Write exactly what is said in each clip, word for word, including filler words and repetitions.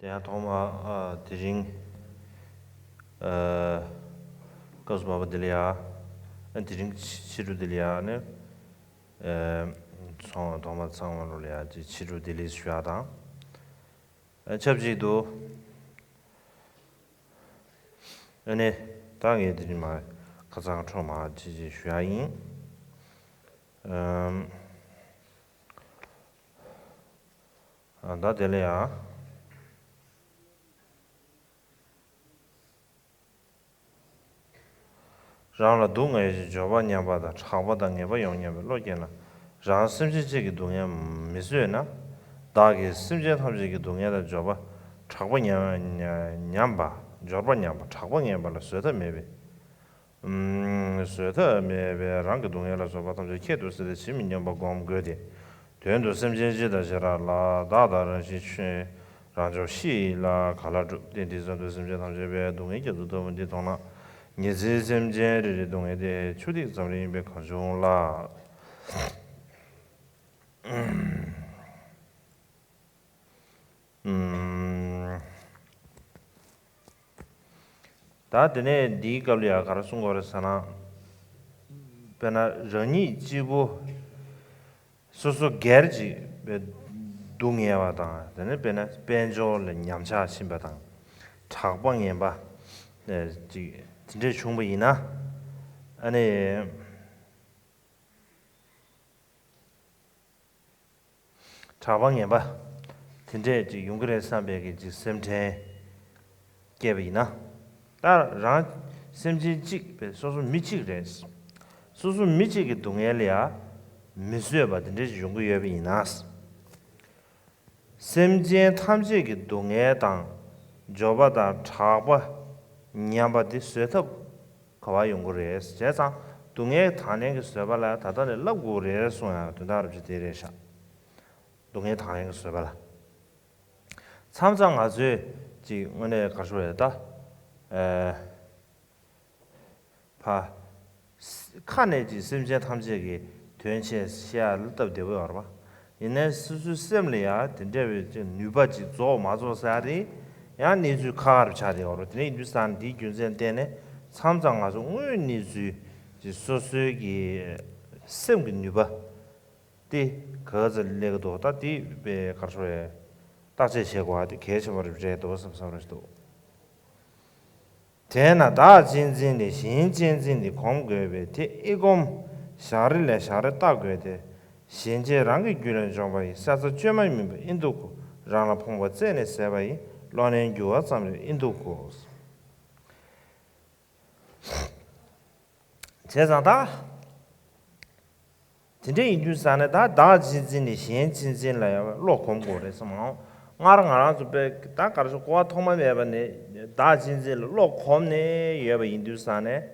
དེ་ཡང་ཐོག་མ་ཨ་དེ་རིང་ཨ་སྐབས་སུ་བབ་པ་འདི་ལ་ཡ། ཨ་དེ་རིང་ཕྱི་ཕྱི་དྲོ་འདི་ལ་ཡ་ནི་ཨ་ཚང་ཐོག་མ་ཚང་མ་ལོ་ལ་ཡ་ཅིག་ཕྱི་དྲོ་བདེ་ལེགས་ཞུ་ཡ་དང་། ཨ་ཆབས་ཅིག་ཏུ་ཨ་ནི་ད་ངས་དེ་རིང་མ་ཁ་སང་འཕྲོ་མ་ཅིག་ཅིག་ཞུ་ཡ་ཡིན། ཨམ། ཨ་ད་དེ་ལ་ཡ། རང་ལ་སྡུག་བསྔལ་ཞིང་འབྱོར་པ་ཉམས་པ་དང་། གྲགས་པ་དང་ངེས་པ་ཡོངས་ཉམས་པའི་བློ་སྐྱེས་ན། རང་སེམས་ཅན་གཅིག་གི་སྡུག་བསྔལ་མི་བཟོད་ན། བདག་གིས་སེམས་ཅན་ཐམས་ཅད་ཀྱི་སྡུག་བསྔལ་དང་། འབྱོར་པ་གྲགས་པ་ཉམས་ཉམས་པ། འབྱོར་པ་ཉམས་པ་གྲགས་པ་ངེས་པ་ལ་བཟོད་ཐབས་མེད་པས། བཟོད་ཐབས་མེད་པས་རང་གི་སྡུག་བསྔལ་ལ་བཟོད་པ་ཐམས་ཅད་ཁྱད་དུ་བསད་དེ་ཇི་མི་སྙམ་པར་བསྒོམ་དགོས་ཏེ། དོན་དུ་སེམས་ཅན་སྤྱི་དང་བྱེ་བྲག་ལ། བདག་དང་རང་བཞིན་ཆོས་རང་བྱུང་གཤིས་ལ་ག་ལ་གྲུབ་སྟེ། དེ་ཙམ་དུ་སེམས་ཅན་ཐམས་ཅད་པའི་སྡུག་བསྔལ་སྐྱེད་དུ་ལྟ་བུ་འདི་མཐོང་ན། ཉི་ཚེའི་སེམས་ཅན་རེ་རེའི་སྡུག་བསྔལ་དེ་ཆུ་ཐིགས་ཙམ་རེ་ཡིན་པས་གང་བྱུང་ལ། ཨུམ། ད་དེ་ནས་འདིའི་སྐབས་ལ་ཡང་ག་རེ་གསུང་དགོས་རེད་ཟེར་ན། དཔེར་ན་རང་ཉིད་གཅིག་པུ་སོ་སོ་སྒེར་གྱི་སྡུག་བསྔལ་བ་དང་། དེ་ནས་དཔེར་ན་དཔལ་འབྱོར་ལ་ཉམས་ཆག་ཕྱིན་པ་དང་། གྲགས་པ་ངན་པ་ཅིག་དེ་འདྲས་བྱུང་བ་ཡིན་ན། ཨ་ནི། གྲགས་པ་ངན་པ་དེ་འདྲས་ཅིག་ཡོང་གི་རེད་བསམ་པའི་གི་ཅིག་སེམས་ཁྲལ་སྐྱེས་པ་ཡིན་ན། ད་རང་སེམས་ཅན་གཅིག་པའི་སོ་སོ་མི་གཅིག་རེད། སོ་སོ་མི་གཅིག་གི་སྡུག་བསྔལ་ལ་ཡ་མི་བཟོད་པ་དེ་འདྲས་ཅིག་ཡོང་གི་ཡོད་པ་ཡིན་ན། སེམས་ཅན་ཐམས་ཅད་ཀྱི་སྡུག་བསྔལ་དང་། འབྱོར་པ་དང་གྲགས་པ་ཉམས་པ་འདི་བཟོད་ཐབས་ག་པར་ཡོང་གི་རེད། བྱས་ཙང་སྡུག་བསྔལ་དང་ལེན་གྱི་བཟོད་པ་ལ་ད་ལྟ་ནས་བསླབ་དགོས་རེད་གསུང་ཡ་དོན་དག་རབ་ཅིག་དེ་རེད་ཤག་སྡུག་བསྔལ་དང་ལེན་གྱི་བཟོད་པ་ལ། མཚམས་མཚམས་ང་ཚོས་ཅིག་དངོས་གནས་ག་རེ་ཞུ་དགོས་རེད་ད། ཨེ། ཕ། ཁ་ནས་ཀྱི་སེམས་ཅན་ཐམས་ཅད་ཀྱི་དོན་ཆེད་བཤད་ཡ་ལ་སྟབས་བདེ་པོ་ཡོད་རེད་པ། ཡིན་ནའི་སོ་སོའི་སེམས་ལ་ཡང་དེ་འདྲ་བའི་ཅིག་ནུས་པ་ཅིག་རྫོགས་མ་རྫོགས་ཟེར་ཡ་དེ་ཡང་གནས་ཚུལ་ཁག་ཁག་རུ་ཆགས་བསྡད་ཡོད་རེད། དེ་ནས་ཡིན་དུས་ཙང་འདིའི་རྒྱུ་མཚན་བརྟེན་ནས་མཚམས་མཚམས་ང་ཚོ་དངོས་གནས་ཚུལ་ཅིག་སོ་སོའི་གི་སེམས་ཀྱི་ནུས་པ་དེ་ག་ཚོད་སླེབས་ཀྱི་འདུག་ད་དེ་དཔེ་ག་རེ་ཞུ་དགོས་རེད། བརྟག་དཔྱད་བྱེད་དགོས་པ་དེ་གལ་ཆེན་པོ་རེད་འདུག་བསམ་བསམ་རེད་འདུག་དེས་ན་བདག་གཅེས་འཛིན་ལས་གཞན་གཅེས་འཛིན་དེ་གོམས་དགོས་པས། དེ་ཨི་གོམས་བཞག་རེ་ལས་བཞག་རེ་བརྟག་དགོས་ཏེ། གཞན་གཅེས་རང་གི་རྒྱུད་ལས་འབྱུང་བ་ཡི། བསགས་རྩ་བཅོས་མ་ཡིན་པ་ཨིན་དུ་གོ། རང་ལ་ཕོངས་པ་རྩད་ནས་ཟད་པ་ཡི། བློ་ནི་འགྱུ་བ་ཙམ་ཡང་ཨིན་དུ་གོ། བྱས་ཙང་ད། དེ་འདྲ་ཡིན་དུས་ཙང་ནས་ད་བདག་གཅེས་འཛིན་ནས་གཞན་གཅེས་འཛིན་ལ་ཡང་བློ་གོམས་དགོས་རེད་བསམ་ཨང་། སྔར་ང་རང་ཚོ་དཔེ་ད་ག་རེ་ཞུ་གོ་བ་ཐོག་མ་མེད་པ་ནས་བདག་གཅེས་འཛིན་ལ་བློ་གོམས་ནས་ཡོད་པ་ཡིན་དུས་ཙང་ནས།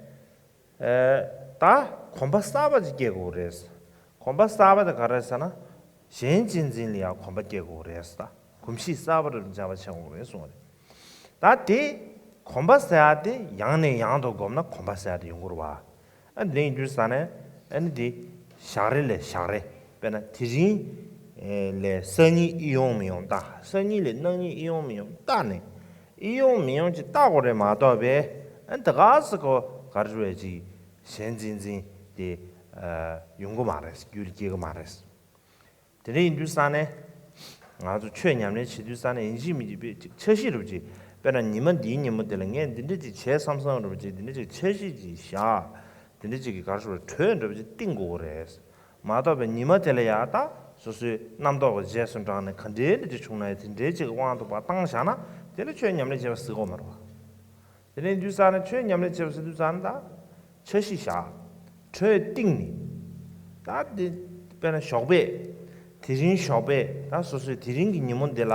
ཨེ། ད་གོམས་པ་གསར་པ་ཅིག་སྐྱེ་དགོས་རེད། གོམས་པ་གསར་པ་དེ་ག་རེ་ཟེར་ན། གཞན་གཅེས་འཛིན་ལ་ཡང་གོམས་པ་སྐྱེ་དགོས་རེད་ད། གོམས་གཤིས་གསར་པ་རེ་འཇགས་པ་བྱེད་དགོས་རེད་གསུངས་པ་རེད། ད་དེ་གོམས་པ་ཟེར་ཡ་དེ་ཡང་ནས་ཡང་དུ་སྒོམ་ན་གོམས་པ་ཟེར་ཡ་དེ་ཡོང་གི་རེད་བ། ཨ་ནི་ཡིན་དུས་ཙང་ནས་ཨ་ནི་དེ་བཞག་རེ་ལས་བཞག་རེ། དཔེར་ན་དེ་རིང་ལས་སང་ཉིན་ཨི་ཡོང་མི་ཡོང་བལྟ། སང་ཉིན་ལས་གནངས་ཉིན་ཨི་ཡོང་མི་ཡོང་བལྟ་ནས། ཨི་ཡོང་མི་ཡོང་ཅིག་བལྟ་དགོས་རེད་མ་གཏོགས་པས། ཨ་ནི་ད་ག་ཟེ་གོ་ག་རེ་རེད་ཅིག་གཞན་གཅེས་འཛིན་དེ་ཡོང་གི་མ་རེད། རྒྱུད་ལ་སྐྱེ་གི་མ་རེད། དེ་འདྲ་ཡིན་དུས་ཙང་ནས། ང་ཚོ་ཆོས་ཉམས་ལེན་བྱེད་དུས་ཙང་ནས་ཡིན་གཅིག་མིན་གཅིག་དཔེ་ཅིག་འཆར་གཞི་རུ་ཅིག་དཔེར་ན་ཉི་མ་འདིའི་ཉིན་མོ་དེ་ལ་ངས་འདི་འདྲ་ཅིག་བྱས་བསམ་བསམ་རུ་ཅིག་འདི་འདྲ་ཅིག་འཆར་གཞི་ཅིག་བཞག་དེ་འདྲ་ཅིག་གི་ག་རེ་ཞུ་དགོས་རེད། གྲོས་འདྲ་པོ་ཅིག་བཏིང་དགོས་རེད། མ་གཏོགས་པའི་ཉི་མ་དེ་ལ་ཡང་ད་སོ་སོའི་རྣམ་རྟོག་གི་རྗེས་སུ་འབྲངས་ནས་ག་འདྲའི་འདྲ་ཅིག་བྱུང་ན་ཡང་དེ་འདྲའི་ཅིག་གི་དབང་དུ་བཏང་བཞག་ན་དེ་ལ་ཆོས་ཉམས་ལེན་བྱས་པ་ཟེར་གོ་མ་རེད་བ། དེ་ནས་འདུས་ས་ནས་ཆོས་ཉམས་ལེན་བྱེད་པ་ཟེར་དུས་ཙང་ནས་ད་འཆར་གཞི་བཞག་གྲོས་བཏིང་ནས། ད་འདི་དཔེར་ན་ཞོགས་པས། དེ་རིང་ཞོགས་པས་ད་སོ་སོའི་དེ་རིང་གི་ཉིན་མོ་འདི་ལ་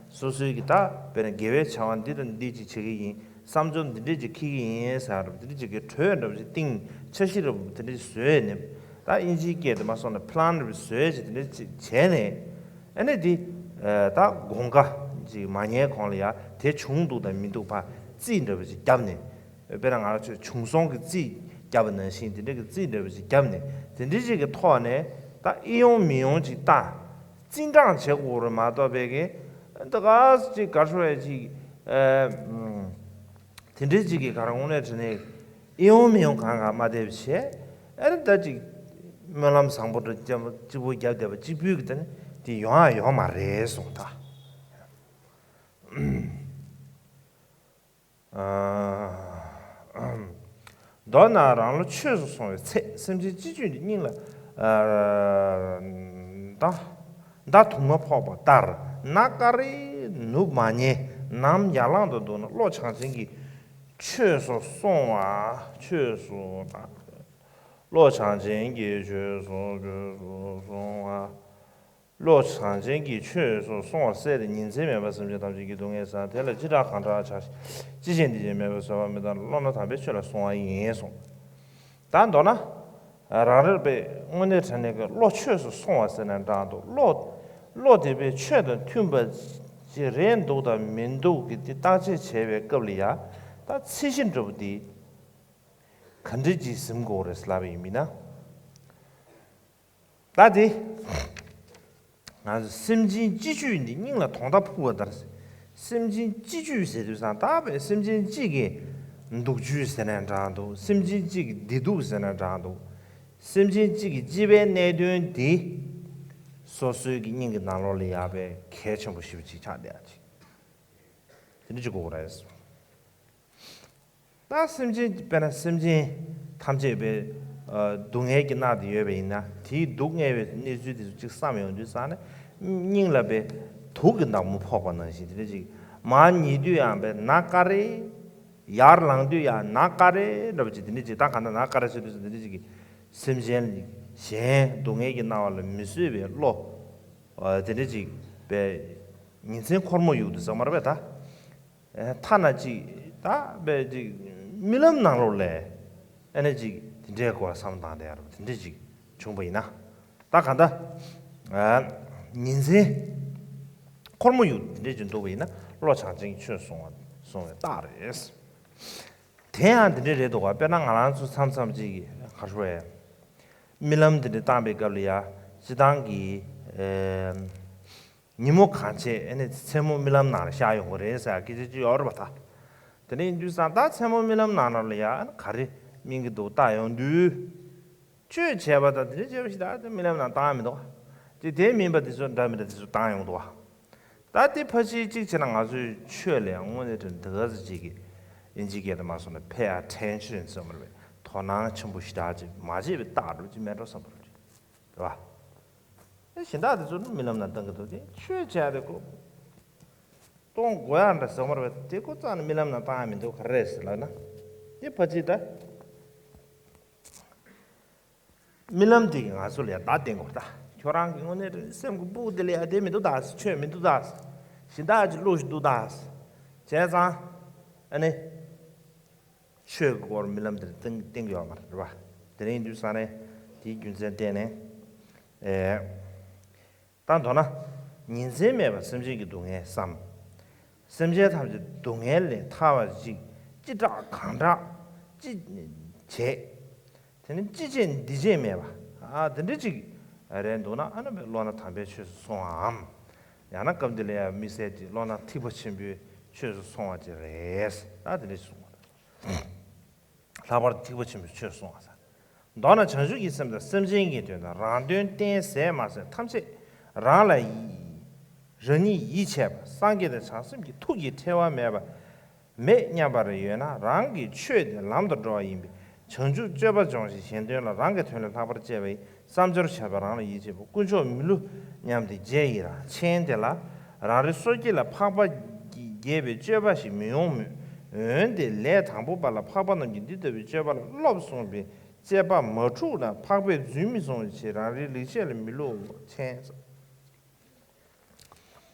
སོ་སོའི་གི་ད་དཔེར་ན་དགེ་བའི་བྱ་བ་འདི་དང་འདི་ཅིག་བྱེད་ཀྱི་ཡིན། བསམ་ཚུལ་འདི་འདྲས་ཅིག་འཁྱེར་གྱི་ཡིན་ཟེར་རབས་འདི་འདྲས་ཅིག་གི་གྲོས་འདྲ་པོ་ཅིག་བཏིང་། འཆར་གཞི་འདྲ་པོ་འདི་འདྲས་ཅིག་བཟོས་ནས། ད་ཨིན་ཇིའི་སྐད་དུ་མ་སོང་ན་པི་ལན་འདྲ་པོ་བཟོས་ཅིག་འདི་འདྲས་ཅིག་བྱས་ནས། ཨ་ནི་འདི། ད་དགོང་ཁ་ཅིག་མ་ཉལ་གོང་ལ་ཡ་དེ་བྱུང་འདུག་དང་མི་འདུག་ཕར་རྩིས་འདྲ་པོ་ཅིག་བརྒྱབ་ནས། དཔེར་ན་ང་རང་ཚོས་བྱུང་སོང་གི་རྩིས་བརྒྱབ་པ་ནང་བཞིན་དེ་འདྲ་གི་རྩིས་འདྲ་པོ་ཅིག་བརྒྱབ་ནས་དེ་འདྲ་ཅིག་གི་ཐོག་ནས་ད་ཨི་ཡོང་མི་ཡོང་ཅིག་ལྟ། རྩིས་འབྲང་བྱེད་དགོས་རེད་མ་གཏོགས་པའི་གི་ ད་ག་ཅིག་ག་ཧྲོ་ཡ་ཅིག་ཨ་དེ་འདྲའི་ཅིག་གི་ག་རང་དངོས་གནས་དྲན་ནས་ཨེ་ཡོང་མི་ཡོང་གང་གང་མ་བསྡད་པ་བྱས། ཨ་རེ་ད་ཅིག་སྨོན་ལམ་བཟང་པོ་འདྲ་གཅིག་པོ་བརྒྱབ་བསྡད་པ་གཅིག་པུས་གི་ད་ནི་དེ་ཡོང་ཡ་ཡོང་མ་རེད་གསུངས་ད། མདོར་ན་རང་བློ་ཆོས་སུ་སོང་བའི་ཚེ་སེམས་ཅན་སྤྱི་སྤྱོད་ཀྱི་སྙིང་ལ་མདའ་མདའ་དུག་མ་ཕོག་པ་ལྟར་ནམ་ཀ་རེ་ནུབ་མ་ཉལ། ནམ་ཡར་ལངས་དུ་འདུག་ན་བློ་བྱང་ཆེན་གྱི་ཆོས་སུ་སོང་བ། ཆོས་སུ་བློ་བྱང་ཆེན་གྱི་ཆོས་སུ་ཆོས་སུ་སོང་བ། བློ་བྱང་ཆེན་གྱི་ཆོས་སུ་སོང་བ་སྲེད་དེ་ཉིན་མཚན་མེད་པར་སེམས་ཅན་ཐམས་ཅད་ཀྱི་སྡུག་བསྔལ་བསལ། དེ་ལ་ཅི་དྲག་གང་དྲག་བྱ་ཞིང་། ཅི་བྱེད་འདི་བྱེད་མེད་པར་བཟོད་པ་མི་གཏང་། བློ་སྣ་དམ་པའི་ཆོས་ལ་སོང་བ་ཡིན་གསུངས། ད་མདོར་ན། རང་རེ་བའི་དངོས་གནས་དྲང་གནས་ཀྱི་བློ་ཆོས་སུ་སོང་བ་ཟེར་ན་འདྲ་འདུག་བློ། བློ་དེ་བས་ཆོས་དང་མཐུན་པ་ཅིག་རེད་འདུག་དང་མི་འདུག་གི་དེ་བརྟག་དཔྱད་བྱེད་པའི་སྐབས་ལ་ཡ། ད་ཚད་གཞི་འདྲ་པོ་དེ་ག་འདྲ་ཅིག་ཟིན་དགོས་རེད་ལབ་པ་ཡིན་མིན་ན། ད་དེ། ང་ཚོ་སེམས་ཅན་སྤྱི་སྤྱོད་འདི་སྙིང་ལ་དོང་དག་ཕུག་པ་ལྟར། སེམས་ཅན་སྤྱི་སྤྱོད་ཟེར་དུས་སང་ད་བས་སེམས་ཅན་གཅིག་གི་སྡུག་སྤྱོད་ཟེར་ན་འདྲ་འདུག་སེམས་ཅན་གཅིག་གི་བདེ་སྡུག་ཟེར་ན་འདྲ་འདུག་སེམས་ཅན་གཅིག་གི་སྤྱི་པའི་གནད་དོན་འདི་སོ་སོའི་གི་སྙིང་གི་ནང་ལོགས་ལ་ཡག་པའི་གལ་ཆེན་པོ་ཞེ་པོ་ཅིག་ཆགས་བསྡད་ཡ་ཅིག་དེ་འདྲ་ཅིག་དགོས་ཀྱི་རེད། ད་སེམས་ཅན་དཔེར་ན་སེམས་ཅན་ཐམས་ཅད་པའི་ཨ་སྡུག་བསྔལ་གྱིས་མནར་ཏེ་ཡོད་པ་ཡིན་ན་དེའི་སྡུག་བསྔལ་བའི་གནས་ཚུལ་དེ་ཚོ་གཅིག་བསམ་ཡོང་དུས་ཙང་ནས་སྙིང་ལ་པའི་དུག་གི་མདའ་མོ་ཕོག་པ་ནང་བཞིན་དེ་འདྲ་ཅིག་མར་ཉལ་དུས་ཡང་པའི་ནམ་ཀ་རེ། ཡར་ལངས་དུས་ཡང་ནམ་ཀ་རེ་འདྲ་པོ་ཅིག་དེ་འདྲ་ཅིག་ད་ག་ད་ནམ་ཀ་རེ་ཟེར་དུས་ཙང་དེ་འདྲ་ཅིག་གི་སེམས་ཅན་གཞན་སྡུག་བསྔལ་གྱིས་མནར་བ་ལ་མི་བཟོད་པའི་བློ། ཨ་དེ་འདྲ་ཅིག་པའི་ཉིན་མཚན་འཁོར་མོ་ཡུག་ཏུ་ཟེར་མ་རེད་པས་ད། ཐ་ན་ཅིག་ད་དཔེ་ཅིག་རྨི་ལམ་ནང་ལོགས་ལས་ཨ་ནི་ཅིག་དེ་འདྲའི་སྐོར་བསམ་བཏང་དེ་ཡ་རུ་དེ་འདྲ་ཅིག་བྱུང་བ་ཡིན་ན། ད་ག་ད་ཉིན་མཚན་འཁོར་མོ་ཡུག་དེ་འདྲ་ཅིག་འདུག་པ་ཡིན་ན་བློ་བྱང་ཆེན་གྱི་ཆོས་སོང་བ་སོང་བའི་རྟགས་རེད། དེ་ཡང་དེ་འདྲ་རེད་འདུག་ག་དཔེར་ན་ང་རང་ཚོ་མཚམས་མཚམས་ཅིག་ག་རེ་རྨི་ལམ་དེ་འདྲ་བཏང་པའི་སྐབས་ལ་ཡ་སྤྱི་བཏང་གི་ཉིན་མོ་གང་བྱེད་ཨ་ནི་མཚན་མོ་རྨི་ལམ་ནང་ལ་ཤར་ཡོང་གི་རེད་ཟེར་སྐད་ཆ་ཅིག་ཡོད་རེད་པ་ད། དེ་འདྲ་ཡིན་དུས་ཙང་ད་མཚན་མོ་རྨི་ལམ་ནང་ལ་ཡ་ཨ་ནི་ག་རེ་རྨིས་ཀྱི་འདུག་ལྟ་ཡོང་དུས། ཆོས་བྱས་པ་དང་དེ་འདྲ་བྱས་པ་ཞིག་ད་དེ་རྨི་ལམ་ནང་བཏང་ཡ་མི་འདུག་ག་ཅིག་དེ་མིན་པ་དེ་ཚོ་འདྲ་མི་འདྲ་དེ་ཚོ་བཏང་ཡོང་འདུག་ག་ད་དེ་ཕལ་ཆེར་གཅིག་བྱས་ན་ང་ཚོའི་ཆོས་ལ་ཡང་དངོས་གནས་དྲན་དེ་ག་ཚོད་ཅིག་གི་ཨིན་ཇི་སྐད་དུ་མ་སོང་ན་pay attention ཟེར་བ་རེད། དོ་སྣང་ཆེན་པོ་ཞེ་དྲག་ཅིག་མ་བྱས་པའི་རྟགས་འདྲ་ཅིག་མེད་འགྲོ་བསམ་པ་རེད། རེད་བ། ཨེ་གཞན་དག་དེ་ཚོ་ནི་རྨི་ལམ་ནང་བཏང་གི་འདུག་དེ་ཆོས་བྱས་དེ་ཁོ། གཏོང་དགོས་ཡག་འདྲ་ཟེར་བ་རེད་པས་དེ་ཁོ་རྩ་ནས་རྨི་ལམ་ནང་བཏང་ཡ་མི་འདུག་ག་རེ་རེད་ཟེར་ལབ་ན། དེ་ཕལ་ཆེར་ད། རྨི་ལམ་དེ་གིས་ང་ཚོ་ལ་ཡ་བརྡ་བསྟན་དགོས་ད། ཁྱོད་རང་གི་དངོས་གནས་སེམས་ཀྱི་སྤུ་གུ་དེ་ལ་ཡ་དེ་མི་འདུག་ད། ཆོས་མི་འདུག་ད། གཞན་དག་ཅིག་བླུགས་ཤིག་འདུག་ད། བྱས་ཙང་། ཨ་ནི། ཆོས་ཀྱི་སྐོར་རྨི་ལམ་དེར་བསྟན་བསྟན་གྱི་ཡོད་མ་རེད་པ། དེ་རིང་དུས་ས་ནས་དེའི་རྒྱུ་མཚན་བརྟེན་ནས། ཨེ། ད་མདོར་ན། ཉིན་མཚན་མེད་པར་སེམས་ཅན་གྱི་སྡུག་བསྔལ་བསམ། སེམས་ཅན་ཐམས་ཅད་སྡུག་བསྔལ་ལས་ཐར་བ་ཞིག་ཅི་དྲག་གང་དྲག་ཅི་བྱེད། དེ་ནི་ཅི་བྱེད་འདི་བྱེད་མེད་པ། ཨ་དེ་འདྲ་ཅིག་རེད་འདུག་ན་ཨ་ནི་བློ་སྣ་དམ་པའི་ཆོས་སུ་སོང་བའམ། ཡང་ན་སྐབས་འདི་ལ་ཡང་དམིགས་བསལ་གྱི་བློ་སྣ་ཐེག་པ་ཆེན་པོའི་ཆོས་སུ་སོང་བ་ཅིག་རེད། ཨ་དེ་འདྲ་ཅིག་གསུངས་པ་རེད། ལྷག་པར་དུ་ཐེག་པ་ཆེན་པོའི་ཆོས་གསུངས་པ་ཟེར། མདོར་ན་བྱང་ཆུབ་ཀྱི་སེམས་དང་སེམས་ཅན་གྱི་དོན་དང་རང་དོན་གཏན་ཟད་མ་ཟད་ཐམས་ཅད་རང་ལ་ཡི་རང་ཉིད་ཡིད་ཆེས་པ་སངས་རྒྱས་དང་བྱང་སེམས་ཀྱི་ཐུགས་ཀྱི་ཐལ་བ་མེད་པ་མེད་སྙམ་པར་ཡོད་ན་རང་གི་ཆོས་དེ་ལམ་དུ་འགྲོ་བ་ཡིན་པས་བྱང་ཆུབ་སྤྱོད་པ་སྦྱོང་ཞིང་གཞན་དོན་ལ་རང་གི་དོན་ལས་ལྷག་པར་སྤྱད་པ་ཡི་བསམ་སྦྱོར་བྱ་བས་རང་ལ་ཡིད་ཆེས་པ་དཀོན་མཆོག་མི་བསླུ་སྙམ་སྟེ་རྗེས་ཡི་རང་ཆེན་དེ་ལ་རང་རེ་སོ་སྐྱེ་ལ་འཕགས་པ་རྒྱས་པའི་སྤྱོད་པ་ཞིག་མི་ཡོང་མོད། འོན་ཏེ་ལས་དང་པོ་པ་ལ་འཕགས་པ་རྣམས་ཀྱིས་འདི་ལྟ་བུའི་སྤྱོད་པ་ལ་སློབ་གསུངས་པས་དཔྱད་པ་མ་འཁྲུགས་ན་འཕགས་པས་རྫུན་མི་གསུང་བའི་ཕྱིར་རང་རེའི་ལེགས་བཤད་ལ་མི་བསླུ་བ་ཆེན།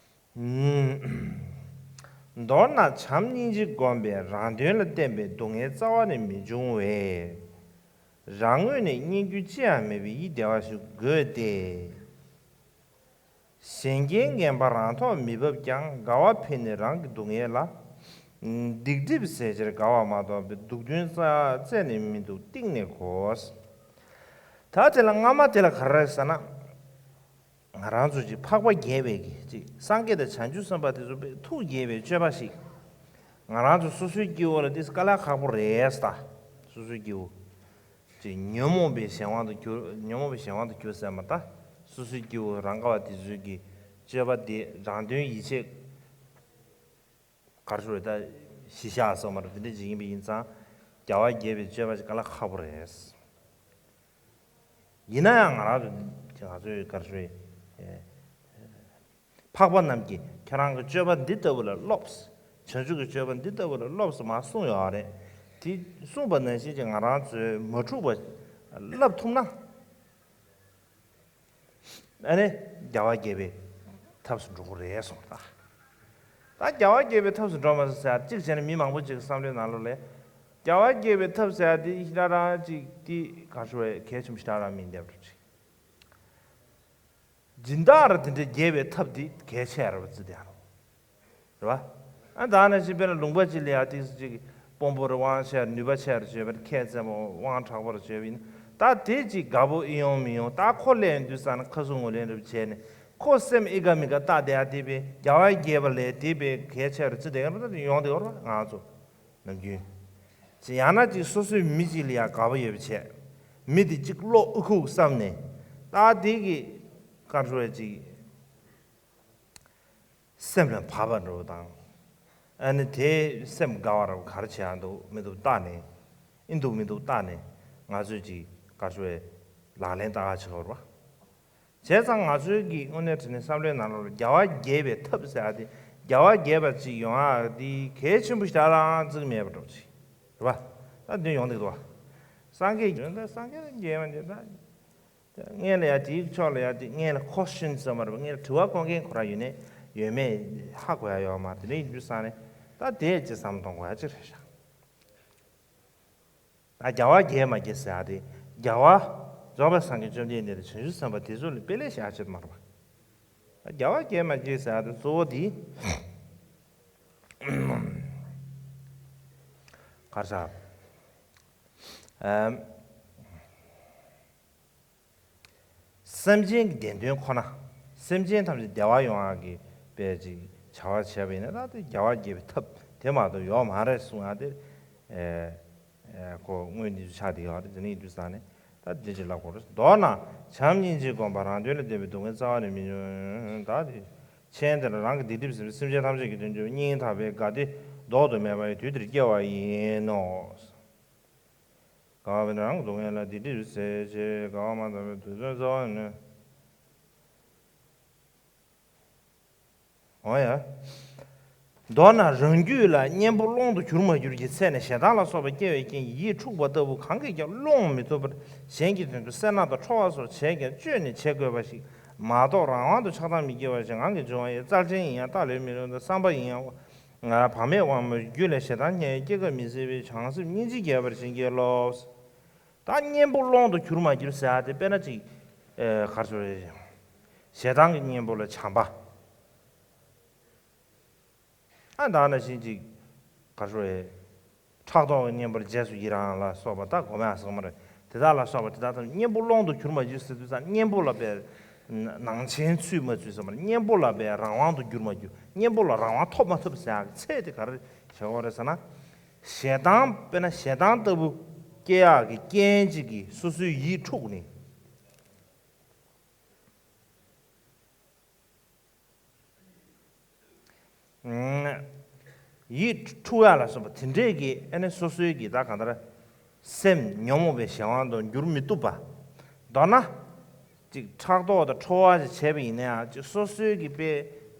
མདོར་ན་བྱམས་སྙིང་རྗེ་བསྒོམས་པས་རང་དོན་ལ་བརྟེན་པའི་སྡུག་བསྔལ་རྩ་བ་ནས་མི་འབྱུང་བས། རང་ངོས་ནས་རྙེད་རྒྱུ་ཅི་ཡང་མེད་པའི་ཡིད་བདེ་བ་ཞིག་དགོས་ཏེ། གཞན་རྐྱེན་ངན་པ་རང་ཐོག་མི་བབ་ཀྱང་དགའ་བ་འཕེལ་ནས་རང་གི་སྡུག་བསྔལ་ལ། སྡིག་སྒྲིབ་ཟད་ཕྱིར་དགའ་བ་མ་གཏོགས་པའི་སྡུག་དོན་རྩ་རྩད་ནས་མི་འདུག་གཏིང་ནས་གོ། ད་དེ་ལ་སྔ་མ་དེ་ལ་ག་རེ་ཟེར་ན། ང་རང་ཚོ་ཅིག་འཕགས་པ་རྒྱལ་བའི་གི་ཅིག་སངས་རྒྱས་དང་བྱང་ཆུབ་སེམས་དཔའ་དེ་ཚོ་དཔེ་ཐུགས་དགྱེས་པའི་སྤྱོད་པ་ཞིག་ང་རང་ཚོ་སོ་སོའི་སྐྱེ་བོ་ལ་དེ་དཀའ་ལས་ཁག་པོ་རེད་ད། སོ་སོའི་སྐྱེ་བོ་ཅིག་ཉོན་མོངས་པའི་གཞན་དབང་དུ་གྱུར། ཉོན་མོངས་པའི་གཞན་དབང་དུ་གྱུར་ཟེར་མ་ད། སོ་སོའི་སྐྱེ་བོ་རང་ག་བ་དེ་ཚོའི་གི་སྤྱོད་པ་དེ་རང་དོན་ཡིད་བྱེད། གར་ཞུ་རེད་ད། ཞི་ཤ་སོགས་མ་རེད་དེ་འདྲ་ཅིག་ཡིན་པ་ཡིན་ཙང་། རྒྱལ་བ་དགྱེས་པའི་སྤྱོད་པ་ཅིག་དཀའ་ལས་ཁག་པོ་རེད། ཡིན་ན་ཡང་ང་རང་ཚོ་ང་ཚོའི་གར་ཞུ་རེད། འཕགས་པ་རྣམས་ཀྱིས་ཁྱེད་རང་གི་སྤྱོད་པ་འདི་ལྟ་བུ་ལ་སློབས། བྱང་ཆུབ་ཀྱི་སྤྱོད་པ་འདི་ལྟ་བུ་ལ་སློབས་ཟེར་མར་གསུངས་ཡོད་རེད། དེ་གསུངས་པ་ནང་བཞིན་གྱི་ང་རང་ཚོས་མ་འཁྲུགས་པ་བསླབ་ཐུབ་ན། ཨ་ནི་རྒྱལ་བ་དགྱེས་པའི་ཐབས་སུ་འགྲོ་གི་རེད་གསུངས་ད། ད་རྒྱལ་བ་དགྱེས་པའི་ཐབས་སུ་འགྲོ་མ་ཟེར་ཡ་གཅིག་བྱས་ན་མི་མང་པོ་ཅིག་བསམ་བློའི་ནང་ལོགས་ལ། རྒྱལ་བ་དགྱེས་པའི་ཐབས་ཟེར་ཡ་དེ་ཞེ་དྲག་རང་ཅིག་དེ་གང་ཞུ་བའི་གལ་ཆེན་པོ་ཞེ་དྲག་རང་མིན་འདེབས་འགྲོ་ཅིག་སྦྱིན་བདག་ར་དེ་འདྲའི་རྒྱས་པའི་ཐབས་དེ་གལ་ཆེ་ར་བ་ཙི་དེ་ཡང་རེད་བ། ཨ་ད་ནང་བཞིན་དཔེར་ན་ལུང་པ་ཅིག་ལ་ཡ་ཏིག་ཙི་ཅིག་དཔོན་པོ་རེ་དབང་ཆེ་ར་ནུས་པ་ཆེ་ར་བྱས་པར་ཁྱད་བཙན་པོ་དབང་དྲག་པོ་ར་བྱས་པ་ཡིན་ན་ད་དེ་ཅིག་དགའ་པོ་ཨེ་ཡོང་མི་ཡོང་ད་ཁོ་སླེབས་དུས་ཙ་ན་ཁ་སུ་ངོ་ལེན་རེ་བྱས་ནས་ཁོ་སེམས་ཨི་དགའ་མི་དགའ་ལྟ་བསྡད་ཡ་དེ་བས་རྒྱལ་བ་དགྱེས་པ་ལས་དེ་བས་གལ་ཆེ་ར་ཙི་དེ་ཡང་ཡོང་དེ་ཡོད་ར་ང་ཚོ་ནམ་རྒྱུན་ཅི་ཡང་ན་ཅིག་སོ་སོའི་མི་ཅིག་ལ་ཡ་དགའ་པོ་ཡོད་པ་བྱས་མི་དེ་ཅིག་བློ་ཨུ་ཁུག་བསམ་ནས་ད་དེ་གི་བཀའ་འགྲོ་བ་ཅིག་སེམས་ལ་བབས་པ་འགྲོ་དང་། ཨ་ནི་དེ་སེམས་དགའ་བ་ར་ག་རེ་བྱེད་ཡ་འདུག་མི་འདུག་བལྟ་ནས། ཨི་འདུག་མི་འདུག་བལྟ་ནས་ང་ཚོས་ཅིག་ག་རེ་ཞུ་བའི་ལག་ལེན་བསྟར་ཡ་བྱེད་དགོས་རེད་བ། བྱས་ཙང་ང་ཚོའི་གི་དངོས་གནས་དྲང་གནས་བསམ་བློའི་ནང་ལོགས་ལ་རྒྱལ་བ་དགྱེས་པའི་ཐབས་ཟེར་ཡ་དེ་རྒྱལ་བ་དགྱེས་པ་ཅིག་ཡོང་ཡ་དེ་གལ་ཆེན་པོ་ཞིག་ལ་རང་བརྩི་གི་མེད་པ་འགྲོ་ཅིག་རེད་བ། ད་འདི་ཡོང་གི་འདུག་བ། སངས་རྒྱས་ཀྱི་ད་སངས་རྒྱས་དགྱེས་པ་འདི་ད། སྔོན་ལ་ཡ་དེའི་ཕྱོགས་ལ་ཡ་དེ་སྔོན་ལ་ཁོ་ཤིན་ཟེར་མ་རེད་པ། སྔོན་ལ་དྲི་བ་བཀོད་མཁན་ཁོ་རང་ཡོད་ནས་ཡོད་མེད་ཧ་གོ་ཡ་ཡོད་མ་རེད། དེ་འདྲ་ཡིན་དུས་ཙང་ནས་ད་དེ་ཅི་བསམ་གཏོང་དགོས་ཡ་ཅི་རེད་ཤག་ད་རྒྱལ་བ་དགྱེས་མ་དགྱེས་ཟེར་ཡ་དེ་རྒྱལ་བ་རྫོགས་པའི་སངས་རྒྱས་བཅོམ་ལྡན་འདས་དང་བྱང་ཆུབ་སེམས་དཔའ་དེ་ཚོ་ལ་དཔེ་ལེགས་ཤིག་ཡ་ཆེད་དུ་མ་རེད་པ། ད་རྒྱལ་བ་དགྱེས་མ་དགྱེས་ཟེར་ཡ་དེ་གཙོ་བོ་དེ་ག་རེ་ཟེར། ཨམ། སེམས་ཅན་གྱི་བདེ་དོན་ཁོ་ན། སེམས་ཅན་ཐམས་ཅད་བདེ་བ་ཡོང་ཡག་གི་དཔེ་ཅིག་བྱ་བ་བྱས་པ་ཡིན་ན་ད་དེ་རྒྱལ་བ་དགྱེས་པའི་ཐབས་དེ་མ་གཏོགས་ཡོག་མ་རེད་གསུང་ཡག་དེ། ཨེ། ཨེ། ཁོ་དངོས་འདི་ཚོ་ཆགས་བསྡད་ཡོད་རེད། དེ་ནས་ཡིན་དུས་ཙང་ནས་ད་དེ་ཅིག་ལབ་དགོས་རེད། མདོར་ན་བྱམས་སྙིང་རྗེ་སྒོམ་པ་རང་དོན་ལས་འདས་པའི་སྡུག་བསྔལ་རྩ་བ་ནས་མི་འབྱུང་། ད་དེ་མཆན་དེ་ལ་རང་གི་སྡིག་སྒྲིབ་སེམས་པའི་སེམས་ཅན་ཐམས་ཅད་ཀྱི་དོན་བྱེད་པའི་སྙིང་ཐག་པའི་དགའ་བདེ་ལྡོག་ཏུ་མེད་པ་ཡི་དུས་འདིར་སྐྱེ་བ་ཡིན་ནོ། དགའ་བ་བས་ན་རང་གི་སྡུག་བསྔལ་ལ་སྡིག་སྒྲིབ་སེལ་ཕྱིར། དགའ་བ་མ་དག་པའི་དུས་གསུམ་རྩ་བ་ནས། འོ་ཡ། མདོར་ན་རང་རྒྱུད་ལ་གཉེན་པོ་སློང་དུ་གྱུར་མ་གྱུར་གྱི་ཚེ་ནས་ཞེ་སྡང་ལ་སོགས་པ་སྐྱེ་བའི་རྐྱེན་གྱིས་ཡིད་འཁྲུགས་པ་ལྟ་བུ་གང་གིས་ཀྱང་སློང་མི་ཐུབ་པར་གཞན་གྱི་དོན་དུ་སེར་སྣ་དང་ཁྲོ་བ་སོགས་བྱས་ཀྱང་བཅོས་ནས་བྱེད་དགོས་པ་ཞིག་མ་གཏོགས་རང་དབང་དུ་ཆགས་སྡང་མི་སྐྱེ་བ་ཞིག་ངང་གིས་འབྱུང་བ་ཡི་རྩལ་ཅན་ཡིན་ཡང་རྟག་ལས་མི་རུང་དང་བསམ་པ་ཡིན་ཡང་བག་མེད་དབང་མོ་རྒྱུད་ལ་ཞེ་སྡང་ཉེ་བའི་སྐྱེ་འགག་མི་སྲིད་པའི་བྱང་སེམས་སྙིང་རྗེ་རྒྱས་པར་བྱིན་གྱིས་རློབས། ད་གཉེན་པོ་སློང་དུ་གྱུར་མ་གྱུར་ཟེར་ཡ་དེ་དཔེར་ན་ཅིག་ཨེ། ག་རེ་ཟེར། ཞེ་སྡང་གི་གཉེན་པོ་ལ་བྱམས་པ། ཨ་ད་ནང་བཞིན་ཅིག་ག་རེ་ཟེར། ཕྲག་དོག་གི་གཉེན་པོར་རྗེས་སུ་ཡི་རང་ལ་སོགས་པ་ད་གོ་མ་སོང་མ་རེད། དེ་དག་ལ་སོགས་པ་དེ་དག་ཐམས་ཅད་གཉེན་པོ་སློང་དུ་གྱུར་མ་གྱུར་ཟེར་དུས་ཙང་གཉེན་པོ་ལ་དཔེ་ནང་ཆེན་ཚུད་མ་ཚུད་ཟེར་མ་རེད། གཉེན་པོ་ལ་དཔེ་རང་དབང་དུ་གྱུར་མ་གྱུར། གཉེན་པོ་ལ་རང་དབང་ཐོབ་མ་ཐོབ་ཟེར་ཡག་ཚད་དེ་ག་རེ་བྱེད་དགོས་རེད་ཟེར་ན། ཞེ་སྡང་དཔེར་ན་ཞེ་སྡང་ལྟ་བུ་སྐྱེ་ཡག་གི་རྐྱེན་གཅིག་གིས་སོ་སོའི་ཡིད་འཁྲུགས་ནས། ཡིད་འཁྲུགས་ཡ་ལ་སོགས་པ་དེ་འདྲས་ཀྱི་ཨ་ནི་སོ་སོའི་གི་ད་གང་ལྟར་སེམས་ཉོན་མོངས་པའི་གཞན་དབང་དུ་འགྱུར་མི་བཏུབ་པ། མདོར་ན་ཅིག་ཕྲག་དོག་དང་ཁྲོ་བ་ཞིག་བྱས་པ་ཡིན་ན་ཡང་ཅིག་སོ་སོའི་གི་དཔེ་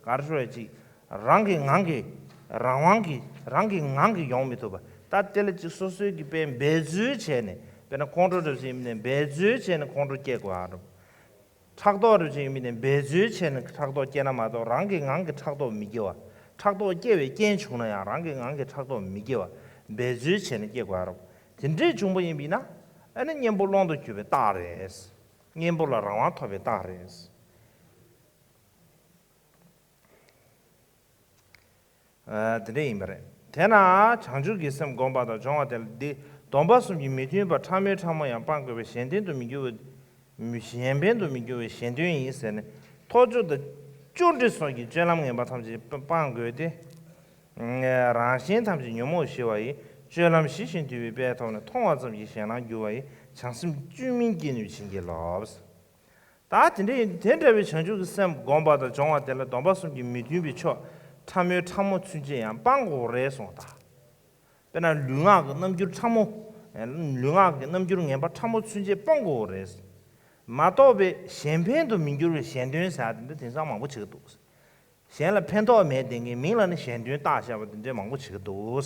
ག་རེ་ཞུ་ཅིག་རང་གི་ངང་གིས་རང་དབང་གིས་རང་གི་ངང་གིས་ཡོང་མི་ཐུབ་པ། ད་དེ་ལ་ཅིག་སོ་སོའི་གི་དཔེ་འབད་རྩོལ་བྱས་ནས་དཔེར་ན་ཁོང་ཁྲོ་འདྲ་ཞིག་ཡིན་ནས་འབད་རྩོལ་བྱས་ནས་ཁོང་ཁྲོ་སྐྱེ་དགོས་ཨ་རུ། ཕྲག་དོག་རུ་ཅིག་ཡིན་མིན་ནས་འབད་རྩོལ་བྱས་ནས་ཕྲག་དོག་སྐྱེ་ན་མ་གཏོགས་རང་གི་ངང་གིས་ཕྲག་དོག་མི་སྐྱེ་བ། ཕྲག་དོག་སྐྱེ་བའི་རྐྱེན་བྱུང་ན་ཡང་རང་གི་ངང་གིས་ཕྲག་དོག་མི་སྐྱེ་བ། འབད་རྩོལ་བྱས་ནས་སྐྱེ་དགོས་རུ། དེ་འདྲས་བྱུང་པ་ཡིན་པས་ན་ཨ་ནི་གཉེན་པོ་སློང་དུ་གྱུར་པའི་རྟགས་རེད། གཉེན་པོ་ལ་རང་དབང་ཐོབ་པའི་རྟགས་རེད། དེ་འདྲ་ཡིན་པ་རེད། དེས་ན་བྱང་ཆུབ་ཀྱི་སེམས་བསྒོམ་པ་དང་སྦྱོང་བ་དེ་ལ་འདི་སྡོམ་པ་གསུམ་གྱི་མི་མཐུན་པ་ཕྲ་མོའི་ཕྲ་མོ་ཡང་སྤང་དགོས་པས་གཞན་དོན་དུ་མི་འགྱུར་བའི་གཞན་ཕན་དུ་མི་འགྱུར་བའི་གཞན་དོན་ཡིན་ཟེར་ནས་ ལྐོག་ཇོ་དང་ཅོ་འདྲི་སོགས་ཀྱི་སྤྱོད་ལམ་ངན་པ་ཐམས་ཅད་སྤང་དགོས་ཏེ། རང་གཞན་ཐམས་ཅད་ཉོན་མོངས་ཞི་བ་ཡི། སྤྱོད་ལམ་ཞི་ཞིང་དུལ་བའི་དཔལ་ཐོབ་ནས། མཐོང་བ་ཙམ་གྱིས་གཞན་སྣང་འགྱུར་བ་ཡི། བྱང་སེམས་བཅོས་མིན་སྐྱེས་ནུས་བྱིན་གྱིས་རློབས། ད་དེ་འདྲ་ཡིན་དུས་དེ་འདྲ་བའི་བྱང་ཆུབ་ཀྱི་སེམས་བསྒོམ་པ་དང་སྦྱོང་བ་དེ་ལ་སྡོམ་པ་གསུམ་གྱི་མི་མཐུན་པའི་ཕྱོགས་ཕྲ་མོའི་ཕྲ་མོ་ཚུན་ཆད་ཡང་སྤང་དགོས་རེད་གསུངས་ད། དཔེར་ན་ལུས་ངག་གི་རྣམ་འགྱུར་ཕྲ་མོ། ལུས་ངག་གི་རྣམ་འགྱུར་ངན་པ་ཕྲ་མོ་ཚུན་ཆད་སྤོང་དགོས་རེད། མ་གཏོགས་པའི་གཞན་ཕན་དུ་མི་འགྱུར་བའི་གཞན་དོན་ཟེར་ཡ་དེ་འདྲ་དེང་སང་མང་པོ་བྱེད་ཀྱི་འདུག་གཞན་ལ་ཕན་ཐོགས་མེད་དེ་ངའི་མིང་ལ་ནི་གཞན་དོན་བཏགས་བཞག་པ་དེ་འདྲས་མང་པོ་བྱེད་ཀྱི་འདུག་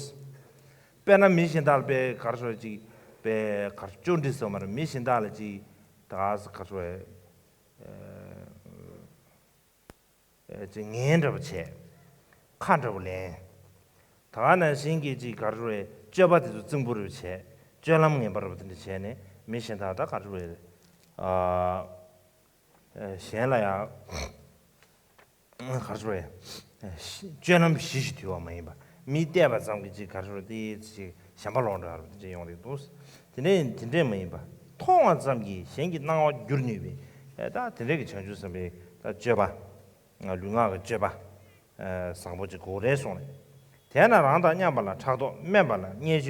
དཔེར་ན་མི་གཞན་དག་ལ་དཔེ་གར་སོ་ཅིག་དཔེ་གར་ཅོ་འདྲི་ཟེར་མ་རེད། མི་གཞན་དག་ལ་ཅིག་ད་གར་སོ། ཅིག་ངན་འདྲ་པོ་བྱས། ཁ་འདྲ་པོ་ལེན། ད་ག་ནང་བཞིན་གྱི་ཅིག་ག་རེ་རེད། སྤྱོད་པ་དེ་ཚོ་རྩིང་པོ་རེ་བྱས། སྤྱོད་ལམ་ངན་པ་རེ་བ་དེ་འདྲ་བྱས་ནས་མི་གཞན་དག་ད་ག་རེ་རེད། ཨ། གཞན་ལ་ཡང་ག་རེ་རེད། སྤྱོད་ལམ་ཞི་ཞིང་དུལ་བ་མ་ཡིན་པ། མི་བལྟས་པ་ཙམ་གྱིས་ཅིག་ག་རེ་རེད། དེ་ཅིག་ཞེན་པ་ལོག་འགྲོ་ཡ་རེ་བ་དེ་འདྲ་ཡོང་གི་འདུག་དེ་འདྲ་དེ་འདྲ་མ་ཡིན་པ། མཐོང་བ་ཙམ་གྱིས་གཞན་གྱི་སྣང་བ་བསྒྱུར་ནུས་པའི་ད་དེ་འདྲ་གི་བྱང་ཆུབ་སེམས་དཔའི་ད་སྤྱོད་པ། ལུས་ངག་གི་སྤྱོད་པ། བཟང་པོ་ཅིག་དགོས་རེད་གསུངས་རེད། དེས་ན་རང་དང་མཉམ་པ་ལ་ཕྲག་དོག། དམན་པ་ལ་བརྙས་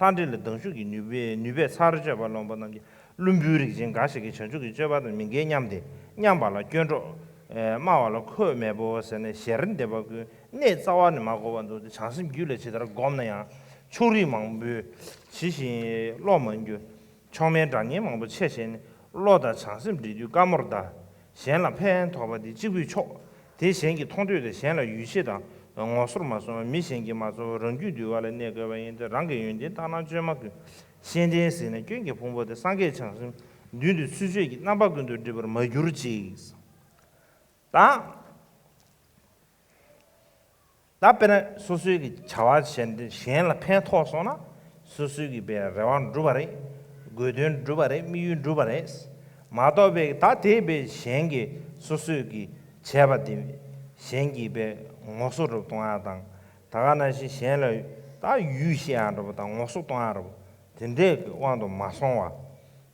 བཅོས། ལྷ་འདྲེ་ལ་སྡང་ཞུགས་ཀྱི་ནུས་པའི་ནུས་པས་ཚར་གཅོད་པ་སློང་པོ་རྣམས་ཀྱིས་བླུན་པོའི་རིགས་ཅན་འགའ་ཞིག་གིས་བྱང་ཆུབ་ཀྱི་སྤྱོད་པ་དང་མི་འགལ་སྙམ་སྟེ་མཉམ་པ་ལ་སྐྱོན་འགྲོ། སྨྲ་བ་ལ་ཁོད་མེད་པོ་ཟེར་ནས་ཞེ་རན་སྡེ་པ་ཀུན་གནས་རྩ་བ་ནས་མ་གོ་བར་འདུག་སྟེ། བྱང་སེམས་རྒྱུད་ལ་ཇི་ལྟར་བསྒོམས་ན་ཡང་ཕྱོགས་རིས་མང་པོས་ཇི་བཞིན་བློ་མ་འགྱུར། མཆོག་དམན་དགྲ་གཉེན་མང་པོ་ཆེ་ཞེས་ནས། བློ་དང་བྱང་སེམས་འདྲེས་དུས་དཀའ་མོར་གདའ། གཞན་ལ་ཕན་ཐོགས་པ་དེ་གཅིག་པུས་ཆོག་དེ་གཞན་གྱིས་མཐོང་ཐོས་ཏེ་གཞན་ལ་ཡིད་ཆེས་དང་ངོ་སོར་མ་སོང་བར་མི་གཞན་གྱིས་མ་ཚོར་བར་རང་རྒྱུད་འདུལ་བ་ལ་གནས་དགོས་པ་ཡིན་ཏེ། རང་གི་ཡོན་ཏན་ལྟར་སྣང་བཅོས་མ་ཀུན་ཤེས་ལྡན་ཟིན་ནས་སྐྱོན་གྱི་ཕུང་པོ་དེ་སངས་རྒྱས་བྱང་སེམས་མདུན་དུ་ཚུལ་འཆོས་ཀྱི་རྣམ་པ་ཀུན་ཏུ་སྒྲིབ་པར་མ་གྱུར་ཅིག་དང་། ད་དཔེར་ན་སོ་སོའི་གི་བྱ་བ་བྱས་ཏེ་གཞན་ལ་ཕན་ཐོགས་སོང་ན་སོ་སོའི་གི་པའི་རེ་བ་འགྲུབ་པ་རེད། དགོས་དོན་འགྲུབ་པ་རེད། དམིགས་ཡུལ་འགྲུབ་པ་རེད། མ་གཏོགས་པའི་ད་དེ་པའི་གཞན་གྱི་སོ་སོའི་གི་བྱས་པ་དེ་གཞན་གྱི་པའི་ངོ་སོ་རུ་གཏོང་ཡ་དང་། ད་ག་ནང་བཞིན་གཞན་ལ་ད་ཡུས་བཤད་ཡ་འདྲ་པོ་དང་ངོ་སོ་གཏོང་ཡ་འདྲ་པོ་དེ་འདྲའི་གི་དབང་དུ་མ་སོང་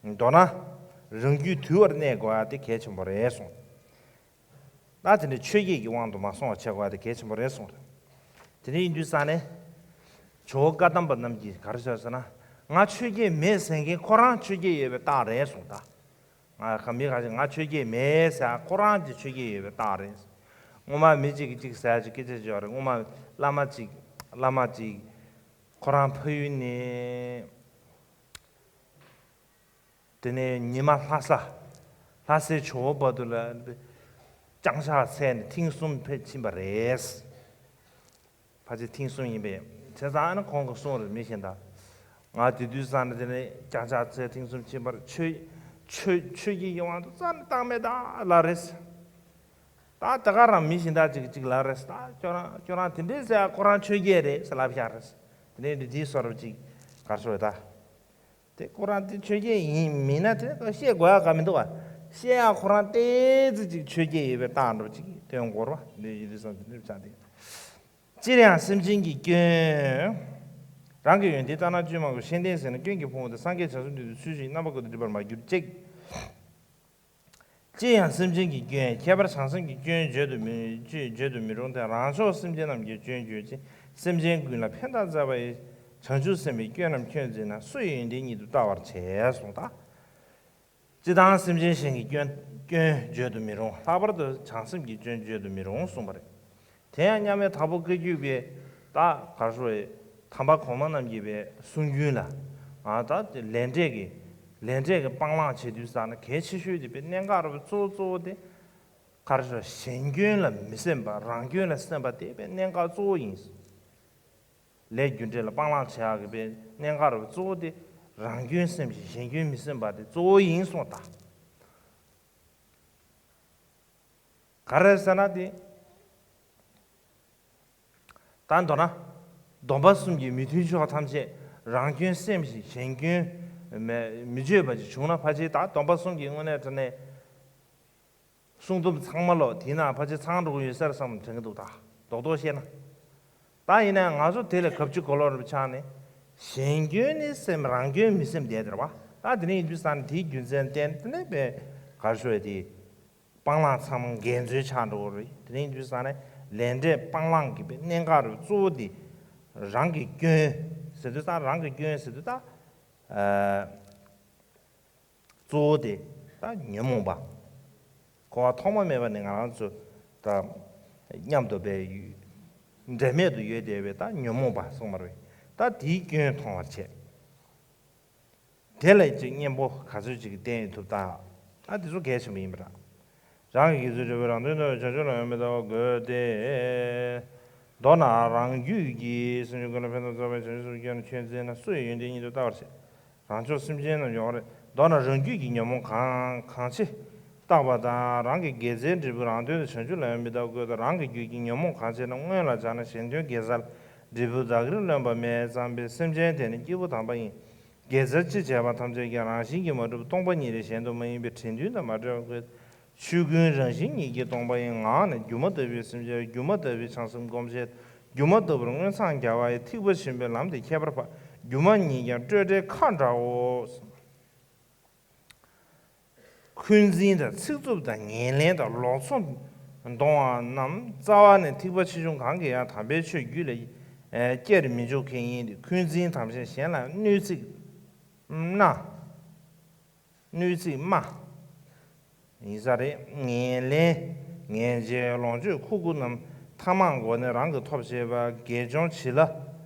བ། མདོར་ན་རང་རྒྱུད་དུལ་བར་གནས་དགོས་ཡ་དེ་གལ་ཆེན་པོ་རེད་གསུངས། ད་དེ་འདྲའི་ཆོས་བརྒྱད་ཀྱི་དབང་དུ་མ་སོང་བ་བྱེད་དགོས་པ་དེ་གལ་ཆེན་པོ་རེད་གསུངས་རེད། དེ་འདྲ་ཡིན་དུས་ཙང་ནས། ཇོ་བོ་བཀའ་གདམས་པ་རྣམས་ཀྱིས་ག་རེ་ཟེར་ཟེར་ན། ང་ཆོས་བརྒྱད་མེད་ཟེར་མཁན་ཁོ་རང་ཆོས་བརྒྱད་ཡོད་པའི་རྟགས་རེད་གསུངས་ད། ང་ཁ་མི་ཁ་ཅིག་ང་ཆོས་བརྒྱད་མེད་ཟེར་ཁོ་རང་གི་ཆོས་བརྒྱད་ཡོད་པའི་རྟགས་རེད། སྔོན་མ་མི་གཅིག་གིས་གཅིག་ཟེར་ཅིག་སྐད་ཆ་བརྗོད་རེད། སྔོན་མ་བླ་མ་གཅིག་བླ་མ་གཅིག་ཁོ་རང་ཕ་ཡུལ་ནས། དེ་ནས་ཉི་མ་ལྷ་ས། ལྷ་སའི་ཇོ་བོ་བར་དུ་ལ། བརྐྱངས་ཕྱག་འཚལ་ནས་ཐེངས་གསུམ་ཕེབས་ཕྱིན་པ་རེད། ཕལ་ཆེར་ཐེངས་གསུམ་ཡིན་པས་བྱས་ཙང་ཨ་ནི་ཁོང་གིས་གསུངས་རེད། མི་གཞན་དག་ང་དེ་དུས་ཙང་ནས་དེ་ནས་བརྐྱངས་ཕྱག་འཚལ་ཐེངས་གསུམ་ཕྱིན་པར་ཆོས་ཆོས་ཆོས་ཀྱི་ཡིད་དབང་དུ་རྩ་ནས་བཏང་མེད་ད་ལབ་རེད། ད་དེ་ག་རང་མི་གཞན་དག་ཅིག་ཅིག་ལབ་རེད། ད་ཁྱོད་རང་ཁྱོད་རང་དེ་འདྲས་ཟེར་ཁོ་རང་ཆོས་བརྒྱད་རེད་ཟེར་ལབ་བཞག་རེད། དེ་ནས་འདི་འདིའི་བཟོ་འདྲ་ཅིག་ག་རེ་ཟེར་ད། དེ་ཁོ་རང་དེ་ཆོས་བརྒྱད་ཡིན་མིན་ན་དེ་བཤད་དགོས་ཡ་ག་མི་འདུག་བ། བཤད་ཡ་ཁོ་རང་ཏོག་ཙམ་ཅིག་ཆོས་བརྒྱད་ཡོད་པའི་རྟགས་འདྲ་ཅིག་སྟོན་དགོས་རེད་བ། འདི་ཡིན་དུས་ཙང་དེ་འདྲ་ཆགས་ཏེ། སྤྱིར་ཡང་སེམས་ཅན་གྱི་སྐྱོན། རང་གི་ཡོན་ཏན་ལྟར་སྣང་བཅོས་མ་ཀུན་ཤེས་ལྡན་ཟིན་ནས་སྐྱོན་གྱི་ཕུང་པོ་དེ་སངས་རྒྱས་བྱང་སེམས་མདུན་དུ་ཚུལ་བཞིན་རྣམ་པ་ཀུན་ཏུ་སྒྲིབ་པར་མ་གྱུར་ཅིག་སྤྱིར་ཡང་སེམས་ཅན་གྱི་སྐྱོན། ཁྱད་པར་བྱང་སེམས་ཀྱི་སྐྱོན་བརྗོད་དུ་མི་བརྗོད་དུ་མི་རུང་སྟེ། རང་ཕྱོགས་སེམས་ཅན་རྣམས་ཀྱི་སྐྱོན་བརྗོད་ཅིང་། སེམས་ཅན་ཀུན་ལ་ཕན་དང་མཛའ་བ་ཡི། བྱང་ཆུབ་སེམས་དཔའི་སྐྱོན་རྣམས་ཁྱོད་འཛིན་ན། སུ་ཡི་ཡོན་ཏན་ཉིད་དུ་ལྟ་བར་བྱེད་གསུངས་ད། སྤྱིར་བཏང་སེམས་ཅན་གཞན་གྱི་སྐྱོན་སྐྱོན་བརྗོད་དུ་མི་རུང་། ལྷག་པར་དུ་བྱང་སེམས་ཀྱི་སྐྱོན་བརྗོད་དུ་མི་རུང་གསུངས་པ་རེད། དེ་ཡང་མཉམ་མེད་དྭགས་པོ་བཀའ་བརྒྱུད་པའི་ད་གར་ཤོར་བའི་དམ་པ་གོང་མ་རྣམས་ཀྱི་པའི་གསུང་རྒྱུན་ལ། ང་ད་ལས་འབྲས་ཀྱི་ལས་འབྲས་ཀྱི་སྤང་བླང་བྱེད་དུས་ཙང་ན་གལ་ཆེ་ཤོས་དེ་པའི་གནད་འགག་རུ་གཙོ་བོ་གཙོ་བོ་དེ་གར་ཤོར་གཞན་སྐྱོན་ལ་མི་སེམས་པ་རང་སྐྱོན་ལ་སེམས་པ་དེ་པའི་གནད་འགག་གཙོ་བོ་ཡིན། ལས་རྒྱུ་འབྲས་ལ་སྤང་བླང་བྱེད་ཡག་གི་པའི་གནད་འགག་རུ་གཙོ་བོ་དེ་རང་སྐྱོན་སེམས་ཤིང་གཞན་སྐྱོན་མི་སེམས་པ་དེ་གཙོ་བོ་ཡིན་གསུངས་ད། ག་རེ་ཟེར་ན་དེ། ད་མདོར་ན། སྡོམ་པ་གསུམ་གྱི་མི་མཐུན་ཕྱོགས་ཐམས་ཅད་རང་སྐྱོན་སེམས་ཤིང་གཞན་སྐྱོན་མི་མི་བརྗོད་པ་ཅིག་བྱུང་ན་ཕལ་ཆེར་ད་སྡོམ་པ་གསུམ་གྱི་དངོས་གནས་དྲང་གནས་གསུང་རྩོམ་ཚང་མ་ལོག་དེའི་ནང་ཕལ་ཆེར་ཚང་འགྲོ་གི་ཡོད་ས་རེད་བསམ་དྲན་གྱི་འདུག་ད་རྡོག་རྡོག་བཤད་ན། ད་ཡིན་ན་ང་ཚོ་དེ་ལས་གབ་ཅིག་གོ་ལོག་རུ་ཆགས་ནས། གཞན་སྐྱོན་ནི་སེམས་རང་སྐྱོན་མི་སེམས་བསྡད་དེ་རེད་བ། ད་དེ་ནས་ཡིན་དུས་ཙང་ནས་དེའི་རྒྱུ་མཚན་བསྟན་དེ་ནས་པའི་གར་ཤོར་དེ། སྤང་བླང་ཚང་མ་འགལ་འཛོལ་ཆགས་འགྲོ་གི་རེད། དེ་རིང་དུས་ཙང་ནས་ལས་འབྲས་སྤང་བླང་གི་པའི་གནད་འགག་རུ་གཙོ་བོ་དེ་རང་གི་སྐྱོན་ཟེར་དུས་ཙང་རང་གི་སྐྱོན་ཟེར་དུས་ད་གཙོ་བོ་དེ་ད་ཉོན་མོངས་པ། འཁོར་བ་ཐོག་མ་མེད་པ་ནས་ང་རང་ཚོ་ད་མཉམ་དུ་པའི་འབྲལ་མེད་དུ་ཡོད་བསྡད་པའི་ད་ཉོན་མོངས་པ་གསུངས་པ་རེད། ད་དེའི་སྐྱོན་མཐོང་བར་བྱེད། དེ་ལ་ཅིག་གཉེན་པོ་ག་ཚོད་ཅིག་གིས་བསྟེན་ཡོད་ཐུབ་ད། ཨ་དེ་ཚོ་གལ་ཆེན་པོ་ཡིན་པ་རེད། རང་གི་དགེ་ཚུལ་འབྲས་བུ་རང་དོན་དུ་བྱང་ཆུབ་ལ་ཡོང་མི་ལྟ་བ་དགོས་ཏེ། མདོར་ན་རང་རྒྱུད་ཀྱི་སེམས་ཅན་ཀུན་ལ་ཕན་དང་བསྩོགས་པའི་བྱང་ཆུབ་སེམས་ཀྱི་སྐྱོན་ནི་ཆོས་འཛིན་ན་སུ་ཡི་ཡོན་ཏན་ཉིད་དུ་ལྟ་བར་བྱེད། རང་ཕྱོགས་སེམས་ཅན་རྣམས་ཡོང་བ་རེད། མདོར་ན་རང་རྒྱུད་ཀྱི་ཉོན་མོངས་གང་གང་ཆེ་བརྟག་པ་དང་རང་གི་དགེ་རྩའི་འབྲས་བུ་རང་དོན་དུ་བྱང་ཆུབ་ལ་ཡོང་མི་ལྟ་བ་དགོས་ཏེ་རང་གི་རྒྱུད་ཀྱི་ཉོན་མོངས་གང་ཆེ་ན་སྔོན་ལ་སྦྱར་ན་གཞན་དོན་དགེ་རྩ་ལ་འབྲས་བུ་བདག་གིར་ལོན་པ་མེད་བསམ་པའི་སེམས་ཅན་དེ་ནི་སྐྱེས་བུ་དམ་པ་ཡིན། དགེ་རྩ་ཅི་བྱས་པ་ཐམས་ཅད་ཀྱང་རང་བཞིན་གྱིས་མ་གྲུབ་སྟོང་པ་ཉིད་ལས་གཞན་དུ་མ་ཡིན་པའི་དྲན་འདུན་དང་མ་བྲལ་བ་དགོས། ཆོས་ཀུན་རང་བཞིན་ཉིད་ཀྱིས་སྟོང་པ་ཡི་ངང་ནས་སྒྱུ་མ་ལྟ་བུའི་སེམས་ཅན་སྒྱུ་མ་ལྟ་བུའི་བྱང་སེམས་སྒོམ་བྱེད་སྒྱུ་མ་ལྟ་བུར་མངོན་འཚང་རྒྱ་བ་ཡི་ཐེག་པ་ཆེན་པོའི་ལམ་དེ་ཁྱད་པར་འཕགས་སྒྱུ་མ་ཉིད་ཀྱང་སྤྲོས་བྲལ་ཁ་འདྲའོ། འཁོན་འཛིན་དང་ཚིག་རྩུབ་དང་ངན་ལེན་དང་ལོག་འཚོ་འདོང་བ་རྣམས་རྩ་བ་ནས་ཐེག་པ་ཆེ་ཆུང་གང་གིས་ཡང་དམ་པའི་ཆོས་རྒྱུད་ལ་སྐྱེར་མི་འཇུག་མཁན་ཡིན་ཏེ། འཁོན་འཛིན་དམ་བཅས་གཞན་ལ་གནོད་ཚིག་སྨྲ། གནོད་ཚིག་སྨྲ། ཡིན་ས་རེད། ངན་ལེན། ངན་བྱས་ལོངས་སྤྱོད་མཁོ་དགུ་རྣམས་ཐ་མག་སྒོ་ནས་རང་གིས་ཐོབ་བྱས་པ་དགེ་སྦྱོང་བྱི་ལ།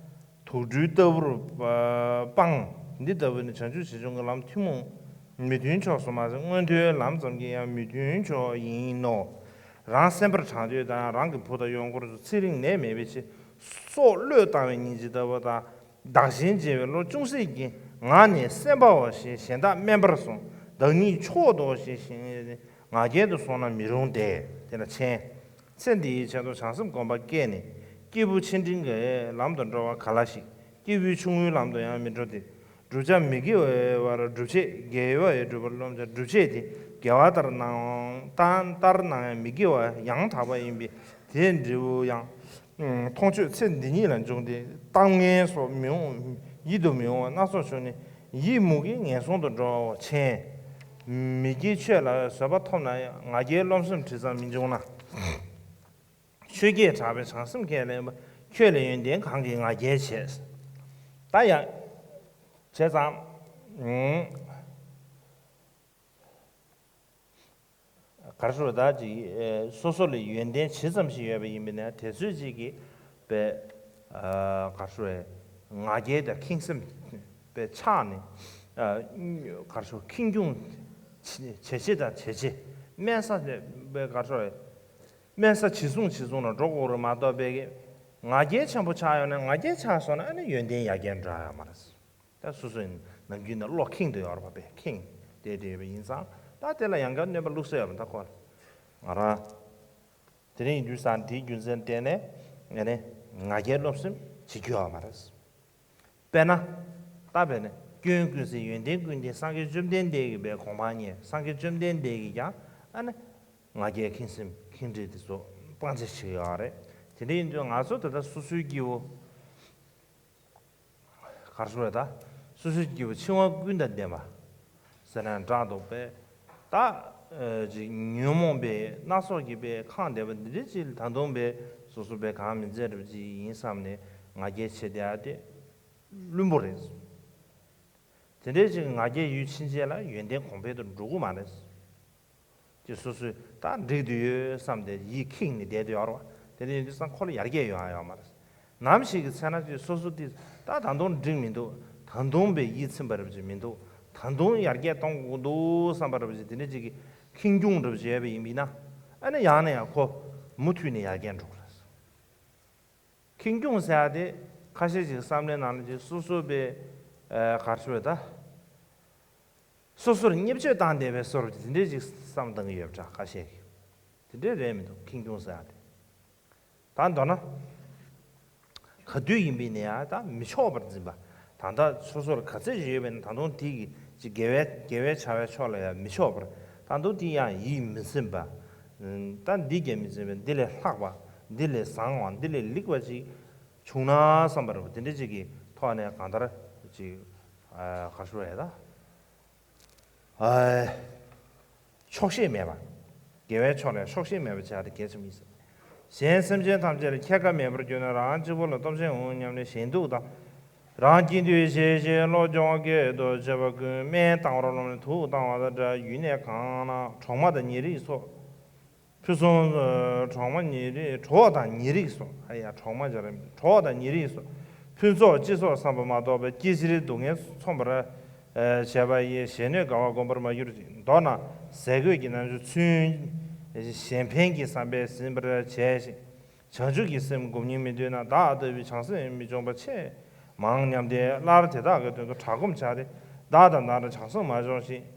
དུག་སྦྲུལ་ལྟ་བུར་སྤང་། འདི་ལྟ་བུ་ནི་བྱང་ཆུབ་ཆེ་ཆུང་གི་ལམ་ཐུན་མོང་མི་མཐུན་ཕྱོགས་སུ་མ་ཟད་མངོན་མཐོའི་ལམ་ཙམ་གྱི་ཡང་མི་མཐུན་ཕྱོགས་ཡིན་ནོ། རང་སེམས་པར་དྲང་དུས་དང་རང་གི་བུ་དང་ཡོང་འཁོར་སོགས་ཚེ་རིང་ནད་མེད་པའི་ཕྱིར། སྲོག་བློས་བཏང་བའི་སྙིང་རྗེ་ལྟ་བུ་དང་། བདག་གཞན་བརྗེ་བའི་བློ་ཅུང་ཟད་ཀྱིས། ང་ནི་སེམས་དཔའོ་ཞེས་གཞན་དག་དམན་པར་གསུངས། བདག་ཉིད་མཆོག་ཏོ་ཞེས་ང་རྒྱལ་དུ་སོང་ན་མི་རུང་སྟེ། དེ་ལ་མཆན། ཚེ་འདིའི་ཆེད་དུ་བྱང་སེམས་སྒོམ་པ་བསྐྱེད་ནས་སྐྱེས་བུ་ཆེ་འབྲིང་གི་ལམ་དུ་འགྲོ་བ་ག་ལ་ཞིག་སྐྱེས་བུའི་ཆུང་ངུའི་ལམ་དུ་ཡང་མི་འགྲོ་སྟེ། བསྒྲུབ་བྱ་མི་དགེ་བའི་བར་སྒྲུབ་བྱེད་དགེ་བའི་སྒྲུབ་པར་རློམ་ཀྱང་སྒྲུབ་བྱེད་དེ་དགེ་བ་ལྟར་སྣང་ལྟར་སྣང་ཡང་མི་དགེ་བ་ཡང་དག་པ་ཡིན་པས་དེའི་འབྲས་བུ་ཡང་། མཐོང་ཆོས་ཚེ་འདི་ཉིད་ལ་འབྱུང་སྟེ་གཏམ་ངན་སོགས་མི་འོང་ཡིད་དུ་མི་འོང་བ་སྣ་ཚོགས་བྱུང་ནས་ཡིད་མུག་གིས་ངན་སོང་དུ་འགྲོ་བའོ། མཆན། མི་དགེ་ཆོས་ལ་བཟོད་པ་ཐོབ་ན་ཡང་ང་རྒྱལ་རློམ་སེམས་དྲི་བཟང་མི་འབྱུང་ན། ཆོས་བརྒྱད་གྲགས་པའི་བྱང་སེམས་ཁས་ལེན་པ་ཁྱོད་ལ་ཡོན་ཏན་གང་གིས་ང་རྒྱལ་བྱེད། ད་ཡང་། བྱས་ཙང་། གར་སོ་ད་ཅིག་སོ་སོ་ལ་ཡོན་ཏན་ཇི་ཙམ་ཞིག་ཡོད་པ་ཡིན་པས་ན་དེ་ཚོད་ཅིག་གིས་པའི་གར་སོ་ང་རྒྱལ་དང་ཁེངས་སེམས་པའི་ཆགས་ནས་གར་སོ་ཁེངས་སྐྱུང་བྱེད་བྱེད་དང་བྱེད་བྱེད་དམན་ས་པའི་གར་སོ་དམན་ས་ཇི་བཟུང་ཇི་བཟུང་ལ་འགྲོ་དགོས་རེད་མ་གཏོགས་པའི་ང་རྒྱལ་ཆེན་པོ་ཆགས་ཡོད་ན་ང་རྒྱལ་ཆགས་སོང་ན་ཨ་ནི་ཡོན་ཏན་ཡར་རྒྱས་འགྲོ་ཡོད་མ་རེད། ད་སོ་སོའི་ནམ་རྒྱུན་ནས་བློ་ཁེངས་དུ་ཡོད་རེད་པ་བས་ཁེངས་བསྡད་དུ་ཡོད་པ་ཡིན་ཙང་ད་དེ་ལ་ཡང་བསྐྱར་གནོད་པ་བླུགས་ས་ཡོད་པ་ད་ཁོ་ང་རང་དེ་རིང་ཡིན་དུས་ཙང་དེའི་རྒྱུ་མཚན་བརྟེན་ནས་ངས་ནི་ང་རྒྱལ་རློམ་སེམས་བྱེད་རྒྱུ་ཡོད་མ་རེད། དཔེར་ན། ད་བས་ནི་སྐྱོན་ཀུན་ཟད་ཡོན་ཏན་ཀུན་ལྡན་སངས་རྒྱས་བཅོམ་ལྡན་འདས་ཀྱི་བའི་གོ་འཕང་བརྙེས་སངས་རྒྱས་བཅོམ་ལྡན་འདས་ཀྱིས་ཀྱང་ཨ་ནི་ང་རྒྱལ་ཁེངས་སེམས་ཁེངས་དྲེགས་དེ་ཚོ་སྤང་བྱ་བྱེད་ཀྱི་ཡོད་རེད། དེ་འདྲ་ཡིན་དུས་ང་ཚོ་ད་ལྟ་སོ་སོའི་སྐྱེ་བོ། གར་སོང་རེད་ད། སོ་སོའི་སྐྱེ་བོ་འཆིང་བ་ཀུན་དང་ལྡན་པ། ཟེར་ན་འདྲ་འདུག་པས། ད། ཅིག་ཉོན་མོངས་པའི་སྣ་ཚོགས་ཀྱི་པའི་ཁེངས་བསྡད་པ་འདི་འདྲ་ཅིག་ད་དུང་པའི་སོ་སོ་པའི་གང་མི་མཛད་རབས་ཅིག་ཡིན་བསམ་ནས་ང་རྒྱལ་བྱེད་བསྡད་ཡ་དེ། བླུན་པོ་རེད། དེ་འདྲའི་ཅིག་ང་རྒྱལ་ཡུལ་ཕྱིན་ཆད་ལ་ཡོན་ཏན་གོང་འཕེལ་དུ་འགྲོ་གི་མ་རེད། ཀྱི་སོ་སོས་ད་འགྲིག་དུ་ཡོད་བསམ་སྟེ་ཡིད་ཁེངས་ནས་བསྡད་དུ་ཡོད་རེད་བ། དེ་འདྲ་ཡིན་དུས་ཙང་ཁོ་ལ་ཡར་རྒྱས་ཡོང་ཡ་ཡོད་མ་རེད། ནམ་ཞིག་གི་ཚེ་ན་ཀྱི་སོ་སོ་དེ་ད་ད་དུང་འགྲིག་མི་འདུག་ད་དུང་པའི་ཡིད་ཚིམ་པ་རབ་ཅིག་མི་འདུག་ད་དུང་ཡར་རྒྱས་གཏོང་དགོས་འདུག་བསམ་པ་རབ་ཅིག་དེ་འདྲ་ཅིག་གི་ཁེངས་སྐྱུང་རབ་ཅིག་ཡོད་པ་ཡིན་པས་ན། ཨ་ནི་ཡང་ནས་ཡང་ཁོ་མུ་མཐུད་ནས་ཡར་རྒྱས་འགྲོ་གི་རེད། ཁེངས་སྐྱུང་ཟེར་ཡ་དེ་ཁ་ཤས་ཅིག་བསམ་བློའི་ནང་ལ་ཅིག་སོ་སོ་པའི་གར་ཤོར་ད། སོ་སོར་བརྙས་བཅོས་བཏང་བསྡད་པའི་བཟོ་འདྲ་དེ་འདྲས་ཅིག་བསམ་བཏང་གི་ཡོད་པ་འདྲ་ཁ་ཤས་ཀྱིས། དེ་འདྲས་རེད་མི་འདུག་ཁེངས་སྐྱུང་ཟེར་ཡ་དེ། ད་མདོར་ན། ག་དུས་ཡིན་པའི་ནས་ཡང་ད་མི་ཆོག་པར་འཛིན་པ། ད་ལྟ་སོ་སོར་ག་ཚད་ཅིག་ཡོད་པའི་ན་ད་དུང་དེ་གི་ཅིག་དགེ་བའི་དགེ་བའི་བྱ་བའི་ཕྱོགས་ལ་ཡང་མི་ཆོག་པར་ད་དུང་དེ་ཡང་ཡིད་མི་ཚིམ་པ། ད་འདི་གས་མི་ཚིམ་པའི་འདི་ལས་ལྷག་པ། འདི་ལས་བཟང་བ་འདི་ལས་ལེགས་པ་ཅིག་བྱུང་ན་བསམ་པ་རེད་པ་དེ་འདྲ་ཅིག་གི་ཐོག་ནས་གང་ལྟར་ཅིག་ག་རེ་ཞུ་དགོས་རེད་ད། ཆོག་ཤེས་མེད་པ། དགེ་བའི་ཕྱོགས་ལ་ཆོག་ཤེས་མེད་པ་བྱས་ཏེ་གལ་ཆེན་མིན་ཟེར། གཞན་སེམས་ཅན་ཐམས་ཅད་ལ་ཁྱད་ཀ་མེད་པར་གྱུར་ན་རང་གཅིག་པུ་ལ་སྟོབས་ཆེན་འོང་སྙམ་ནས་གཞན་སྡུག་དང་། རང་སྐྱིད་འདོད་བྱས་ཤིང་བློ་སྦྱོང་བསྐྱེད་དུ་བྱེད་པ་ཀུན་སྨན་བཏང་བར་རློམ་ནས་དུག་བཏང་བ་དང་འདྲ། ཡུལ་ནས་གང་ན་གྲོག་མ་དང་ཉེ་རིགས་སོགས། ཕུན་སུམ་གྲོག་མ་ཉེ་རིགས་གྲོགས་དང་ཉེ་རིགས་སོགས། ཨ་ཡ་གྲོག་མ་སྦྱར་གྲོགས་དང་ཉེ་རིགས་སོགས། ཕུན་ཚོགས་སྤྱི་སོགས་བསམ་པ་མ་གཏོགས་པའི་སྐྱེ་ཕྱིར་སྡུག་བསྔལ་མཚོན་པར་བྱས་པ་ཡིས་གཞན་གནོད་དགའ་བ་བསྒོམ་པར་མ་གྱུར་ཅིག་མདོར་ན་ཟས་གོས་ཀྱི་རྣམ་འགྱུར་ཚུན་གཞན་ཕན་གྱི་བསམ་པས་ཟིན་པར་བྱས་ཤིང་། བྱང་ཆུབ་ཀྱི་སེམས་སྒོམ་སྙིང་མི་འདོད་ན་བདག་ལྟ་བུའི་བྱང་སེམས་མི་འབྱུང་པ་ཆེས་མང་སྙམ་སྟེ་སླར་དེ་དག་གི་དོན་དུ་གྲྭ་སྒོམ་བྱ་སྟེ། བདག་དང་བདག་འདྲ་བྱང་སེམས་མ་འབྱུང་ཞིང་།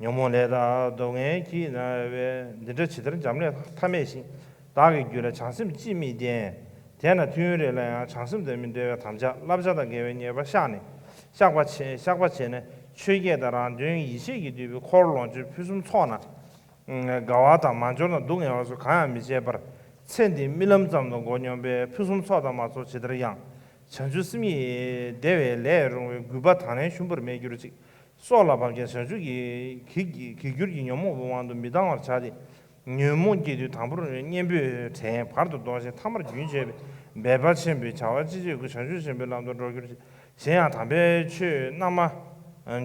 ཉོན་མོངས་ལས་དང་སྡུག་བསྔལ་གྱིས་མནར་བས། འདི་འདྲ་ཇི་ལྟར་འབྱམས་ཀླས་ཐ་མལ་ཞིང་། བདག་གི་རྒྱུད་ལ་བྱང་སེམས་ཅིས་མི་ལྡན། དེས་ན་ཐུན་རེ་ལ་ཡང་བྱང་སེམས་དང་མི་འབྲལ་བའི་དམ་བཅའ་བསླབ་བྱ་དང་འགལ་བའི་ཉེས་པ་བཤགས་ནས། བཤགས་པ་བྱས་བཤགས་པ་བྱས་ནས་ཆོས་བརྒྱད་དང་རང་དོན་ཡིད་བྱེད་ཀྱིས་བསྡུས་པའི་འཁོར་ལོངས་སྤྱོད་ཕུན་སུམ་ཚོགས་ན། དགའ་བ་དང་མ་འབྱོར་ན་སྡུག་བསྔལ་བ་སོགས་གང་ཡང་མི་བྱེད་པར། ཚེ་འདིའི་རྨི་ལམ་ཙམ་དུ་མགོ་སྙོམས་པས་ཕུན་སུམ་ཚོགས་དང་མ་ཚོགས་ཇི་ལྟར་ཡང་། བྱང་ཆུབ་སེམས་ཉིད་བདེ་བའི་ལས་རུང་བའི་རྒུད་པ་དང་ལེན་ཞུམ་པར་མེད་གྱུར་ཅིག་སྲོག་ལ་བབ་ཀྱང་བྱང་ཆུབ་ཀྱི་གི་གི་གྱུར་གྱི་ཉོན་མོངས་པའི་དབང་དུ་མི་བཏང་བར་བྱ་སྟེ། ཉོན་མོངས་སྐྱེ་དུས་དང་པོར་གཉེན་པོས་དྲན། བར་དུ་ལྡོག་ཅིང་ཐ་མར་རྒྱུན་ཆད་པས་འབད་པ་ཆེན་པོས་བྱ་བ་ཅི་བྱེད་ཀྱང་བྱང་ཆུབ་ཆེན་པོའི་ལམ་དུ་འགྲོ་གྱུར་ཅིག་གཞན་ཡང་དམ་པའི་ཆོས་རྣལ་མ་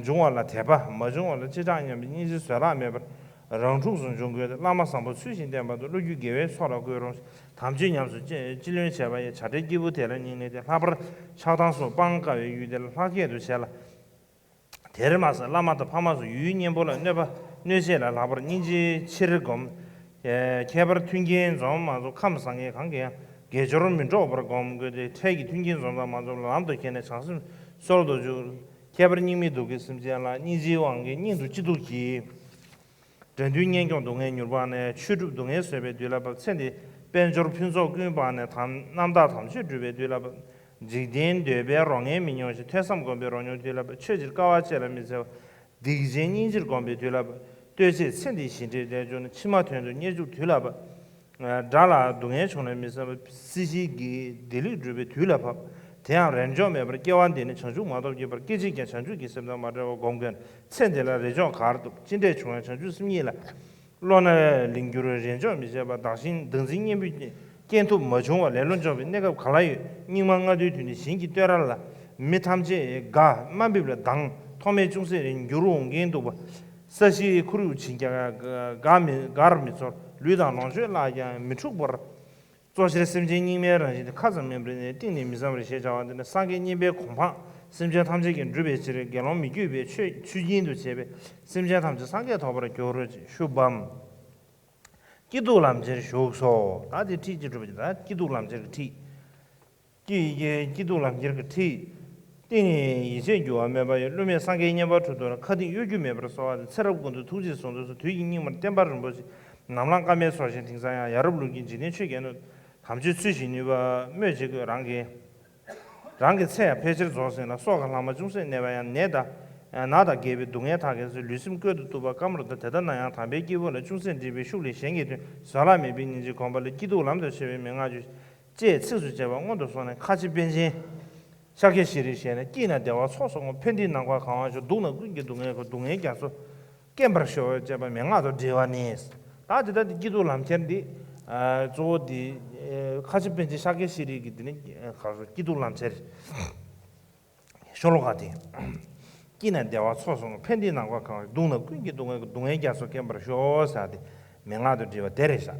འབྱུང་བ་ལ་དད་པ། མ་བྱུང་བ་ལ་ཅི་དྲག་སྙམ་པའི་སྙིང་རྗེ་བཟོད་གླགས་མེད་པར་རང་འཁྲུགས་སུ་འབྱུང་དགོས་ཏེ། བླ་མ་བཟང་པོ་ཚུལ་བཞིན་བསྟེན་པ་དང་བློ་རྒྱུད་དགེ་བའི་ཚོགས་ལ་བཀོད་རུང་། དམ་ཆོས་ཉམས་སུ་ཅི་ལོན་བྱས་པ་ཡི་བྱ་བྲལ་སྐྱེས་བུ་དེ་ལ་སྙིང་ནས་དད། ལྷག་པར་ཆགས་སྡང་སོགས་སྤང་དཀའ་བའི་ཡུལ་དེ་ལ་ལྷག་བཅས་དུ་བྱས་ལ། དེར་མ་ཟད་བླ་མ་དང་ཕ་མ་སོགས་ཡུལ་གཉེན་པོ་ལ་གནོད་པ་གནོད་བྱེད་ལ་ལྷག་པར་སྙིང་རྗེའི་ཕྱིར་བསྒོམ། ཁྱད་པར་མཐུན་རྐྱེན་འཛོམས་མ་འཛོམས་ཁམས་བཟང་ངན་གང་གིས་ཀྱང་དགེ་སྦྱོར་མི་འཕྲོག་པར་བསྒོམ་དགོས་ཏེ། འཕྲལ་གྱི་མཐུན་རྐྱེན་འཛོམས་དང་མ་འཛོམས་ལ་ལམ་དུ་ཁྱེར་ནས་བྱང་སེམས་གསོལ་དུ་འཇུག་མཁས་པར་སྙིགས་མའི་སྡུག་གིས་སེམས་ཅན་ལ། སྙིང་རྗེའི་དབང་གིས་སྙིང་དུ་ཅི་སྡུག་བགྱིད། དགྲ་འདུལ་གཉེན་སྐྱོང་སྡུག་བསྔལ་མྱུར་སྤངས་ནས། ཆོས་སྒྲུབ་སྡུག་བསྔལ་བཟོད་པའི་དུས་ལ་བབ། ཚེ་འདིའི་དཔལ་འབྱོར་ཕུན་ཚོགས་ཀུན་སྤངས་ནས། དམ་རྣམ་དག་དམ་ཆོས་སྒྲུབ་པའི་དུས་ལ་བབ། འཇིག་རྟེན་འདོད་པའི་རོགས་ངན་མི་མྱོང་ཞིང་། ཐོས་བསམ་སྒོམ་པའི་རོ་མྱོང་དུས་ལ་བབ། ཆོས་ཕྱིར་དཀའ་བ་སྤྱད་ལ་མི་འཚེ་བ། སྡིག་ཅན་སྙིང་རྗེར་བསྒོམས་པའི་དུས་ལ་བབ། ལྟོས་བཅས་ཚེ་འདིའི་ཞི་འགྲིབ་ལས་བྱུང་ནས། ཕྱི་མ་དོན་དུ་གཉེར་འཇུག་དུས་ལ་བབ། དགྲ་ལ་སྡུག་བསྔལ་བྱུང་ན་མི་བསམ་པར་སྲིད་ཞིའི་བདེ་ལེགས་སྒྲུབ་པའི་དུས་ལ་བབ། དེ་ཡང་རེས་འཇོག་མེད་པར་སྐྱེ་བ་འདི་ནི་བྱང་ཆུབ་མ་ཐོབ་ཀྱི་བར་སྐད་ཅིག་ཀྱང་བྱང་ཆུབ་ཀྱི་སེམས་དང་མ་བྲལ་བར་བསྒོམ་དགོས་ན། ཚེ་འདི་ལ་རེས་འཇོག་གར་ཐུབ། ཅི་འདྲས་བྱུང་ཡང་བྱང་ཆུབ་སེམས་ཉིད་ལ་བློ་སྣ་ལིང་འགྱུར། རེས་འཇོག་མི་བྱེད་པར་བདག་གཞན་བདག་འཛིན་གཉེན་པོའི་རྐྱེན་ཐུབ་མ་བྱུང་བར་ལེ་ལོ་འཇོག་པའི་གནས་སྐབས་ག་ལ་ཡོད། སྙིགས་མ་ལྔ་བདོའི་དུས་ནི་གཞན་གྱི་བསྟོད་ར་ལ། མི་ཐམས་ཅད་དགའ། དམའ་འབེབས་ལ་སྡང་། ཐོག་མེད་ཅུང་ཟད་རེ་འགྱུར་འོང་མཁན་འདུག་པ། ས་གཞིའི་ཁོར་ཡུག་བྱིན་ཀྱང་དགའ་མི་དགར་མི་ཚོར། ལུས་དང་ལོངས་སྤྱོད་བརླག་ཀྱང་མི་འཁྲུགས་པར། གཙོ་ཆེར་སེམས་ཅན་སྙིགས་མའི་རང་བཞིན་དེ་ཁ་ཙམ་མིན་པར་ནི་གཏིང་ནས་མི་བསམ་རེ་ཞེས་བྱ་བ་འདི་ནི་སངས་རྒྱས་མཉན་པའི་གོ་འཕང་སེམས་ཅན་ཐམས་ཅད་ཀྱིས་འགྲུབ་པའི་ཕྱིར་དགེ་སློང་མི་བསྐྱོད་པའི་ཆོས་ཆོས་ཉིད་དུ་བྱས་པས་སེམས་ཅན་ཐམས་ཅད་སངས་རྒྱས་ཐོབ་པར་འགྱུར་ཞེས་ཞུ་བམ། སྐྱིད་སྡུག་ལམ་ཁྱེར་བཞུགས་སོ། ད་དེ་ཁྲིད་ཀྱི་སྒྲུབ་ཀྱི་ད་སྐྱིད་སྡུག་ལམ་ཁྱེར་གྱི་ཁྲིད། སྐྱིད་ཡི་གེ་སྐྱིད་སྡུག་ལམ་ཁྱེར་གྱི་ཁྲིད། གཏིང་ནས་ཡིད་ཆེས་འགྱུར་བ་མེད་པ་ཡི་བསླུ་མེད་སངས་རྒྱས་མཉན་པ་གྲུབ་ཐོབ་ལ་མཁའ་ལྡིང་གཡོ་སྒྱུ་མེད་པར་གསོལ་བ་དང་ཚེ་རབས་ཀུན་ཏུ་ཐུགས་རྗེས་བཟུང་དུ་གསོལ། དུས་ཀྱི་སྙིགས་མར་བསྟན་པ་རིན་པོ་ཆེ་ནམ་ལངས་ཀ་མེད་ཚོགས་ཤིང་དེང་སང་ཡང་ཡ་རབས་ལུགས་ཀྱི་འཇིག་རྟེན་ཆོས་བརྒྱད་ནང་དམ་ཆོས་ཚུལ་བཞིན་ནུས་པ་སྨོས་བྱེད་དགོས། རང་གི་རང་གི་ཚེ་ཡང་ཕལ་ཆེར་རྫོགས་ཟིན་ལ་སྲོག་གི་ལྷག་མ་ཅུང་ཟད་གནས་པ་ཡང་ནད་དང་ན་དང་རྒས་པའི་སྡུག་བསྔལ་དག་གིས་ལུས་སེམས་བསྐོལ་དུ་གཏུབ་པ་སྐམ་རུ་དང་། དེ་ལྟ་ན་ཡང་དམ་པའི་སྐྱེས་བུ་ལ་ཅུང་ཟད་འདྲིས་པའི་ཤུགས་ལས་གཞན་གྱི་དོན་བཟོད་གླགས་མེད་པའི་སྙིང་རྗེ་བསྒོམ་པ་ལ་སྐྱིད་སྡུག་ལམ་དུ་ཆས་པའི་མན་ངག་བཅུ། ཅེས་ཚིགས་སུ་བཅད་པ་སྔོན་དུ་སོང་ནས་ཁ་ཆེ་པཎ་ཆེན་ཤཱཀྱ་ཤྲཱི་ཞལ་ནས། སྐྱིད་ན་བདེ་བ་ཚོགས་སུ་བསྔོ། ཕན་བདེའི་ནམ་མཁའ་གང་བར་ཤོག་སྡུག་ན་ཀུན་གྱི་སྡུག་བསྔལ་གྱི་སྡུག་བསྔལ་རྒྱ་མཚོ་སྐེམ་པར་ཤོག་ཅེས་པ་མན་ངག་དང་འབྲེལ་བ་ནི། ད་དེ་ལྟ་དེ་སྐྱིད་སྡུག་ལམ་ཁྱེར་འདི་གཙོ་བོ་འདི་ཁ་ཆེ་པཎ་ཆེན་ཤཱཀྱ་ཤྲཱི་གི་འདི་ནི་ག་རེ་ཟེར་སྐྱིད་སྡུག་ལམ་ཁྱེར་ཤོ་ལོ་ཀ་དེ། སྐྱིད་ན་བདེ་བ་ཚོགས་སུ་བསྔོ། ཕན་བདེའི་ནམ་མཁའ་གང་བར་ཤོག་སྡུག་ན་ཀུན་གྱི་སྡུག་བསྔལ་གྱི་སྡུག་བསྔལ་རྒྱ་མཚོ་སྐེམ་པར་ཤོག་ཟེར་ཏེ་མན་ངག་དང་འབྲེལ་བ་དེ་རེད་ཤག་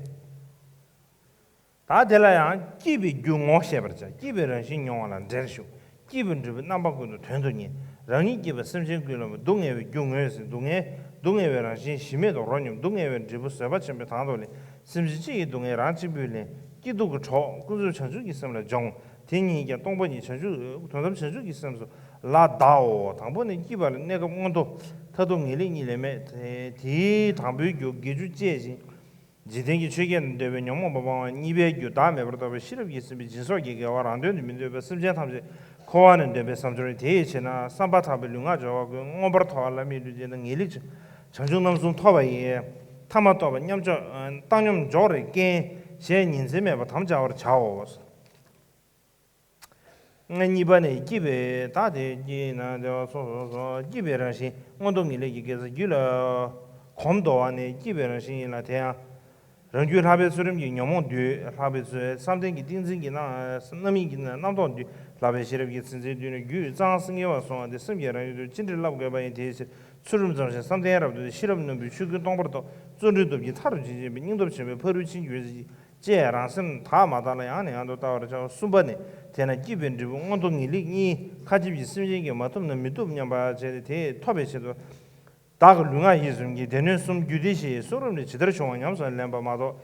ད་དེ་ལ་ཡང་སྐྱིད་པའི་རྒྱུ་ངོ་ཤེས་པར་བྱ། སྐྱིད་པའི་རང་བཞིན་མྱོང་བ་ལ་འབྲེལ་ཞུགས། སྐྱིད་པའི་འབྲས་བུ་རྣམ་པ་ཀུན་ཏུ་དོན་དུ་གཉེར། རང་ཉིད་སྐྱིད་པ་སེམས་ཅན་ཀུན་ལ་སྡུག་བསྔལ་བའི་རྒྱུ་ངོས་ཟིན། སྡུག་བསྔལ་སྡུག་བསྔལ་བའི་རང་བཞིན་གཞི་མེད་དུ་རོ་སྙོམས། སྡུག་བསྔལ་བའི་འབྲས་བུ་བཟོད་པ་ཆེན་པོས་དང་དུ་ལེན། སེམས་ཅན་སྤྱི་ཡི་སྡུག་བསྔལ་རང་གཅིག་པུས་ལེན། སྐྱིད་སྡུག་གི་གྲོགས་ཀུན་རྫོབ་བྱང་ཆུབ་ཀྱི་སེམས་ལ་སྦྱོང་། དེ་ཉིད་ཀྱང་སྟོང་པ་ཉིད་བྱང་ཆུབ་དོན་དམ་བྱང་ཆུབ་ཀྱི་སེམས་སུ་ལ་བཟླའོ། དང་པོ་ནི་སྐྱིད་པ་ལ་གནས་སྐབས་མངོན་མཐོ་མཐར་ཐུག་ངེས་ལེགས་གཉིས་ལས་མེད། དེའི་དང་པོའི་རྒྱུ་དགེ་བཅུ་སྤྱད་ཅིང་། འཇིག་རྟེན་གྱི་ཆོས་བརྒྱད་དང་འདོད་པའི་ཉོན་མོངས་པ་སྤང་བ། གཉིས་པའི་རྒྱུ་བདག་མེད་པར་རྟོགས་པའི་ཤེས་རབ་ཀྱིས་ཟིན་པའི་སྦྱིན་སོགས་ཀྱི་དགེ་བ། རང་དོན་དུ་མི་འདོད་པའི་སེམས་ཅན་ཐམས་ཅད་འཁོར་བ་ནས་འདོན་པའི་བསམ་སྦྱོར། དེའི་ཕྱིར་ན་བསམ་པ་ཐག་པས་ལུས་ངག་སྦྱོར་བ་ཀུན། མངོན་པར་མཐོ་བ་བླ་མེད་ལུས་ཅན་དང་། ངེས་ལེགས་བྱང་ཆུབ་རྣམ་གསུམ་ཐོབ་པ་ཡི། ཐ་མ་རྟོགས་པ་མཉམ་འཇོག་བཏང་སྙོམས་འཇོག་རེ་རྐྱེན་ཞེས་ཉིན་མཚན་མེད་པར་དམ་བཅའ་བར་བྱའོ། གཉིས་པ་ནི་སྐྱིད་པའི་ད་དེ་སྐྱིད་ན་བདེ་བ་སོགས་སོགས་སོགས་སྐྱིད་པའི་རང་བཞིན་མངོན་མཐོ་ངེས་ལེགས་ཀྱི་དགེ་རྩ་རྒྱུད་ལ་གོམས་འདོར་བ་ནི་སྐྱིད་པའི་རང་བཞིན་ཡིན་ལ། དེ་ཡང་ རང་རྒྱུད་ལྷག་པའི་ཚུལ་ཁྲིམས་ཀྱིས་ཉོན་མོངས་འདུལ། ལྷག་པའི་ཚུལ་བསམ་གཏན་གྱི་ཏིང་འཛིན་གྱིས་རྣམ་རྣམ་སྨིན་གྱི་རྣམ་རྟོག་འདུལ། ལྷག་པའི་ཤེས་རབ་ཀྱིས་སེམས་ཅན་འདུལ་ནས་རྒྱུད་གཙང་སེང་གེ་བ་སོང་བ་འདི་སེམས་ཀྱི་རང་ཡུལ་དུ་ཅི་འདྲའི་བསླབ་དགོས་པ་ཡིན། དེའི་ཕྱིར་ཚུལ་ཁྲིམས་ཙམ་ཞིག་བསམ་གཏན་རབ་ཏུ་ཤེས་རབ་རྣོན་པོས་ཆོས་ཀུན་སྟོང་པར་རྟོགས། བརྩོན་འགྲུས་སྟོབས་ཀྱིས་མཐའ་རུ་ཕྱིན་ཕྱིན་པའི་སྙིང་སྟོབས་ཆེན་པོས་ཕ་རོལ་ཕྱིན་གྱི་འོད་ཟེར་ཅེས་རང་སེམས་དག་མ་དག་ལ་ཡང་ནས་ཡང་དུ་བལྟ་བར་བྱའོ། གསུམ་པ་ནི། དེས་ན་སྐྱེས་པའི་འབྲས་བུ་མངོན་མཐོ་ངེས་ལེགས་གཉིས་ཁ་ཅིག་གིས་སེམས་ཅན་གྱིས་མ་ཐུབ་ན་མི་བཏུབ་སྙམ་པ་བྱས་ཏེ་དེ་ཐོབ་པའི་ཆེད་དུ། བདག་གི་ལུས་ངག་ཡིད་གསུམ་གྱི་སྡེ་སྣོད་གསུམ་རྒྱུད་སྡེ་བཞིའི་གསུང་རབ་ནི་ཇི་ལྟར་བྱུང་བ་ཉམས་སུ་ལེན་པ་མ་གཏོགས།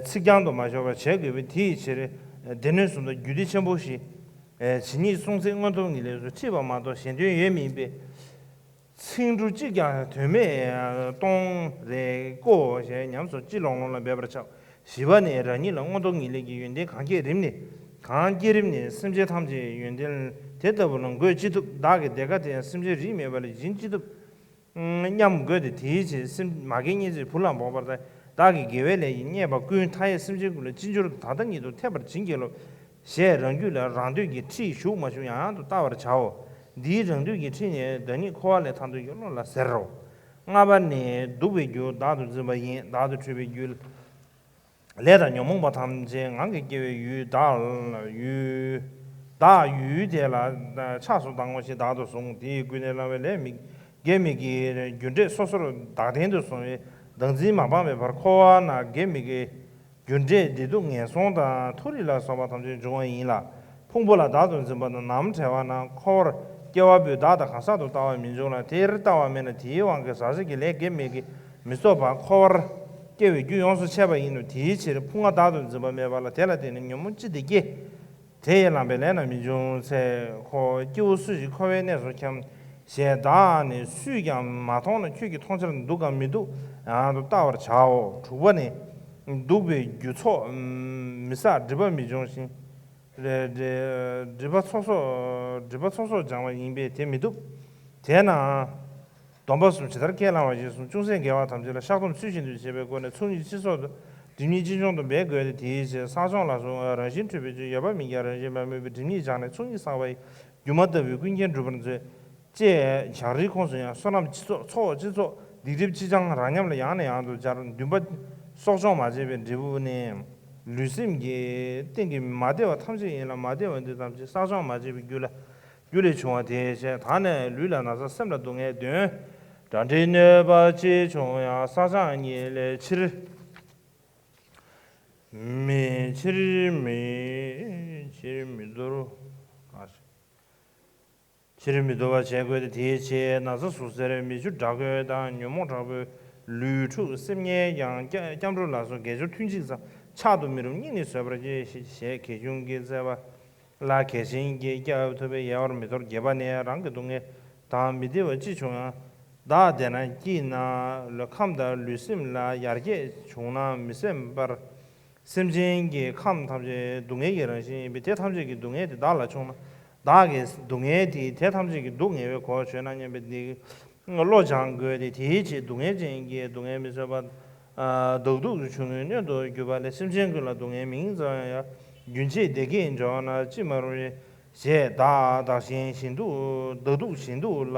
ཚིག་རྐྱང་དུ་མ་ཞོག་པར་བྱེད་དགོས་པས་དེའི་ཕྱིར། སྡེ་སྣོད་གསུམ་དང་རྒྱུད་སྡེ་ཆེན་པོ་བཞི། ཇི་སྙེད་གསུང་ཚིག་མངོན་མཐོ་ངེས་ལེགས་སུ་ཁྲིད་པ་མ་གཏོགས་གཞན་དོན་ཡོད་མིན་པས། ཚིག་འབྲུ་གཅིག་ཀྱང་དོན་མེད་སྟོང་རེ་ཀོ་ཞེས་ཉམས་སུ་ཅི་ལོང་ལོང་ལ་འབད་པར་བྱའོ། བཞི་པ་ནི་རང་ཉིད་ལ་མངོན་མཐོ་ངེས་ལེགས་ཀྱི་ཡོན་ཏན་གང་སྐྱེས་རིམ་ནས་གང་སྐྱེས་རིམ་ནས་སེམས་ཅན་ཐམས་ཅད་ཡོན་ཏན་དེ་ལྟ་བུ་ལ་འགོད་ཅི་ཐུབ། བདག་གི་བདེ་དགའ་དེ་ཡང་སེམས་ཅན་རིས་མེད་པ་ལ་སྦྱིན་ཅི་ཐུབ། སྙམ་དགོས་ཏེ་དེའི་ཕྱིར་སེམས་མ་རྒན་སྙིང་རྗེ་བུ་ལ་འབོགས་པར་བདག་གི་དགེ་བའི་ལས་ཀྱིས་རྙེད་པ་ཀུན་མཐའ་ཡས་སེམས་ཅན་ཀུན་ལ་ཅི་འབྱོར་དུ་ད་ལྟ་ཉིད་དུ་འཐད་པར་བྱིན་གྱིས་རློབས། ཞེས་རང་རྒྱུད་ལ་རང་འདོད་ཀྱི་ཁྲིད་ཞུགས་མ་ཞུགས་ཡང་ཡང་དུ་བལྟ་བར་བྱའོ། འདིའི་རང་འདོད་ཀྱི་ཁྲིད་ནི་བདག་ཉིད་འཁོར་བ་ལས་ཐར་འདོད་ཀྱི་བློ་ལ་ཟེར་རོ། ལྔ་པ་ནི་སྡུག་པའི་རྒྱུ་བདག་ཏུ་འཛིན་པ་ཡིན། བདག་ཏུ་འཁྲུལ་པའི་རྒྱུ། ལས་དང་ཉོན་མོངས་པ་ཐམས་ཅད་ངང་གིས་སྐྱེ་བའི་ཡུལ་བདག་ལ་ཡུལ། བདག་ཡུལ་དེ་ལ་ཆགས་སུ་ལྡང་ངོ་ཞེས་བདག་ཏུ་བཟུང་། དེས་ཀུན་ནས་བསླངས་པའི་ལས་མི་དགེ་མི་དགེའི་རྒྱུ་འབྲས་སོ་སོར་བདག་བདེན་དུ་བཟུང་བའི་བདག་འཛིན་མ་སྤངས་པའི་བར་འཁོར་བ་ན་དགེ་མི་དགེའི་རྒྱུ་འབྲས་བདེ་སྡུག་ངན་སོང་དང་མཐོ་རིས་ལ་སོགས་པ་ཐམས་ཅད་འབྱུང་བ་ཡིན་ལ། ཕུང་པོ་ལ་བདག་ཏུ་འཛིན་པ་དང་ནམ་བྲལ་བ་ན་འཁོར་བར་སྐྱེ་བ་པོས་བདག་དང་གང་ཟག་ཏུ་ལྟ་བ་མི་འབྱུང་ལ། དེར་ལྟ་བ་མེད་ན་དེའི་དབང་གིས་ཟག་བཅས་ཀྱི་ལས་དགེ་མི་དགེ་མི་བསོག་པར་འཁོར་བར་སྐྱེ་བའི་རྒྱུ་ཡོངས་སུ་ཆད་པ་ཡིན་ནོ། དེའི་ཕྱིར་ཕུང་ལྔ་བདག་ཏུ་འཛིན་པ་མེད་པ་ལ་དེ་ལ་བརྟེན་ནས་ཉོན་མོངས་ཅི་སྟེ་སྐྱེ། དེ་ཡིས་བསླངས་པའི་ལས་རྣམས་མི་འབྱུང་ཚེ་ཁོ་སྐྱེ་བོ་སུ་ཞིག་འཁོར་བའི་གནས་སུ་འཁྱམས། ཞེས་བདག་ནི་སུས་ཀྱང་མ་མཐོང་ན་ཁྱོད་ཀྱིས་མཐོང་ཕྱིར་སྡུག་གམ་མི་སྡུག་ཡང་དུ་བལྟ་བར་བྱའོ། དྲུག་པ་ནི། སྡུག་པའི་རྒྱུ་ཚོགས་མི་བསགས་སྒྲིབ་པ་མི་འབྱུང་ཞིང་། སྒྲིབ་པ་ཚོགས་གསོག་སྒྲིབ་པ་ཚོགས་གསོག་སྦྱང་བ་ཡིན་པས་དེ་མི་བཏུབ། དེས་ན། སྡོམ་པ་གསུམ་ཇི་ལྟར་ཁས་བླངས་པ་བཞིན་བསྲུང་། ཅུང་ཟད་འགལ་བ་ཐམས་ཅད་ལ་བཤགས་སྡོམ་ཚུལ་བཞིན་དུ་བྱེད་པའི་སྒོ་ནས་ཚོགས་གཉིས་སྤྱི་གཙུག་ཏུ་སྒྲིབ་གཉིས་སྤྱི་སྦྱོང་དུ་འབད་དགོས་ཏེ། དེའི་ཕྱིར་བསགས་སྦྱོང་ལ་སོགས་རང་བཞིན་འཁྲུལ་པའི་ཆོས་ཡོད་པ་མིན་ཀྱང་རང་བཞིན་མ་དམིགས་པའི་སྒྲིབ་གཉིས་སྦྱངས་ནས་ཚོགས་གཉིས་བསགས་པ་ཡི་སྒྱུ་མ་ལྟ་བུའི་ཀུན་མཁྱེན་སྒྲུབ་པར་མཛོད། ཅེས་བྱང་རིའི་ཁོངས་སུ་ཡང་བསོད་ནམས་སྤྱི་ཚོགས་ཚོགས་སྤྱི་ཚོགས་སྡིག་སྒྲིབ་སྤྱི་བྱང་རང་ཉམས་ལ་ཡང་ནས་ཡང་དུ་སྦྱར། འདུན་པ་གསོག་སྦྱོང་མ་བྱས་པའི་འབྲས་བུ་ནི། ལུས་སེམས་ཀྱི་སྟེང་གི་མ་བདེ་བ་ཐམས་ཅད་ཡིན་ལ་མ་བདེ་བ་འདི་ཐམས་ཅད་བསགས་སྦྱོང་མ་བྱས་པའི་རྒྱུ་ལ། རྒྱུ་ལས་བྱུང་བ་དེའི་ཕྱིར། ད་ནི་ལུས་ལ་ན་ཚ་སེམས་ལ་སྡུག་བསྔལ་འདོན། དགྲ་འདྲེའི་གནོད་པ་ཅི་བྱུང་ཡང་བསགས་སྦྱང་གཉིས་ལས་ཕྱིར་མི་ཕྱིར་མི་ཕྱིར་མི་འདོར། ཕྱིར་མི་འདོར་བ་བྱེད་དགོས་ཏེ། དེའི་ཕྱིར་ན་ཚ་ཟུག་གཟེར་མིག་ཆུ་དྲག་སྐྱོད་དང་ཉོན་མོངས་དྲག་པོས་ལུས་འཁྲུགས་སེམས་ངལ་ཀྱང་སྐྱབས་འགྲོ་ལ་སོགས་དགེ་སྦྱོར་ཐུན་གཅིག་ཙམ་ཕྱག་ཏུ་མི་རུང་སྙིང་ནས་བཟོད་པར་གྱིས་ཞེས་གལ་གཞུང་གིས་མཛད་པ། ལ་གལ་ཆེན་གྱིས་སྐྱབས་ཐུབ་པས་ཡལ་བར་མི་དོར། བརྒྱད་པ་ནི་རང་གི་སྡུག་བསྔལ་དང་མི་བདེ་བ་ཅི་བྱུང་ཡང་བདག་བདེ་ན་སྐྱིད་ན་ལུས་ཁམས་དང་ལུས་སེམས་ལ་ཡར་རྒྱས་བྱུང་ན་མི་སེམས་པར། སེམས་ཅན་གྱི་ཁམས་ཐམས་ཅད་སྡུག་བསྔལ་གྱི་རང་བཞིན་ཡིན་པས་དེ་ཐམས་ཅད་ཀྱི་སྡུག་བསྔལ་དེ་བདག་ལ་བྱུང་ན་བདག་གི་སྡུག་བསྔལ་དེས་དེ་ཐམས་ཅད་ཀྱི་སྡུག་བསྔལ་བའི་གོ་ཆོད་ན་སྙམ་པའི་འདི། བློ་སྦྱང་དགོས་ཏེ། དེའི་ཕྱིར་སྡུག་བསྔལ་ཅན་གྱི་སྡུག་བསྔལ་མི་བཟོད་པ། བདག་སྡུག་ཆུང་ངུའི་སྣོད་དུ་གྱུར་པ་ལས་སེམས་ཅན་ཀུན་ལ་སྡུག་བསྔལ་མིང་ཙམ་ཡང་རྒྱུན་ཆད་བདེ་སྐྱིད་འབྱུང་ན་ཅི་མ་རུང་ཞེས་བདག་བདག་གཞན་གཞན་སྡུག་བདག་སྡུག་གཞན་སྡུག་ལ་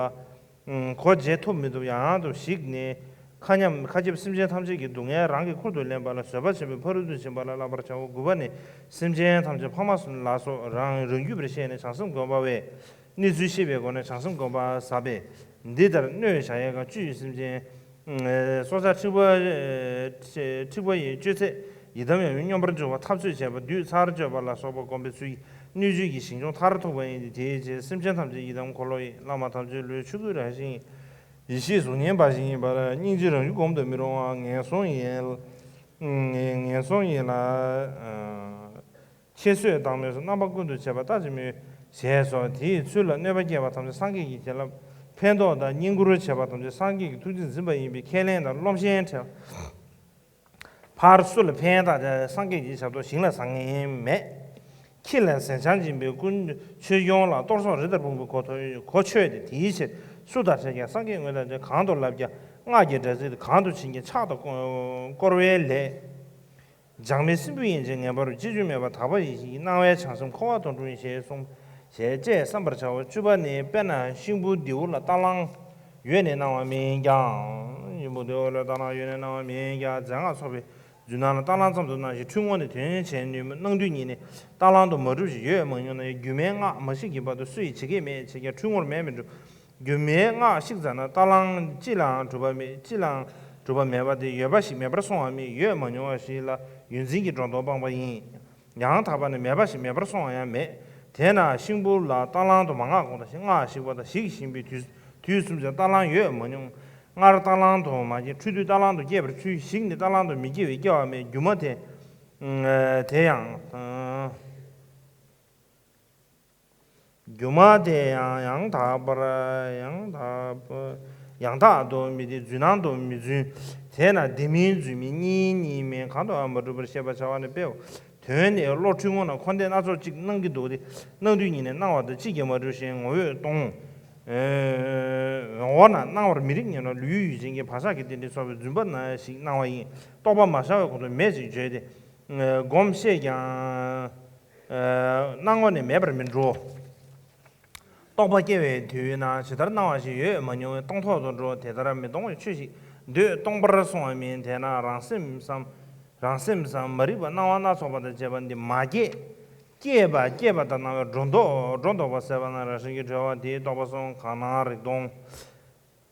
གོ་འབྱེད་ཐུབ་མི་ཐུབ་ཡང་དུ་ཞིག་ནས་མཁའ་མཉམ་མཁའ་ཁྱབ་སེམས་ཅན་ཐམས་ཅད་ཀྱི་སྡུག་བསྔལ་རང་གི་ཁུར་དུ་ལེན་པ་ལ་བཟོད་པ་ཆེན་པོས་ཕ་རོལ་ཏུ་ཕྱིན་པ་ལ་བསླབ་པར་བྱའོ། དགུ་པ་ནི་སེམས་ཅན་ཐམས་ཅད་ཕ་མ་ལ་སོགས་རང་རང་རྒྱུད་པར་ཤེས་ནས་བྱང་སེམས་བསྒོམ་པ་བས། གནས་ཚུལ་ཤེས་པའི་སྒོ་ནས་བྱང་སེམས་བསྒོམ་པ་ཟབ་པས། འདི་ལྟར་གནོད་བྱ་ཡས་ཁང་བཅུ་ཡི་སེམས་ཅན། སྲོག་ཆགས་འཁྲིག་པ། འཁྲིག་པ་ཡི་གཅོད་ཚད་ཡི་དམ་ཡང་ཡང་སྙོམས་པར་འཇུག་པ་འཐབ་རྩོད་བྱེད་པ་བདུད་ཚར་གཅོད་པ་ལ་སོགས་པ་བསྒོམ་པའི་ཚུལ་གྱིས་སྣོད་བཅུད་ཀྱི་ཞིང་སྦྱོང་མཐར་ཐུག་པ་ཡིན་ཏེ། དེའི་ཕྱིར་སེམས་ཅན་ཐམས་ཅད་ཡི་དམ་འཁོར་ལོ་ཡི། བླ་མ་ཐམས་ཅད་ལུས་ཆོས་སྐུའི་རང་བཞིན་ཡིན། ཡེ་ཤེས་གཟུགས་བརྙན་འབའ་ཞིག་ཡིན་པར་སྙིང་རྗེ་རང་རྒྱུད་བསྒོམ་དུ་མི་རུང་བ་ངན་སོང་ཡིན། ངན་སོང་ཡིན་ལ། ཁྱད་གསོད་བཏང་མོས་སུ་རྣམ་པ་ཀུན་ཏུ་བྱེད་པ་ལྟ་ཅི་སྨོས། ཞེས་སོགས་དེའི་ཚུལ་ལ་གནོད་པ་བསྐྱལ་བ་ཐམས་ཅད་སངས་རྒྱས་ཀྱི་བྱིན་རླབས་ཕན་འདོགས་དང་བསྙེན་བཀུར་བྱེད་པ་ཐམས་ཅད་སངས་རྒྱས་ཀྱི་ཐུགས་རྗེས་འཛིན་པ་ཡིན་པས་ཁས་ལེན་དང་རློམ་ཞེན་བྲལ། ཕར་སུ་ལ་ཕན་བཏགས་ཏེ་སངས་རྒྱས་ཀྱི་ཞབས་ཏོག་ཞིང་ལ་བཟང་ངན་མེད། ཁྱི་ལ་ཟན་ཆང་སྦྱིན་པའི་ཀུན་ཆོས་སྐྱོང་ལ་གཏོར་ཟོག་རི་ལྟར་སྤུངས་པའི་གོ་ཐོས་གོ་ཆོད་དེ། དེའི་ཕྱིར་སུ་དང་འཕྲད་ཀྱང་སངས་རྒྱས་དངོས་དང་འཕྲད། གང་དུ་བསླབ་ཀྱང་སྔགས་ཀྱི་སྒྲ་ཚིག་དེ། གང་དུ་ཕྱིན་ཀྱང་ཕྱག་དང་བསྐོར་བའི་ལས། འཇག་མའི་སྲིན་བུ་ཡན་ཆད་ངེས་པར་ཅི་བྱུང་མེད་པར་དག་པ་ཡེ་ཤེས་ཀྱི་སྣང་བས་བྱང་སེམས་འཁོར་བ་དོན་གྲུབ་ཡིན་ཞེས་གསུངས། ཞེས་བཅས་བསམ་པར་བྱའོ། བཅུ་པ་ནི། དཔེར་ན་ཤིང་བུ་རྡེའུ་ལ་རྟ་གླང་ཡོད་ནས་སྣང་བ་མིན་ཀྱང་། ཤིང་བུ་རྡེའུ་ལ་རྟ་གླང་ཡོད་ནས་སྣང་བ་མིན་ཀྱང་རྫས་སྔགས་ཚོགས་པའི་ རྫུན་སྣང་ལ་རྟ་གླང་ཙམ་དུ་སྣང་ཞིང་འཁྲུལ་ངོ་ནི་དོན་བྱེད་ནུས་མོད། སྣང་དུས་ཉིད་ནས་རྟ་གླང་དུ་མ་གྲུབ་ཞིང་ཡོད་མ་མྱོང་ན་ཡང་། སྒྱུ་མའི་སྔགས་མ་ཞིག་གི་བར་དུ་སུ་ཡིས་བྱེད་ཀྱི་མེད། བྱེད་ཀྱང་འཁྲུལ་ངོར་མེད་མི་འགྲུབ། སྒྱུ་མའི་སྔགས་ཤིག་ཙམ་ན་རྟ་གླང་ཅི་ལའང་གྲུབ་པ་མེད། ཅི་ལའང་གྲུབ་པ་མེད་པ་དེ་ཡོད་པ་ཞིག་མེད་པར་སོང་བ་མིན། ཡོད་མ་མྱོང་བ་ཞིག་ལ་ཡོད་འཛིན་གྱི་སྒྲོ་འདོགས་སྤངས་པ་ཡིན། ཡང་དག་པ་ནི་མེད་པ་ཞིག་མེད་པར་སོང་བ་ཡང་མེད། དེས་ན་ཤིང་ཕུར་ལ་རྟ་གླང་དུ་མ་སྔགས་གོང་དང་ཞིང་སྔགས་ཞིག་པ་དང་ཞིག་ཞིང་པའི་དུས་དུས་གསུམ་ཆར་རྟ་གླང་ཡོད་མ་མྱོང་། སྔར་རྟ་གླང་དུ་མ་སྐྱེས་འཁྲུལ་དུས་རྟ་གླང་དུ་སྐྱེས་པར་འཁྲུལ། ཞིག་ནི་རྟ་གླང་དུ་མི་སྐྱེ་བས་སྐྱེ་བ་མེད། སྒྱུ་མ་དེ་དེ་ཡང་། སྒྱུ་མ་དེ་ཡང་ཡང་དག་པར་ཡང་དག་པ་ཡང་དག་ཏུ་མི་སྟེ་རྫུན་སྣང་དུ་མི་རྫུན། དེས་ན་དེ་མིན་རྫུན་མིན་གཉིས་གཉིས་མིན་གང་དུའང་མ་གྲུབ་པར་ཤེས་པར་བྱ་བ་ནི་དཔེའོ། དོན་ནི་བློ་འཁྲུལ་ངོ་ན་འཁོར་འདས་སྣ་ཚོགས་གཅིག་སྣང་གི་འདུག་སྟེ། སྣང་དུས་ཉིད་ནས་སྣང་བ་དང་གཅིག་ཀྱང་མ་གྲུབ་ཞིང་ངོ་བོས་སྟོང་། འོ་ན་སྣང་བར་མི་རིགས་ཉིད་ན་ལུས་ཡུལ་ཅན་གྱི་བག་ཆགས་ཀྱི་རྟེན་འབྲེལ་ཚོགས་པའི་རྫུན་པ་ན་ཞིག་སྣང་བ་ཡིན། རྟོག་པ་མ་ཤར་བའི་གོང་དུ་མེད་ཅེས་བརྗོད་དེ། སྒོམ་ཤེས་ཀྱང་སྣང་ངོ་ནས་མེད་པར་མི་འགྲོ། རྟོག་པ་སྐྱེ་བའི་དུས་ན་ཇི་ལྟར་སྣང་བ་ཞིག་ཡོད་མ་མྱོང་བས་སྟོང་ཐོག་ཏུ་འགྲོ། དེ་ལྟར་མི་སྟོང་བའི་ཆོས་ཤིག་འདོད་སྟོང་པར་སོང་བ་མིན། དེས་ན་རང་སེམས་སམ། རང་སེམས་སམ་མ་རིག་པ་སྣང་བ་སྣ་ཚོགས་པ་དང་བཅས་པ་འདི་མ་སྐྱེས། སྐྱེས་པ་སྐྱེས་པ་ལྟར་སྣང་བས་སྒྲོ་འདོགས་སྒྲོ་འདོགས་པ་ཟེར་བ་ན་རང་བཞིན་གྱིས་གྲོལ་བ་དེའི་རྟོགས་པ་སོང་གང་སྣང་རིག་སྟོང་།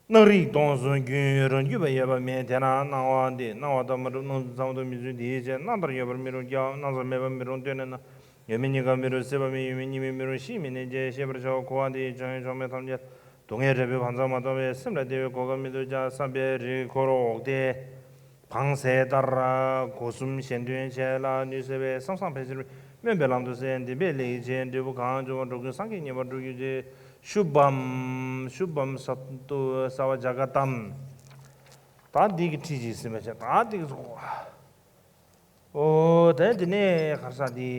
སྣང་རིག་སྟོང་གསུམ་རྒྱུན་རང་རྒྱུད་པ་ཡོད་པ་མིན། དེས་ན་སྣང་བ་འདི་སྣང་བ་ལྟར་མ་གྲུབ། སྣང་རྫུན་ཙམ་དུ་མི་རྫུན། དེའི་ཕྱིར་སྣང་ལྟར་ཡོད་པར་མི་རུང་། སྐྱེ་བ་སྣང་ཙམ་མེད་པར་མི་རུང་། སྟོད་ནས་ན་ཡོད་མེད་གཉིས་ཀ་མི་རུང་། སྲིད་པ་མེད་ཡོད་མེད་གཉིས་མེད་མི་རུང་། ཤི་མེད་ནས་སྐྱེ་ཤེས་པར་བྱའོ། འཁོར་བ་འདི་ཡི་བྱང་ཡོད་ཕྱོགས་མེད་ཐམས་ཅད་སྡུག་བསྔལ་འབྲས་བུའི་བག་ཚ་མ་གཏོགས་པའི་སེམས་ལ་བདེ་བའི་གོ་སྐབས་མི་འདུག་ཀྱང་བསམ་པའི་རིགས་འཁོར་འོག་སྟེ། བང་སའི་ལྟར་སྒོ་གསུམ་གཞན་དོན་བྱེད་ལ་ནུས་ཟེར་བས་བསམ་བསམ་ཕལ་ཆེར་སྨོན་པའི་ལམ་དུ་ཟད། འདུན་པའི་ལེགས་བྱས་འབྲས་བུ་གང་བྱུང་བ་འགྲོ་ཀུན་སངས་རྒྱས་ཉེ་བར་འགྲོ་གྱུར་ཅིག་ཤུབ་བམ། ཤུབ་བམ་ས་ཏུ་ས་བ་ཇ་ག་ཏམ། ད་འདི་གི་ཁྲིད་ཅིག་ཟིན་པ་བྱས་ད་འདི་གི་སོ། ཨོ་ད་འདི་ནས་གར་ས་འདི།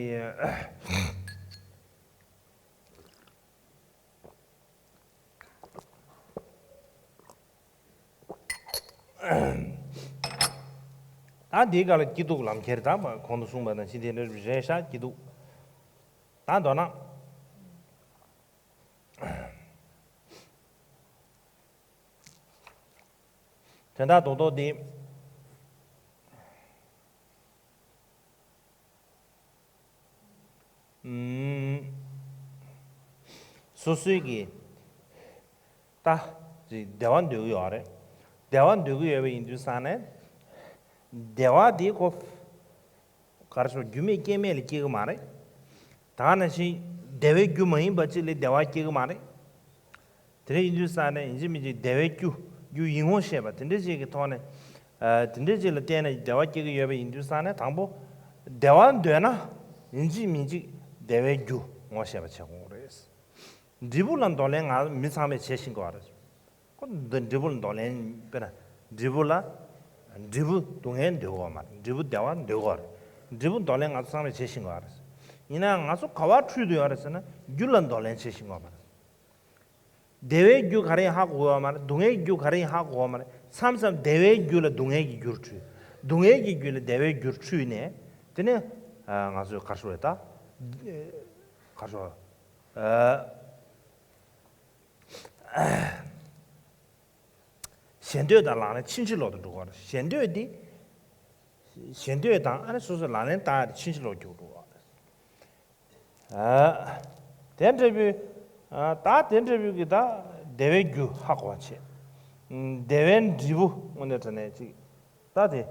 ད་འདིའི་སྐབས་ལ་སྐྱིད་སྡུག་ལམ་ཁྱེར་དང་གོང་དུ་གསུངས་པ་ནང་བཞིན་དེ་འདྲ་རེད་ཤག་སྐྱིད་སྡུག་ད་མདོར་ན། དོན་དག་རྡོག་རྡོག་འདི། ཨུམ། སོ་སོའི་གི་ད་ཅིག་བདེ་བ་འདོད་ཀྱི་ཡོད་རེད། བདེ་བ་འདོད་ཀྱི་ཡོད་པ་ཡིན་དུས་ཙང་ནས་བདེ་བ་འདི་ཁོ་གར་སོ་རྒྱུ་མེད་རྐྱེན་མེད་ལ་སྐྱེ་གི་མ་རེད། ད་ནང་བཞིན་བདེ་བའི་རྒྱུ་མ་ཡིན་པ་ཅིག་ལས་བདེ་བ་སྐྱེ་གི་མ་རེད། དེ་འདྲ་ཡིན་དུས་ཙང་ནས་ཡིན་གཅིག་མིན་གཅིག་བདེ་བའི་རྒྱུ་རྒྱུ་ཡིན་ངོ་ཤེས་པ་དེ་འདྲ་ཅིག་གི་ཐོག་ནས། ཨ། དེ་འདྲ་ཅིག་ལ་བརྟེན་ནས་བདེ་བ་སྐྱེ་གི་ཡོད་པ་ཡིན་དུས་ཙང་ནས་དང་པོ་བདེ་བ་འདོད་ན་ཡིན་གཅིག་མིན་གཅིག་བདེ་བའི་རྒྱུ་ངོ་ཤེས་པ་བྱེད་དགོས་རེད། འབྲས་བུ་ལ་འདོར་ལེན་ང་མི་ཚང་མས་བྱེད་བཞིན་དགོས་རེད། ཁོ་འདི་འབྲས་བུ་ལ་འདོར་ལེན་དཔེར་ན་འབྲས་བུ་ལ། འབྲས་བུ་སྡུག་བསྔལ་འདོད་དགོས་མ་རེད། འབྲས་བུ་བདེ་བ་འདོད་དགོས་རེད། འབྲས་བུ་འདོར་ལེན་ང་ཚོ་ཚང་མས་བྱེད་བཞིན་དགོས་རེད། ཡིན་ན་ང་ཚོ་ག་བ་འཁྲུལ་དུ་ཡོད་རེད་ཟེར་ན་རྒྱུ་ལ་འདོར་ལེན་བྱེད་བཞིན་དགོས་མ་རེད། བདེ་བའི་རྒྱུ་ག་རེ་ཡིན་ཧ་གོ་གི་ཡོད་མ་རེད། སྡུག་བསྔལ་གྱི་རྒྱུ་ག་རེ་ཡིན་ཧ་གོ་གི་ཡོད་མ་རེད། མཚམས་མཚམས་བདེ་བའི་རྒྱུ་ལ་སྡུག་བསྔལ་གྱི་རྒྱུར་འཁྲུལ། སྡུག་བསྔལ་གྱི་རྒྱུ་ལ་བདེ་བའི་རྒྱུར་འཁྲུལ་ནས་དེ་ནས་ང་ཚོས་ག་རེ་ཟེར་དགོས་རེད་ད། ག་རེ་ཟེར་དགོས་རེད། ཞེ་འདོད་དང་ལག་ལེན་ཕྱིན་ཅི་ལོག་ཏུ་འགྲོ་གི་རེད། ཞེ་འདོད་འདི། ཞེ་འདོད་དང་ཨ་ནི་སོ་སོའི་ལག་ལེན་བསྟར་ཏེ་ཕྱིན་ཅི་ལོག་ཏུ་འགྲོ་གི་རེད། ཨ། དེ་འདྲ་བུའི། ཨ། ད་དེ་འདྲ་བུའི་གི་ད་བདེ་བའི་རྒྱུ་ཧ་གོ་བ་བྱེད། བདེ་བའི་འབྲས་བུ་དངོས་གནས་དྲང་གནས་ཅིག་ད་དེ།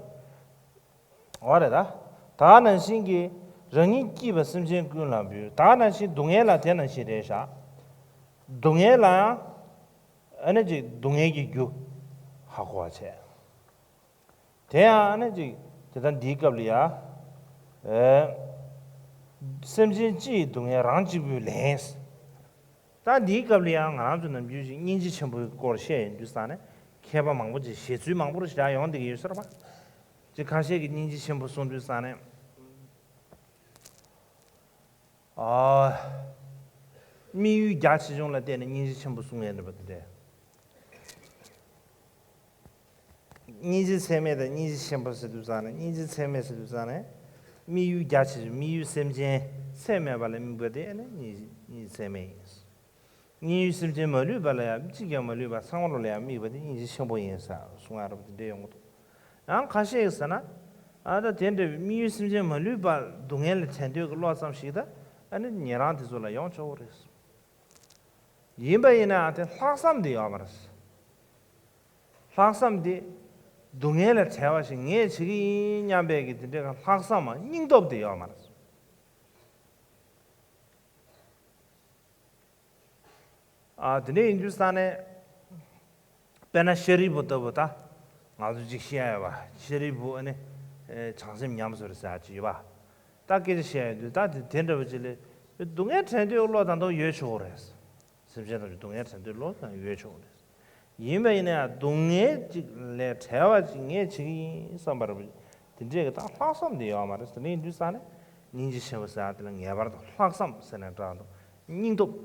འོ་རེད་ད། ད་ནང་བཞིན་གྱི་རང་ཉིད་སྐྱིད་པ་སེམས་ཅན་ཀུན་ལ་འབུལ། ད་ནང་བཞིན་སྡུག་བསྔལ་ལ་དེ་ནང་བཞིན་རེད་ཤག་སྡུག་བསྔལ་ལ་ཡང་། ཨ་ནི་ཅིག་སྡུག་བསྔལ་གྱི་རྒྱུ་ཧ་གོ་བ་བྱས། དེ་ཡང་ཨ་ནི་ཅིག་དེ་ལྟར་འདིའི་སྐབས་ལ་ཡ། ཨེ། སེམས་ཅན་སྤྱི་ཡི་སྡུག་བསྔལ་རང་གཅིག་པུས་ལེན། ད་འདིའི་སྐབས་ལ་ཡང་ང་རང་ཚོ་ནམ་རྒྱུན་ཅིག་སྙིང་རྗེ་ཆེན་པོའི་སྐོར་བཤད་ཡོང་དུས་ཙང་ནས་མཁས་པ་མང་པོ་ཅིག་བཞེད་ཚུལ་མང་པོ་རེ་ཞིག་ཡོང་བསྡད་ཀྱི་ཡོད་ས་རེད་པ། ཅིག་ཁ་ཤས་ཀྱིས་སྙིང་རྗེ་ཆེན་པོ་གསུང་དུས་ཙང་ནས། ཨ། དམིགས་ཡུལ་རྒྱ་ཆེ་ཆུང་ལ་བལྟས་ནས་སྙིང་རྗེ་ཆེན་པོ་གསུང་ཡས་འདྲ་པོ་དེ་འདྲས། སྙིང་རྗེ་ཚད་མེད་དང་སྙིང་རྗེ་ཆེན་པོ་ཟེར་དུས་ཙང་ནས། སྙིང་རྗེ་ཚད་མེད་ཟེར་དུས་ཙང་ནས། དམིགས་ཡུལ་རྒྱ་ཆེ་ཆུང་། དམིགས་ཡུལ་སེམས་ཅན་ཚད་མེད་པ་ལ་དམིགས་པ་དེ་ནི་སྙིང་རྗེ་སྙིང་རྗེ་ཚད་མེད་ཡིན། དམིགས་ཡུལ་སེམས་ཅན་མ་ལུས་པ་ལ་ཡང་གཅིག་ཀྱང་མ་ལུས་པ་ཚང་མ་ལ་ཡང་དམིགས་པ་དེ་སྙིང་རྗེ་ཆེན་པོ་ཡིན་ཟེར་གསུང་ཡ་འདྲ་པོ་དེ་འདྲས་ཡོང་གི་འདུག་ཡང་ཁ་ཤས་ཀྱིས་ཟེར་ན། ཨ་ད་དེ་འདྲ་བའི་དམིགས་ཡུལ་སེམས་ཅན་མ་ལུས་པ་སྡུག་བསྔལ་ལ་བྲལ་འདོད་ཀྱི་བློ་ཙམ་ཞིག་ད་ཨ་ནི་ཉན་རང་དེ་ཚོ་ལ་ཡོང་ཆོག་གི་རེད། ཡིན་པ་ཡིན་ནའང་དེ་ལྷག་བསམ་དེ་ཡོད་མ་རེད། ལྷག་བསམ་དེ་སྡུག་བསྔལ་ལས་བྲལ་བ་ཞིག་ངས་བྱེད་ཀྱི་ཡིན་སྙམ་པའི་གི་དེ་འདྲའི་ལྷག་བསམ་སྙིང་སྟོབས་དེ་ཡོད་མ་རེད། ཨ་དེ་འདྲ་ཡིན་དུས་ས་ནས། དཔེར་ན་ཤཱ་རིའི་བུ་ལྟ་བུ་ད། ང་ཚོ་ཅིག་བཤད་ཡོད་པ་ཤཱ་རིའི་བུ་ཨ་ནི། བྱང་སེམས་ཉམས་སོ་རེད་ཟེར་ཅིག་ཡོད་པ། ད་སྐད་ཆ་བཤད་ཡོད་དུས་ད་དེ་དེ་འདྲ་བ་ཅིག་ལས། སྡུག་བསྔལ་བྲལ་འདོད་བློ་ད་དུང་ཡོད་ཆོག་གི་རེད། སེམས་ཅན་ཐམས་ཅད་སྡུག་བསྔལ་བྲལ་འདོད་བློ་ད་ཡོད་ཆོག་གི་རེད། ཡིན་པ་ཡིན་ན་ཡང་སྡུག་བསྔལ་ཅིག་ལས་བྲལ་བ་ཅིག་ངས་བྱེད་ཀྱི་ཡིན་བསམ་པ་རེད། དེ་འདྲས་ཀྱི་ད་ལྷག་བསམ་དེ་ཡོད་མ་རེད། དེ་འདྲ་ཡིན་དུས་ས་ནས་སྙིང་རྗེ་ཆེན་པོ་ཟེར་ཡ་དེ་ལ་ངེས་པར་དུ་ལྷག་བསམ་ཟེར་ནས་དྲངས་འདུག་སྙིང་སྟོབས་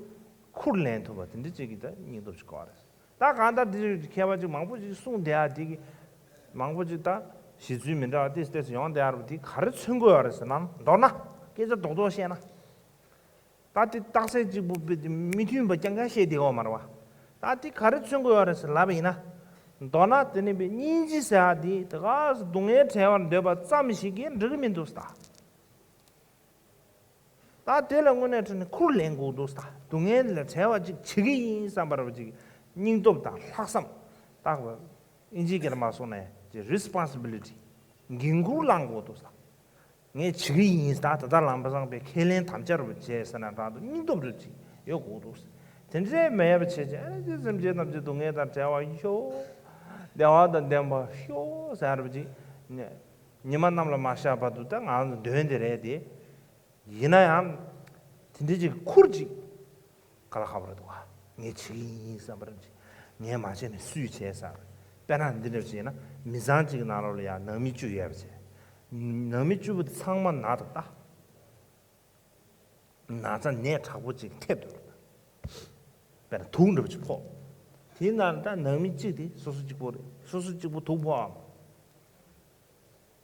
ཁུར་ལེན་ཐུབ་པ་དེ་འདྲ་ཅིག་གི་ད་སྙིང་སྟོབས་ཅིག་དགོས་རེད། ད་གང་ལྟར་དེ་རིགས་ཀྱི་མཁས་པ་ཅིག་མང་པོ་ཅིག་གསུངས་བསྡད་ཡ་དེ་གི་མང་པོ་ཅིག་ད་གཞི་ཚུལ་མི་འདྲ་བ་ཏིས་ཏིས་ཡོང་བསྡད་ཡ་རེད་པ། དེ་ག་རེ་མཚོན་གྱི་ཡོད་རེད་ཟེར་ན། མདོར་ན་སྐད་ཆ་རྡོག་རྡོག་བཤད་ན། ད་དེ་རྟགས་གསལ་གཅིག་པུ་དཔེ་དེ་མི་མཐུན་པ་རྐྱང་རྐྱང་བཤད་བསྡད་ཡོད་མ་རེད་བ། ད་དེ་ག་རེ་མཚོན་གྱི་ཡོད་རེད་ཟེར་ལབ་པ་ཡིན་ན། མདོར་ན་དེ་ནི་པའི་སྙིང་རྗེ་ཟེར་ཡ་དེ་དེ་ག་སེ་སྡུག་བསྔལ་བྲལ་བར་འདོད་པ་ཙམ་ཞིག་གིས་འགྲིག་གི་མི་འདུག་ད། ད་དེ་ལ་དངོས་གནས་དྲང་གནས་ཁུར་ལེན་དགོས་འདུག་ད། སྡུག་བསྔལ་ལས་བྲལ་བ་ཅིག་བྱེད་ཀྱི་ཡིན་བསམ་པ་རེད་པ་ཅིག་སྙིང་སྟོབས་དང་ལྷག་བསམ། ད་ཨིན་ཇིའི་སྐད་ལ་མ་སོང་ནས་ཀྱི་རེ་སི་པོན་སི་བི་ལི་ཊི། འགན་ཁུར་བླང་དགོས་འདུག་ད། ངས་བྱེད་ཀྱི་ཡིན་ད། ད་ལྟ་ལམ་བཟང་པའི་ཁས་ལེན་དམ་བཅའ་རུ་བྱས་ཟེར་ན་དྲང་དུ་སྙིང་སྟོབས་རུ་ཅིག་ཡོད་དགོས་འདུག་དེ་འདྲའི་མེད་པ་བྱས་ཀྱི་ཨ་ནི་སེམས་ཅན་ཐམས་ཅད་སྡུག་བསྔལ་དང་བྲལ་བ་ཤོག་བདེ་བ་དང་ལྡན་པ་ཤོག་ཟེར་རུ་ཅིག་ཉི་མ་གནམ་ལ་མ་ཤར་བར་དུ་ད་ང་ཚོ་འདོན་དེ་རེད་དེ། ཡིན་ན་ཡང་། དེ་འདྲའི་ཅིག་ཁུར་ཅིག་ག་ལ་ཁག་པོ་རེད་འདུག་ག་ངས་བྱེད་ཀྱི་ཡིན་བསམ་པ་རེད་ཅིག་ངས་མ་བྱས་ནས་སུས་བྱས་ཟེར། དཔེར་ན་འདི་འདྲ་བྱས་ན་མི་ཚང་གཅིག་གི་ནང་ལོགས་ལ་ཡང་ནང་མི་བཅུ་ཡོད་པ་བྱས། ནང་མི་བཅུ་པོ་དེ་ཚང་མ་ན་འདུག་ད། ན་ཚ་ནད་དྲག་པོ་ཅིག་ཐེབས་འདུག་དཔེར་ན་དུག་འདྲ་པོ་ཅིག་ཕོག་དེའི་ནང་ད་ནང་མི་གཅིག་དེ་སོ་སོ་གཅིག་པོ་རེད། སོ་སོ་གཅིག་པོ་དུག་ཕོག་ཨམ།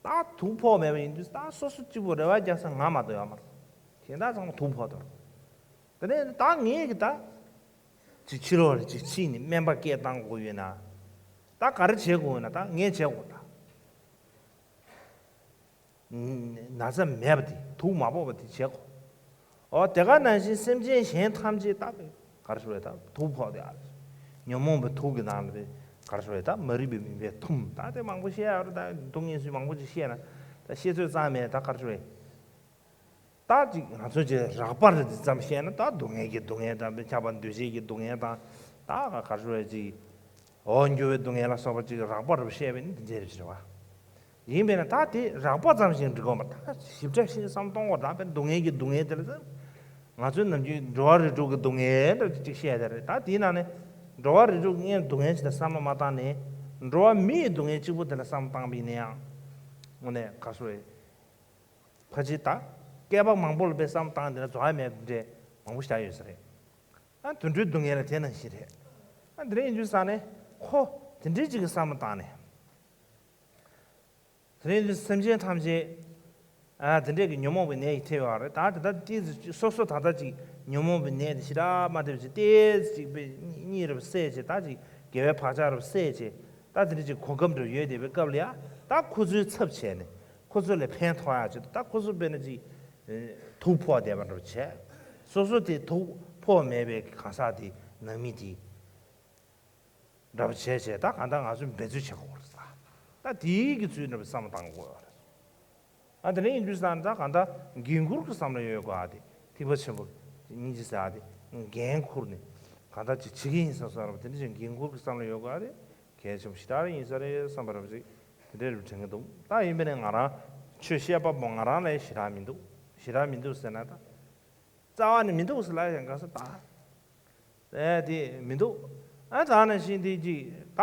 ད་དུག་ཕོག་མེད་པ་ཡིན་དུས་ད་སོ་སོ་གཅིག་པུ་རེ་བ་རྒྱག་ས་ང་མ་གཏོགས་ཡོད་མ་རེད། གཞན་དག་ཚང་མ་དུག་ཕོག་དོར། དེ་ནས་ད་ངས་གི་ད། ཅིག་ཕྱི་ལོགས་ལ་ཅིག་ཕྱིན་ནས་སྨན་པ་སྐད་བཏང་དགོས་ཡོད་ན། ད་ག་རེ་བྱེད་དགོས་ཡོད་ན་ད་ངས་བྱེད་དགོས་ད། ན་ཚ་མེད་པ་དེ་དུག་མ་ཕོག་པ་དེ་བྱེད་དགོས། ཨོ་དེ་ག་ནང་བཞིན་སེམས་ཅན་གཞན་ཐམས་ཅད་ད་ག་རེ་ཞུ་བས་ད་དུག་ཕོག་དེ་ཨ་རེ། ཉོན་མོངས་པའི་དུག་གི་ནང་ལ་དེ་ག་རེ་ཞུ་བས་ད་མ་རིག་པའི་མུན་པས་འཐུམ་ད་དེ་མང་པོ་བཤད་ཡ་རེད། ད་སྡུག་བསྔལ་སུས་མང་པོ་ཅིག་བཤད་ན་ད་བཤད་ཚོད་ཙམ་མེད་ད་ག་རེ་ཞུ་བས། ད་ཅིག་ང་ཚོ་ཅིག་རགས་པ་རེ་འདི་ཙམ་བཤད་ན་ད་སྡུག་བསྔལ་གྱི་སྡུག་བསྔལ་དང་ཁྱབ་པ་འདུ་བྱེད་ཀྱི་སྡུག་བསྔལ་དང་ད་ག་རེ་ཞུ་བས་ཅིག་འོ་འགྱུར་བའི་སྡུག་བསྔལ་ལ་སོགས་པ་ཅིག་རགས་པ་རེ་བཤད་པས་ནི་འདི་འདྲ་རེད་བ། ཡིན་པས་ན་ད་དེ་རགས་པ་ཙམ་ཞིག་འགྲིག་གོ་མ་ད་ཞིབ་ཕྲ་ཞིག་བསམ་གཏོང་བ་ད་དཔེ་སྡུག་བསྔལ་གྱི་སྡུག་བསྔལ་དེ་ལ་ང་ཚོའི་ནམ་རྒྱུན་འགྲོ་བ་རིགས་དྲུག་གི་སྡུག་བསྔལ་འདྲ་ཅིག་བཤད་དེ་རེད། ད་དེའི་ནང་ནས་འགྲོ་བ་རིགས་དྲུག་ངས་སྡུག་བསྔལ་ཞིག་ལ་བསམ་བློ་མ་བཏང་ནས་འགྲོ་བ་མི་ཡི་སྡུག་བསྔལ་གཅིག་པུ་དེ་ལ་བསམ་བློ་བཏང་བ་ཡིན་ན་ཡང་དངོས་གནས་ག་རེ་ཞུ་བས། ཕལ་ཆེར་ད་བསྐལ་པ་མང་པོ་ལ་དཔེ་བསམ་བློ་བཏང་དེ་ལ་རྫོགས་ཡ་མེད་པ་འདྲ་མང་པོ་ཞིག་ཡོད་ས་རེད། ཨ་དུད་འགྲོའི་སྡུག་བསྔལ་ལ་དེ་ནང་བཞིན་རེད། ཨ་འདི་འདྲ་ཡིན་དུས་ས་ནས་ཁོ་དེ་འདྲའི་ཅིག་གི་བསམ་བློ་བཏང་ནས། དེ་ནས་འདི་སེམས་ཅན་ཐམས་ཅད་ཨ་དེ་འདྲས་ཀྱི་ཉོན་མོངས་པའི་ནད་ཀྱིས་ཐེབས་ཡོད་རེད། ད་དེ་ད་ཏིས་སོ་སོ་ད་ལྟ་ཅིག་ཉོན་མོངས་པའི་ནད་དེ་ཞེ་དྲག་མ་ཐེབས་ཅིག་ཏིས་ཅིག་པའི་གཉིད་རབ་སད་ཅིག་ད་ཅིག་དགེ་བའི་བག་ཆགས་རབ་སད་ཅིག་ད་དེ་འདྲ་ཅིག་གོ་སྐབས་འདྲ་ཡོད་བསྡད་པའི་སྐབས་ལ་ཡ་ད་ཁོ་ཚོའི་ཚབ་བྱས་ནས་ཁོ་ཚོ་ལ་ཕན་ཐོགས་ཡ་ཅིག་ད་ཁོ་ཚོ་དཔེར་ན་ཅིག་དུག་ཕོག་བསྡད་པ་འདྲ་བྱས་སོ་སོ་དེ་དུག་ཕོག་མེད་པའི་གང་ཟག་དེ་ནང་མི་དེ། འདྲ་པོ་བྱས་བྱས་ད་གང་ལྟར་ང་ཚོས་འབད་རྩོལ་བྱེད་དགོས་རེད་ད། ད་དེའི་གི་ཚུལ་འདྲ་པོ་བསམ་བློ་བཏང་དགོས་རེད། ཨ་དེ་ནས་ཡིན་དུས་ཙང་ད་གང་ལྟར་འགན་འཁུར་གི་བསམ་བློ་ཡོད་དགོས་ཨ་དེ་ཐེག་པ་ཆེན་པོ་སྙིང་རྗེ་ཟེར་ཨ་དེ་འགན་འཁུར་ནས་གང་ལྟར་ཅིག་བྱེད་ཀྱི་ཡིན་བསམ་བསམ་རེད་པ། དེ་འདྲ་ཅིག་འགན་འཁུར་གི་བསམ་བློ་ཡོད་དགོས་ཨ་དེ་གལ་ཆེན་པོ་ཞེ་དྲག་ཡིན་ས་རེད་བསམ་པ་རེད་པ་ཅིག་དེ་འདྲ་རེད་དྲན་གི་འདུག་ད་ཡིན་པས་ནས་ང་རང་ཆོས་བཤད་པ་པོ་ང་རང་ལ་ཞེ་དྲག་མི་འདུག་ཞེ་དྲག་མི་འདུག་ཟེར་ན་ད་རྩ་བ་ནས་མི་འདུག་ཟེར་ལ་ཡང་ག་ས་ད། ཨེ་དེ་མི་འདུག་ཨ་ད་ནང་བཞིན་དེ་ཅིག་ད་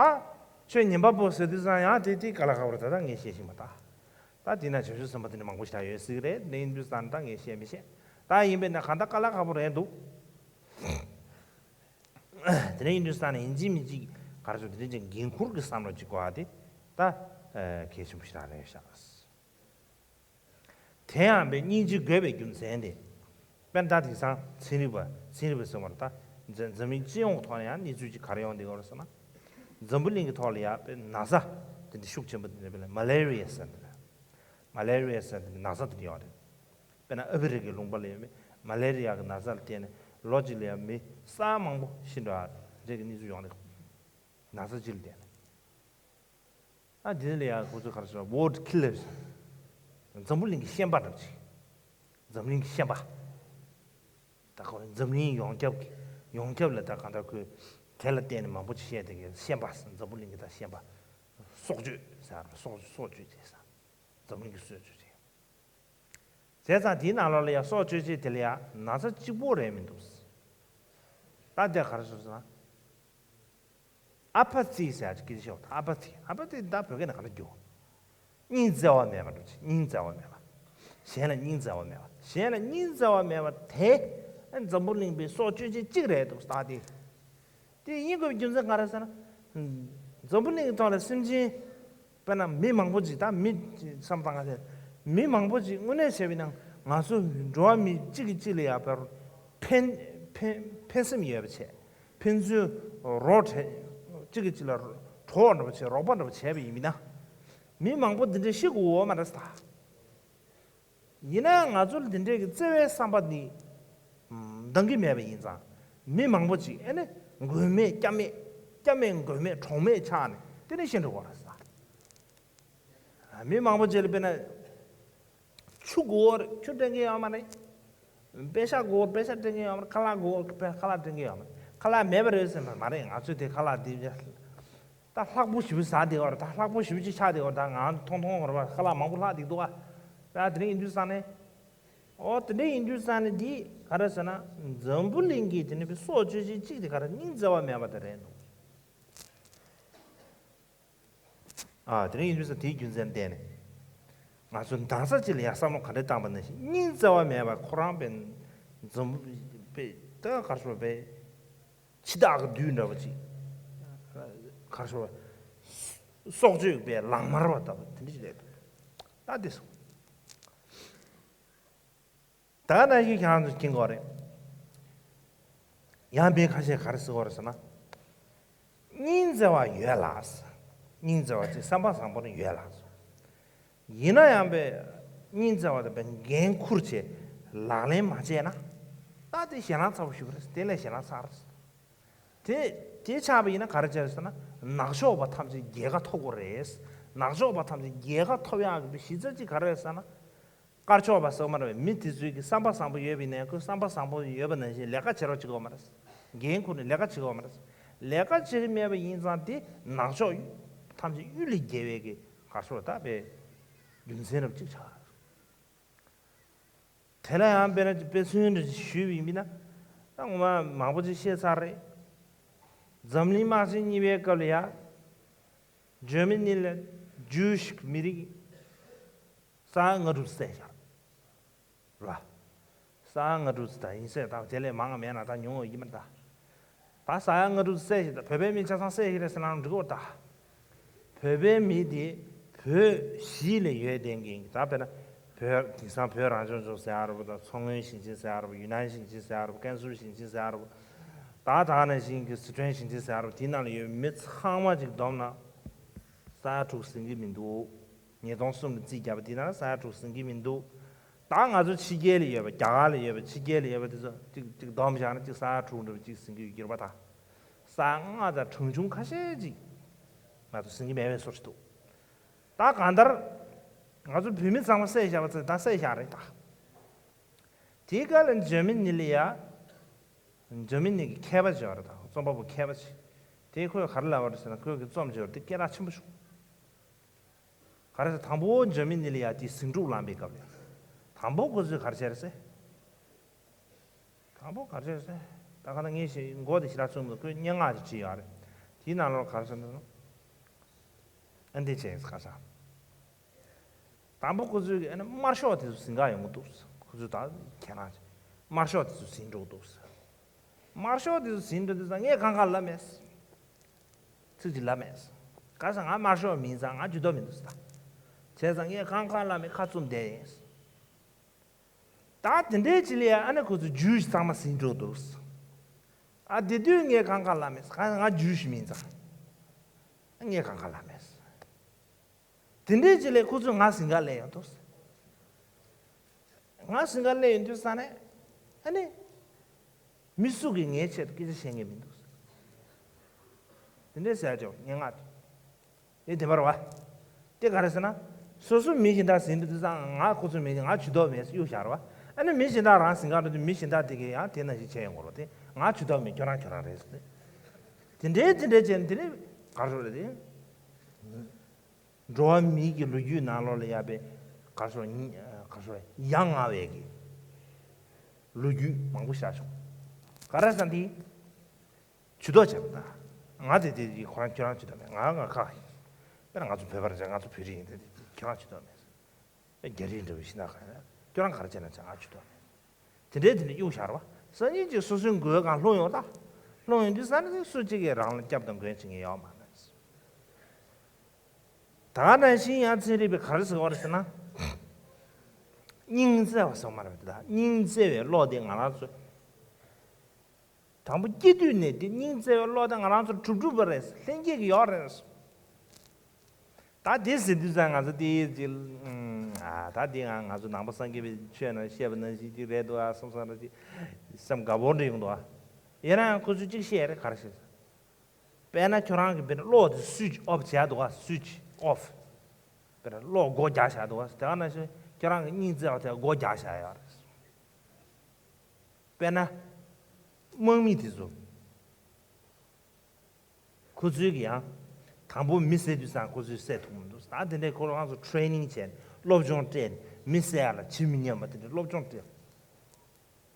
ཆོས་ཉན་པ་པོ་ཟེར་དུས་ཙང་ཡང་དེ་དེ་ག་ལ་ཁ་བར་ད་ད་ངས་བཤད་ཤིང་མ་ད། ད་དེ་ན་བྱང་ཆུབ་སེམས་དཔའ་དེ་འདྲ་མང་པོ་ཞིག་ད་ཡོད་སྲིད་རེད། དེ་ཡིན་དུས་ཙང་ད་ངས་བཤད་མི་ཤེས། ད་ཡིན་པས་ན་གང་ད་ག་ལ་ཁ་བོ་རེད་འདུག་དེ་ནས་ཡིན་དུས་ཙང་ནས་ཡིན་གཅིག་མིན་གཅིག་ག་རེ་ཟེར་དེ་འདྲ་ཅིག་འགན་འཁུར་གྱི་བསམ་བློ་ཅིག་དགོས་ཨ་དེ་ད་གལ་ཆེན་པོ་ཞིག་ད་རེད་ཤག་དེ་ཡང་པའི་སྙིང་རྗེ་དགོས་པའི་རྒྱུ་མཚན་དེ། དཔེར་ན་ད་དེང་སང་ཚན་རིག་པ་ཚན་རིག་པ་ཟེར་བ་ད་འཛམ་འཛམ་གླིང་སྤྱི་ཡོངས་ཐོག་ནས་ཡང་གནས་ཚུལ་ཅིག་ག་རེ་ཡོང་བསྡད་ཡོད་རེད་ཟེར་ན། འཛམ་བུ་གླིང་གི་ཐོག་ལ་ཡང་པའི་ན་ཚ་དེ་འདྲ་ཤུགས་ཆེན་པོ་དེ་འདྲ་པའི་ལ་མ་ལེ་རི་ཡ་ཟེར་འདི་རེད། མ་ལེ་རི་ཡ་ཟེར་དེ་ན་ཚ་དེ་འདྲ་ཡོད་རེད། དཔེར་ན་ཨ་ཧྥེ་རི་ཁའི་ལུང་པ་ལ་ཡོད་པའི་མ་ལེ་རི་ཡ་གི་ན་ཚ་ལ་བརྟེན་ནས་ལོ་གཅིག་ལ་ཡང་མི་ས་མང་པོ་ཤི་འགྲོ་ཡ་རེད་གི་གནས་ཚུལ་ཡོང་རེད། ན་ཚ་གཅིག་ལ་བརྟེན་ནས། ཨ་དེ་ལ་ཡང་ཁོ་ཚོས་ག་རེ་ཟེར་བ། ཝོར་ཌི་ཁི་ལར་ཟེར། འཛམ་བུ་གླིང་གི་ཤན་པ་འདྲ་པོ་ཅིག་འཛམ་གླིང་གི་ཤན་པ། ད་ཁོ་འཛམ་གླིང་ཡོངས་ཁྱབ་ཀྱི་ཡོངས་ཁྱབ་ལ་ད་གང་ལྟར་ཁོས་དེ་ལ་བརྟེན་ནས་མང་པོ་ཅིག་བཤད་དེ་གི་ཤན་པ་ཟེར། འཛམ་བུ་གླིང་གི་ད་ཤན་པ། སྲོག་གཅོད་ཟེར་བ། སྲོག་སྲོག་གཅོད་བྱས་ཟེར། འཛམ་གླིང་གི་སྲོག་གཅོད་བྱས། བྱས་ཙང་དེའི་ནང་ལོགས་ལ་ཡང་སྲོག་གཅོད་བྱེད་དེ་ལ་ཡང་ན་ཚ་གཅིག་པོ་རེད་མི་འདུག་ད་དེ་ག་རེ་ཟེར་ན། ཨ་པ་ཐི་ཟེར་ཡག་ཅིག་སྐད་ཆ་བཤད་འོ། ད་ཨ་པ་ཐི། ཨ་པ་ཐི་ད་བོད་སྐད་ནང་ག་འདྲ་རྒྱུག་སྙིང་བརྩེ་བ་མེད་པ་འདྲ་ཅིག་སྙིང་བརྩེ་བ་མེད་པ། གཞན་ལ་སྙིང་བརྩེ་བ་མེད་པ། གཞན་ལ་སྙིང་བརྩེ་བ་མེད་པ་དེ་ཨ་འཛམ་བུ་གླིང་པའི་སྲོག་གཅོད་བྱེད་གཅིག་རེད་འདུག་ད་དེ། དེ་ཡིན་དགོས་པའི་རྒྱུ་མཚན་ག་རེ་ཟེར་ན། འཛམ་བུ་གླིང་གི་ཐོག་ལ་སེམས་ཅན། དཔེར་ན་མི་མང་པོ་ཅིག་ད་མི་བསམ་སྟངས་ཀ་ཟེར། མི་མང་པོ་ཅིག་དངོས་གནས་བྱས་པ་ཡིན་ན་ང་ཚོ་འགྲོ་བ་མི་གཅིག་གིས་གཅིག་ལ་ཡར་ཕན་ཕན་ཕན་སེམས་ཡོད་པ་བྱས། ཕན་ཚུན་རོགས་བྱས། གཅིག་གིས་གཅིག་ལ་གྲོགས་འདྲ་པོ་བྱས། རོགས་པ་འདྲ་པོ་བྱས་པ་ཡིན་ན། མི་མང་པོ་འདི་འདྲ་ཤི་དགོས་འོ་མ་རེད་ད། ཡིན་ན་ཡང་ང་ཚོ་ལ་འདི་འདྲའི་གི་བརྩེ་བའི་བསམ་པ་འདི་འདང་གི་མེད་པ་ཡིན་ཙང་། མི་མང་པོ་ཅིག་ཨེ་ནི་མགོན་མེད་སྐྱབས་མེད། སྐྱབས་མེད་མགོན་མེད་གྲོགས་མེད་ཆགས་ནས་དེ་ནས་ཤི་འགྲོ་བ་རེད་ཟེར། མི་མང་པོ་ཅིག་ལ་དཔེར་ན་ཆུ་དགོས་རེད། ཆུ་སྤྲད་མཁན་ཡོད་མ་རེད། པེ་ཤ་དགོས་རེད། པེ་ཤ་སྤྲད་མཁན་ཡོད་མ་རེད། ཁ་ལག་དགོས་རེད། ཁ་ལག་སྤྲད་མཁན་ཡོད་མ་རེད། ཁ་ལག་མེད་པ་རེད་ཟེར་ན་མ་རེད། ང་ཚོས་དེ་ཁ་ལག་འདི་ད་ལྷག་པོ་ཞེ་པོ་ཟ་བསྡད་ཡོད་རེད། ད་ལྷག་པོ་ཞེ་པོ་ཅིག་ཆགས་བསྡད་ཡོད་རེད། ད་ང་ཐུང་ཐུང་རེད་པ། ཁ་ལག་མང་པོ་ལྷག་བསྡད་འདུག་ག་ད་དེ་འདྲ་ཡིན་དུས་ཙང་ནས། ཨོ་དེ་འདྲ་ཡིན་དུས་ཙང་ནས་འདི་ག་རེ་ཟེར་ན། འཛམ་བུ་གླིང་གི་དེ་ནས་པའི་སྲོག་གཅོད་བྱེད་གཅིག་དེ་ག་རེ་སྙིང་བརྩེ་བ་མེད་པ་དེ་རེད་འདུག་ཨ་དེ་འདྲ་ཡིན་དུས་ཙང་དེའི་རྒྱུ་མཚན་བརྟེན་ནས་ང་ཚོ་ན་ཚ་ཅིག་ལ་ཡང་བསམ་བློ་ག་འདྲ་བཏང་པ་ནང་བཞིན་སྙིང་བརྩེ་བ་མེད་པ། ཁོ་རང་པའི་འཛམ་བུ་པའི་ད་ག་རེ་ཟེར་པའི་འཆི་བདག་གི་བདུད་འདྲ་པོ་ཅིག་ག་རེ་ཟེར་བ། སྲོག་གཅོད་པའི་ལག་དམར་བ་ལྟ་བུ་དེ་འདྲ་ཞིག་རེད་འདུག་ད་དེ་སོང་། ད་ནང་བཞིན་ཁྱེད་རང་ཚོ་མཁྱེན་གྱི་ཡོད་རེད། ཡང་དཔེ་ཁ་ཤས་ག་རེ་ཟེར་གྱི་ཡོད་རེད་ཟེར་ན། སྙིང་བརྩེ་བ་ཡོད་ལགས། སྙིང་བརྩེ་བ་ཅིག་བསམ་པ་བཟང་པོ་ནི་ཡོད་ལགས། ཡིན་ན་ཡང་པའི་སྙིང་བརྩེ་བ་དེ་པའི་འགན་འཁུར་བྱས་ལག་ལེན་མ་བྱས་ན། ད་དེ་ཞེད་སྣང་ཚ་པོ་ཞིག་རེད། དེ་ལས་ཞེད་སྣང་ཚ་རེད། དེ་དེ་ཆགས་པ་ཡིན་ན་ག་རེ་བྱས་རེད་ཟེར་ན། ནག་ཕྱོགས་པ་ཐམས་ཅད་རྒྱལ་ཁ་ཐོབ་དགོས་རེད། ནག་ཕྱོགས་པ་ཐམས་ཅད་རྒྱལ་ཁ་ཐོབ་ཡག་གི་གཞི་རྩ་གཅིག་ག་རེ་རེད་ཟེར་ན། དཀར་ཕྱོགས་པ་ཟེར་མ་རེད་པས། མི་དེ་ཚོའི་གི་བསམ་པ་བཟང་པོ་ཡོད་པ་ཡིན་ན། ཁོའི་བསམ་པ་བཟང་པོ་ཡོད་པ་ནང་བཞིན་ལས་ཀ་བྱེད་རོགས་བྱེད་ཀྱི་ཡོད་མ་རེད། འགན་འཁུར་ནས་ལས་ཀ་བྱེད་ཀྱི་ཡོད་མ་རེད། ལས་ཀ་བྱེད་ཀྱི་མེད་པ་ཡིན་ཙང་དེ་ནག་ཕྱོགས་ཐམས་ཅད་གཡུལ་ལས་རྒྱལ་བའི་གི་ག་རེ་ཟེར་ད་པའི་རྒྱུ་མཚན་རབ་གཅིག་ཆགས། དེ་ལ་ཡང་དཔེར་ན་དཔེ་མཚོན་འདྲ་ཞིག་ཞུས་པ་ཡིན་ན། ད་ངོ་མ་མང་པོ་ཅིག་བཤད་ཚར་རེད། འཛམ་གླིང་དམག་ཆེན་གཉིས་པའི་སྐབས་ལ་ཡང་། འཇར་མ་ནི་ལ་ཇུའུ་ཤི་མི་རིགས་ས་ཡ་ལྔ་དྲུག་བསད་བཞག་ར། ས་ཡ་ལྔ་དྲུག་ཙམ་ད་ཡིན་ཟེར། ད་དེ་ལས་མང་བ་མེད་ན་ད་ཉུང་བ་ཡིན་མ་རེད་ད། ད་ས་ཡ་ལྔ་དྲུག་ཙམ་བསད་ཞིག་ད་བོད་པའི་མི་ཆ་ཚང་བསད་ཞིག་རེད་ཟེར་ན་འགྲིག་གོ་ད། བོད་པའི་མི་དེ་བོད་གཞིས་ལ་ཡོད་བསྡད་མཁན་གྱི་ད་དཔེར་ན་བོད་དེང་སང་བོད་རང་སྐྱོང་ལྗོངས་ཟེར་ཡ་རེད་པ། ད་མཚོ་སྔོན་ཞིང་ཆེན་ཟེར་ཡ་རེད་པ། ཡུན་ནན་ཞིང་ཆེན་ཟེར་ཡ་རེད་པ། ཀན་སུའུ་ཞིང་ཆེན་ཟེར་ཡ་རེད་པ། ད་ད་ནང་བཞིན་གྱི་སི་ཁྲོན་ཞིང་ཆེན་ཟེར་ཡ་རེད་པ། དེའི་ནང་ལ་ཡོད་མི་ཚང་མ་ཅིག་བསྡོམས་ན་ས་ཡ་དྲུག་ཟིན་གྱི་མི་འདུག་ཉིས་སྟོང་གསུམ་ལ་རྩིས་བརྒྱབ་པ་དེ་ན་ས་ཡ་དྲུག་ཟིན་གྱི་མི་འདུག་ད་ང་ཚོ་ཕྱི་རྒྱལ་ལ་ཡོད་པ། རྒྱ་གར་ལ་ཡོད་པ། ཕྱི་རྒྱལ་ལ་ཡོད་པ་དེ་ཚོ་གཅིག་གཅིག་བསྡོམས་བཞག་ན་གཅིག་ས་ཡ་དྲུག་འདྲ་པོ་གཅིག་ཟིན་གྱི་ཡོད་རྒྱུ་རེད་པ། ད་ས་ཡ་ལྔ་དང་གྲངས་ཆུང་ཁ་ཤས་ཅིག་ང་ཚོ་ཟིན་གྱི་མེད་པའི་བཟོ་ཞིག་འདུག་ད་གང་ལྟར་ང་ཚོ་བོད་མི་ཚང་མ་བསད་བཞག་པ་ཚོ་ད་བསད་བཞག་རེད་ད། དེའི་སྐབས་ལ་འཇར་མ་ནི་ལ་ཡ། འཇར་མ་ནི་གི་མཁས་པ་ཅིག་ཡོད་རེད་ད། རྩོམ་པ་པོ་མཁས་པ་ཅིག་དེ་ཁོས་ག་རེ་ལབ་པ་རེད་ཟེར་ན། ཁོས་གི་རྩོམ་ཅིག་ཡོད་རེད། དེ་སྐད་གྲགས་ཆེན་པོ་བྱུང་། ག་རེ་ཟེར། དང་པོ་འཇར་མ་ནི་ལ་ཡ་དེ་ཟིང་འཁྲུག་ལངས་པའི་སྐབས་ལ། དང་པོ་ཁོ་ཚོས་ག་རེ་བྱས་རེད་ཟེར། དང་པོ་ག་རེ་བྱས་རེད་ཟེར། ད་ག་ད་ངས་ཞེ་མགོ་དེ་ཞེ་དྲག་ཚོམ་འདུག་ཁོས་སྙན་ངག་ཅིག་བྲིས་ཡོད་རེད། དེའི་ནང་ལོགས་ག་རེ་ཟེར་ན། ཨ་འདི་བྱས་ག་ཟེར། དང་པོ་ཁོ་ཚོས་ཀྱི་ཨ་ནི་དམར་ཤོག་དེ་ཚོ་ཟིན་ག་ཡོང་གི་འདུག་ཁོ་ཚོས་ད་ཁྱེད་རང་ཚོ་དམར་ཤོག་དེ་ཚོ་ཟིན་འགྲོ་གི་འདུག་དམར་ཤོག་དེ་ཚོ་ཟིན་འགྲོ་དུས་ཙང་ངས་གང་ག་ལབ་མེད། ཚིག་གཅིག་ལབ་མེད། ག་ཟེར། ང་དམར་ཤོག་མིན་ཙང་ང་ཇུས་གཏོགས་མི་འདུག་ཟེར་ད། བྱས་ཙང་ངས་གང་ག་ལབ་མེད། ཁ་བཙུམ་བསྡད་ཡིན། ད་དེ་འདྲའི་ཅིག་ལ་ཡ་ཨ་ནི་ཁོ་ཚོ་ཇུས་ཚང་མ་ཟིན་འགྲོ་འདུག་ཨ་དེ་དུས་ངས་གང་ག་ལབ་མེད། ག་ང་ཇུས་མིན་ཙང་། ངས་གང་ག་ལབ་མེད། དེ་འདྲའི་ཅིག་ལ་ཁོ་ཚོས་ང་ཟིན་ག་ལབ་ཡོང་འདུག་ང་ཟིང་ག་སླེབས་ཡོང་དུས་ས་ནས་ཨ་ནི་མི་སུ་གིས་ངའི་ཆེད་དུ་སྐད་ཆ་བཤད་མཁན་མི་འདུག་དེ་འདྲའི་ཟེར་ཀྱང་སྙན་ངག་དེ་དེ་བར་བ། དེ་ག་རེ་ཟེར་ན། སོ་སོ་མི་གཞན་དག་ཟིན་དུས་ཙང་ང་ཁོ་ཚོ་མི་ང་ཇུས་གཏོགས་མེད་གཡུག་བཞག་ར་བ། ཨ་ནི་མི་གཞན་དག་རང་ཟིང་ག་འགྲོ་དུས་མི་གཞན་དག་དེ་གས་ཡང་དེ་ནང་བཞིན་བྱས་ཡོང་དགོས་རོགས་དེ་ང་ཇུས་གཏོགས་མེད་ཁྱོད་རང་ཁྱོད་རང་རེད་ཟེར་ཏེ། དེ་འདྲའི་དེ་འདྲའི་བྱས་ནས་དེ་ནས་ག་རེ་ཟེར་རེད་དེ། འགྲོ་བ་མིའི་གི་ལོ་རྒྱུས་ནང་ལོགས་ལ་ཡ་པའི་ག་རེ་ཟེར་ག་རེ་ཟེར་ཡ་ང་བའི་གི་ལོ་རྒྱུས་མང་པོ་བཞག་བྱུང་། ག་རེ་ཟེར་ན་དེ། ཇུས་གཏོགས་བྱས་པ་དང་། ང་དེ་དེ་ཡི་ཁོ་རང་ཁྱོད་རང་ཇུས་གཏོགས་མེད་ང་ང་ཁག་ཡིན། དཔེར་ན་ང་ཚོ་བོད་པ་རེད་ང་ཚོ་བོད་རིགས་ཡིན་དེ་ཁྱོད་རང་ཇུས་གཏོགས་མེད། དཔེ་རྒྱ་རིགས་འདྲ་བའི་ཤིང་ནགས་ཁ་ཡ་ཁྱོད་རང་ག་རེ་བྱས་ན་བྱ་ང་ཇུས་གཏོགས་མེད། དེ་འདྲའི་དེ་འདྲ་གཡུག་བཞག་ར་བ། སང་ཉིན་གཅིག་སོ་སོའི་མགོའི་སྒང་ལྷུང་ཡོང་ད། ལྷུང་ཡོང་དུས་ས་ནས་སུ་གཅིག་གིས་རང་ལ་སྐྱབས་དང་མགོན་བྱེད་མཁན་ཡོད་མ་རེད། ད་ནང་བཞིན་ཡང་ཚན་རིག་པས་ག་རེ་ཟེར་བ་རེད་ཟེར་ན། སྙིང་བརྩེ་བ་ཟེར་བ་མ་རེད་པ་དེ་ད་སྙིང་བརྩེ་བའི་བློ་དེ་ང་རང་ཚོ། དང་པོ་སྐྱེ་དུས་ནས་དེ་སྙིང་བརྩེ་བའི་བློ་དེ་ང་རང་ཚོར་གྲུབ་གྲུབ་པ་རེད་ལྷན་སྐྱེས་ཀྱི་ཡོད་རེད། ད་དེ་ཟེར་དུས་ཙང་ང་ཚོ་དེ་ཅིག་ཨ་ད་དེ་ང་ང་ཚོ་ནང་པ་སངས་རྒྱས་པའི་ཆོས་ནང་བཤད་པ་ནང་བཞིན་ཅིག་རེད་འདུག་ཨ་བསམ་བསམ་ར་ཅིག་སེམས་དགའ་པོ་འདྲ་ཡོང་འདུག་ཨ། ཡིན་ན་ཡང་ཁོ་ཚོས་ཅིག་བཤད་རེད་ག་རེ་བཤད། དཔེར་ན་ཁྱོད་རང་གི་དཔེར་ན་གློག་དེ་སུའིཆ་ཨོཕ་བྱས་འདུག་ག་སུའིཆ་ཨོཕ། དཔེར་ན་གློག་སྒོ་རྒྱག་བཞག་འདུག་ག་དེ་ག་ནང་བཞིན་ཁྱོད་རང་གི་སྙིང་བརྩེ་བ་དེ་སྒོ་རྒྱག་བཞག་ཡོད་རེད། དཔེར་ན། དམག་མི་དེ་ཚོ། ཁོ་ཚོའི་གི་ཡང་། དང་པོ་མི་བསད་དུས་ཙང་ཁོ་ཚོས་བསད་ཐུབ་མི་འདུག་ད་དེ་འདྲའི་ཁོ་རང་ཚོ་ཊེ་རེ་ནིང་བྱས་ནས་སློབ་སྦྱོང་སྤྲད་ནས་མི་བསད་ཡ་ལ་ཇི་མི་སྙམ་པ་དེ་འདྲའི་སློབ་སྦྱོང་སྤྲད།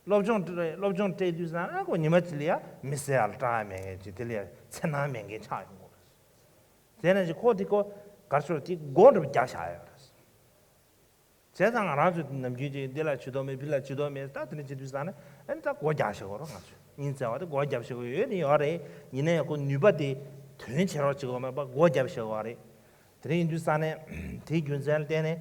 སློབ་སྦྱོང་སྤྲད་སློབ་སྦྱོང་སྤྲད་དུས་ཙང་ཨ་ཁོ་ཉི་མ་གཅིག་ལ་ཡ་མི་བསད་ཡ་ལ་སྐྲག་ཡ་མེད་མཁན་ཅིག་དེ་ལ་ཡ་འཚེར་སྣང་མེད་མཁན་ཆགས་ཡོང་གི་རེད། དེ་ནང་བཞིན་ཁོ་དེ་ཁོ་གར་ཤོར་དེ་སྒོ་འགྲོ་རྒྱག་བཞག་ཡོད་རེད། བྱས་ཙང་ང་རང་ཚོས་ནམ་རྒྱུན་ཅིག་འདི་ལ་ཇུས་གཏོགས་མེད་འདི་ལ་ཇུས་གཏོགས་མེད་ད་དེ་འདྲ་བྱེད་དུས་ཙང་ནས་ཨ་ནི་ད་སྒོ་རྒྱག་ཤེས་དགོས་རེད་ང་ཚོས་སྙིང་བརྩེ་བ་དེ་སྒོ་རྒྱབ་ཤེས་དགོས་ཡོད་ནི་ཡོད་རེད། ཡིན་ན་ཡང་ཁོ་ནུས་པ་དེ་དོན་བྱེད་རོགས་བྱེད་དགོས་མེད་པ་སྒོ་རྒྱབ་ཤེས་དགོས་རེད། དེ་འདྲ་ཡིན་དུས་ཙང་ནས་དེའི་རྒྱུ་མཚན་ལ་བརྟེན་ནས།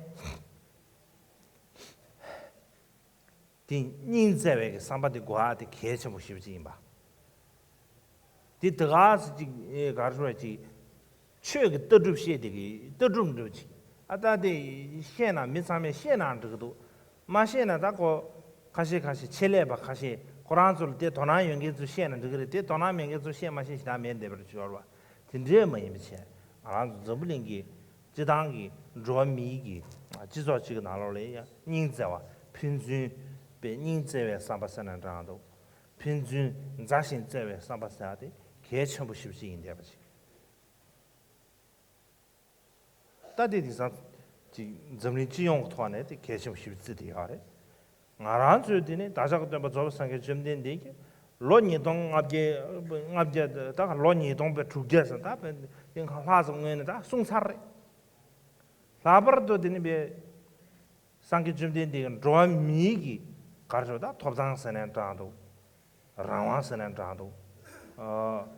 དེ་སྙིང་བརྩེ་བའི་གི་བསམ་པ་དེ་དགོས་ཨ་དེ་གལ་ཆེན་པོ་ཞེ་པོ་ཅིག་ཡིན་པ། དེ་དེ་ག་ཟེ་ཅིག་གར་ཤོར་ཅིག་ཆོས་ཀྱི་ལྟ་གྲུབ་བཤད་དེ་གི་ལྟ་གྲུབ་འདྲ་ཅིག་ཨ་ད་དེ་ཤེས་ན་མི་ཚང་མས་ཤེས་ན་འགྲིག་གི་འདུག་མ་ཤེས་ན་ད་ཁོ་ཁ་ཤས་ཁ་ཤས་ཆེད་ལས་པ་ཁ་ཤས་ཁོ་རང་ཚོ་ལ་དེ་དོ་སྣང་ཡོད་མཁན་ཚོ་ཤེས་ན་འགྲིག་གི་རེད། དེ་དོ་སྣང་མེད་མཁན་ཚོ་ཤེས་མ་ཤེས་ཞེ་དྲག་མེད་བསྡད་པར་འབྱོར་བ་དེ་འདྲས་མ་ཡིན་པ་བྱས་ང་རང་ཚོ་འཛམ་བུ་གླིང་གི་སྤྱི་བཏང་གི་འགྲོ་བ་མིའི་གི་སྤྱི་ཚོགས་གཅིག་གི་ནང་ལོགས་ལ་ཡང་སྙིང་བརྩེ་བ་ཕན་ཚུན་པའི་སྙིང་བརྩེ་བའི་བསམ་པ་ཟེར་ན་འདྲ་འདུག་ཕན་ཚུན་མཛའ་ཞིང་བརྩེ་བའི་བསམ་པ་ཟེར་བ་དེ་གལ་ཆེན་པོ་ཞེ་པོ་ཅིག་ཡིན་བསྡད་པ་ཅིག་ད་དེ་དེང་སང་ཅིག་འཛམ་གླིང་སྤྱི་ཡོངས་ཀྱི་ཐོག་ནས་དེ་གལ་ཆེན་པོ་ཞེ་པོ་བརྩིས་བསྡད་ཡོད་རེད། ང་རང་ཚོའི་དེ་ནི་བདག་ཅག་སྟོན་པ་རྫོགས་པའི་སངས་རྒྱས་བཅོམ་ལྡན་འདས་ཀྱིས་ལོ་ཉིས་སྟོང་ལྔ་བརྒྱ་ལྔ་བརྒྱ་ད་ལོ་ཉིས་སྟོང་པའི་དྲུག་བརྒྱ་ཟེར་ད་དཔེ་ལྷག་ཙམ་སྔོན་ནས་ད་གསུངས་ཚར་རེད། ལྷག་པར་དུ་དེ་ནི་བས། སངས་རྒྱས་བཅོམ་ལྡན་འདས་ཀྱིས་འགྲོ་བ་མིའི་གི་གར་ཞོག་ད་ཐོབ་ཐང་ཟེར་ནའང་འདྲ་འདུག་རང་དབང་ཟེར་ནའང་འདྲ་འདུག་ཨ།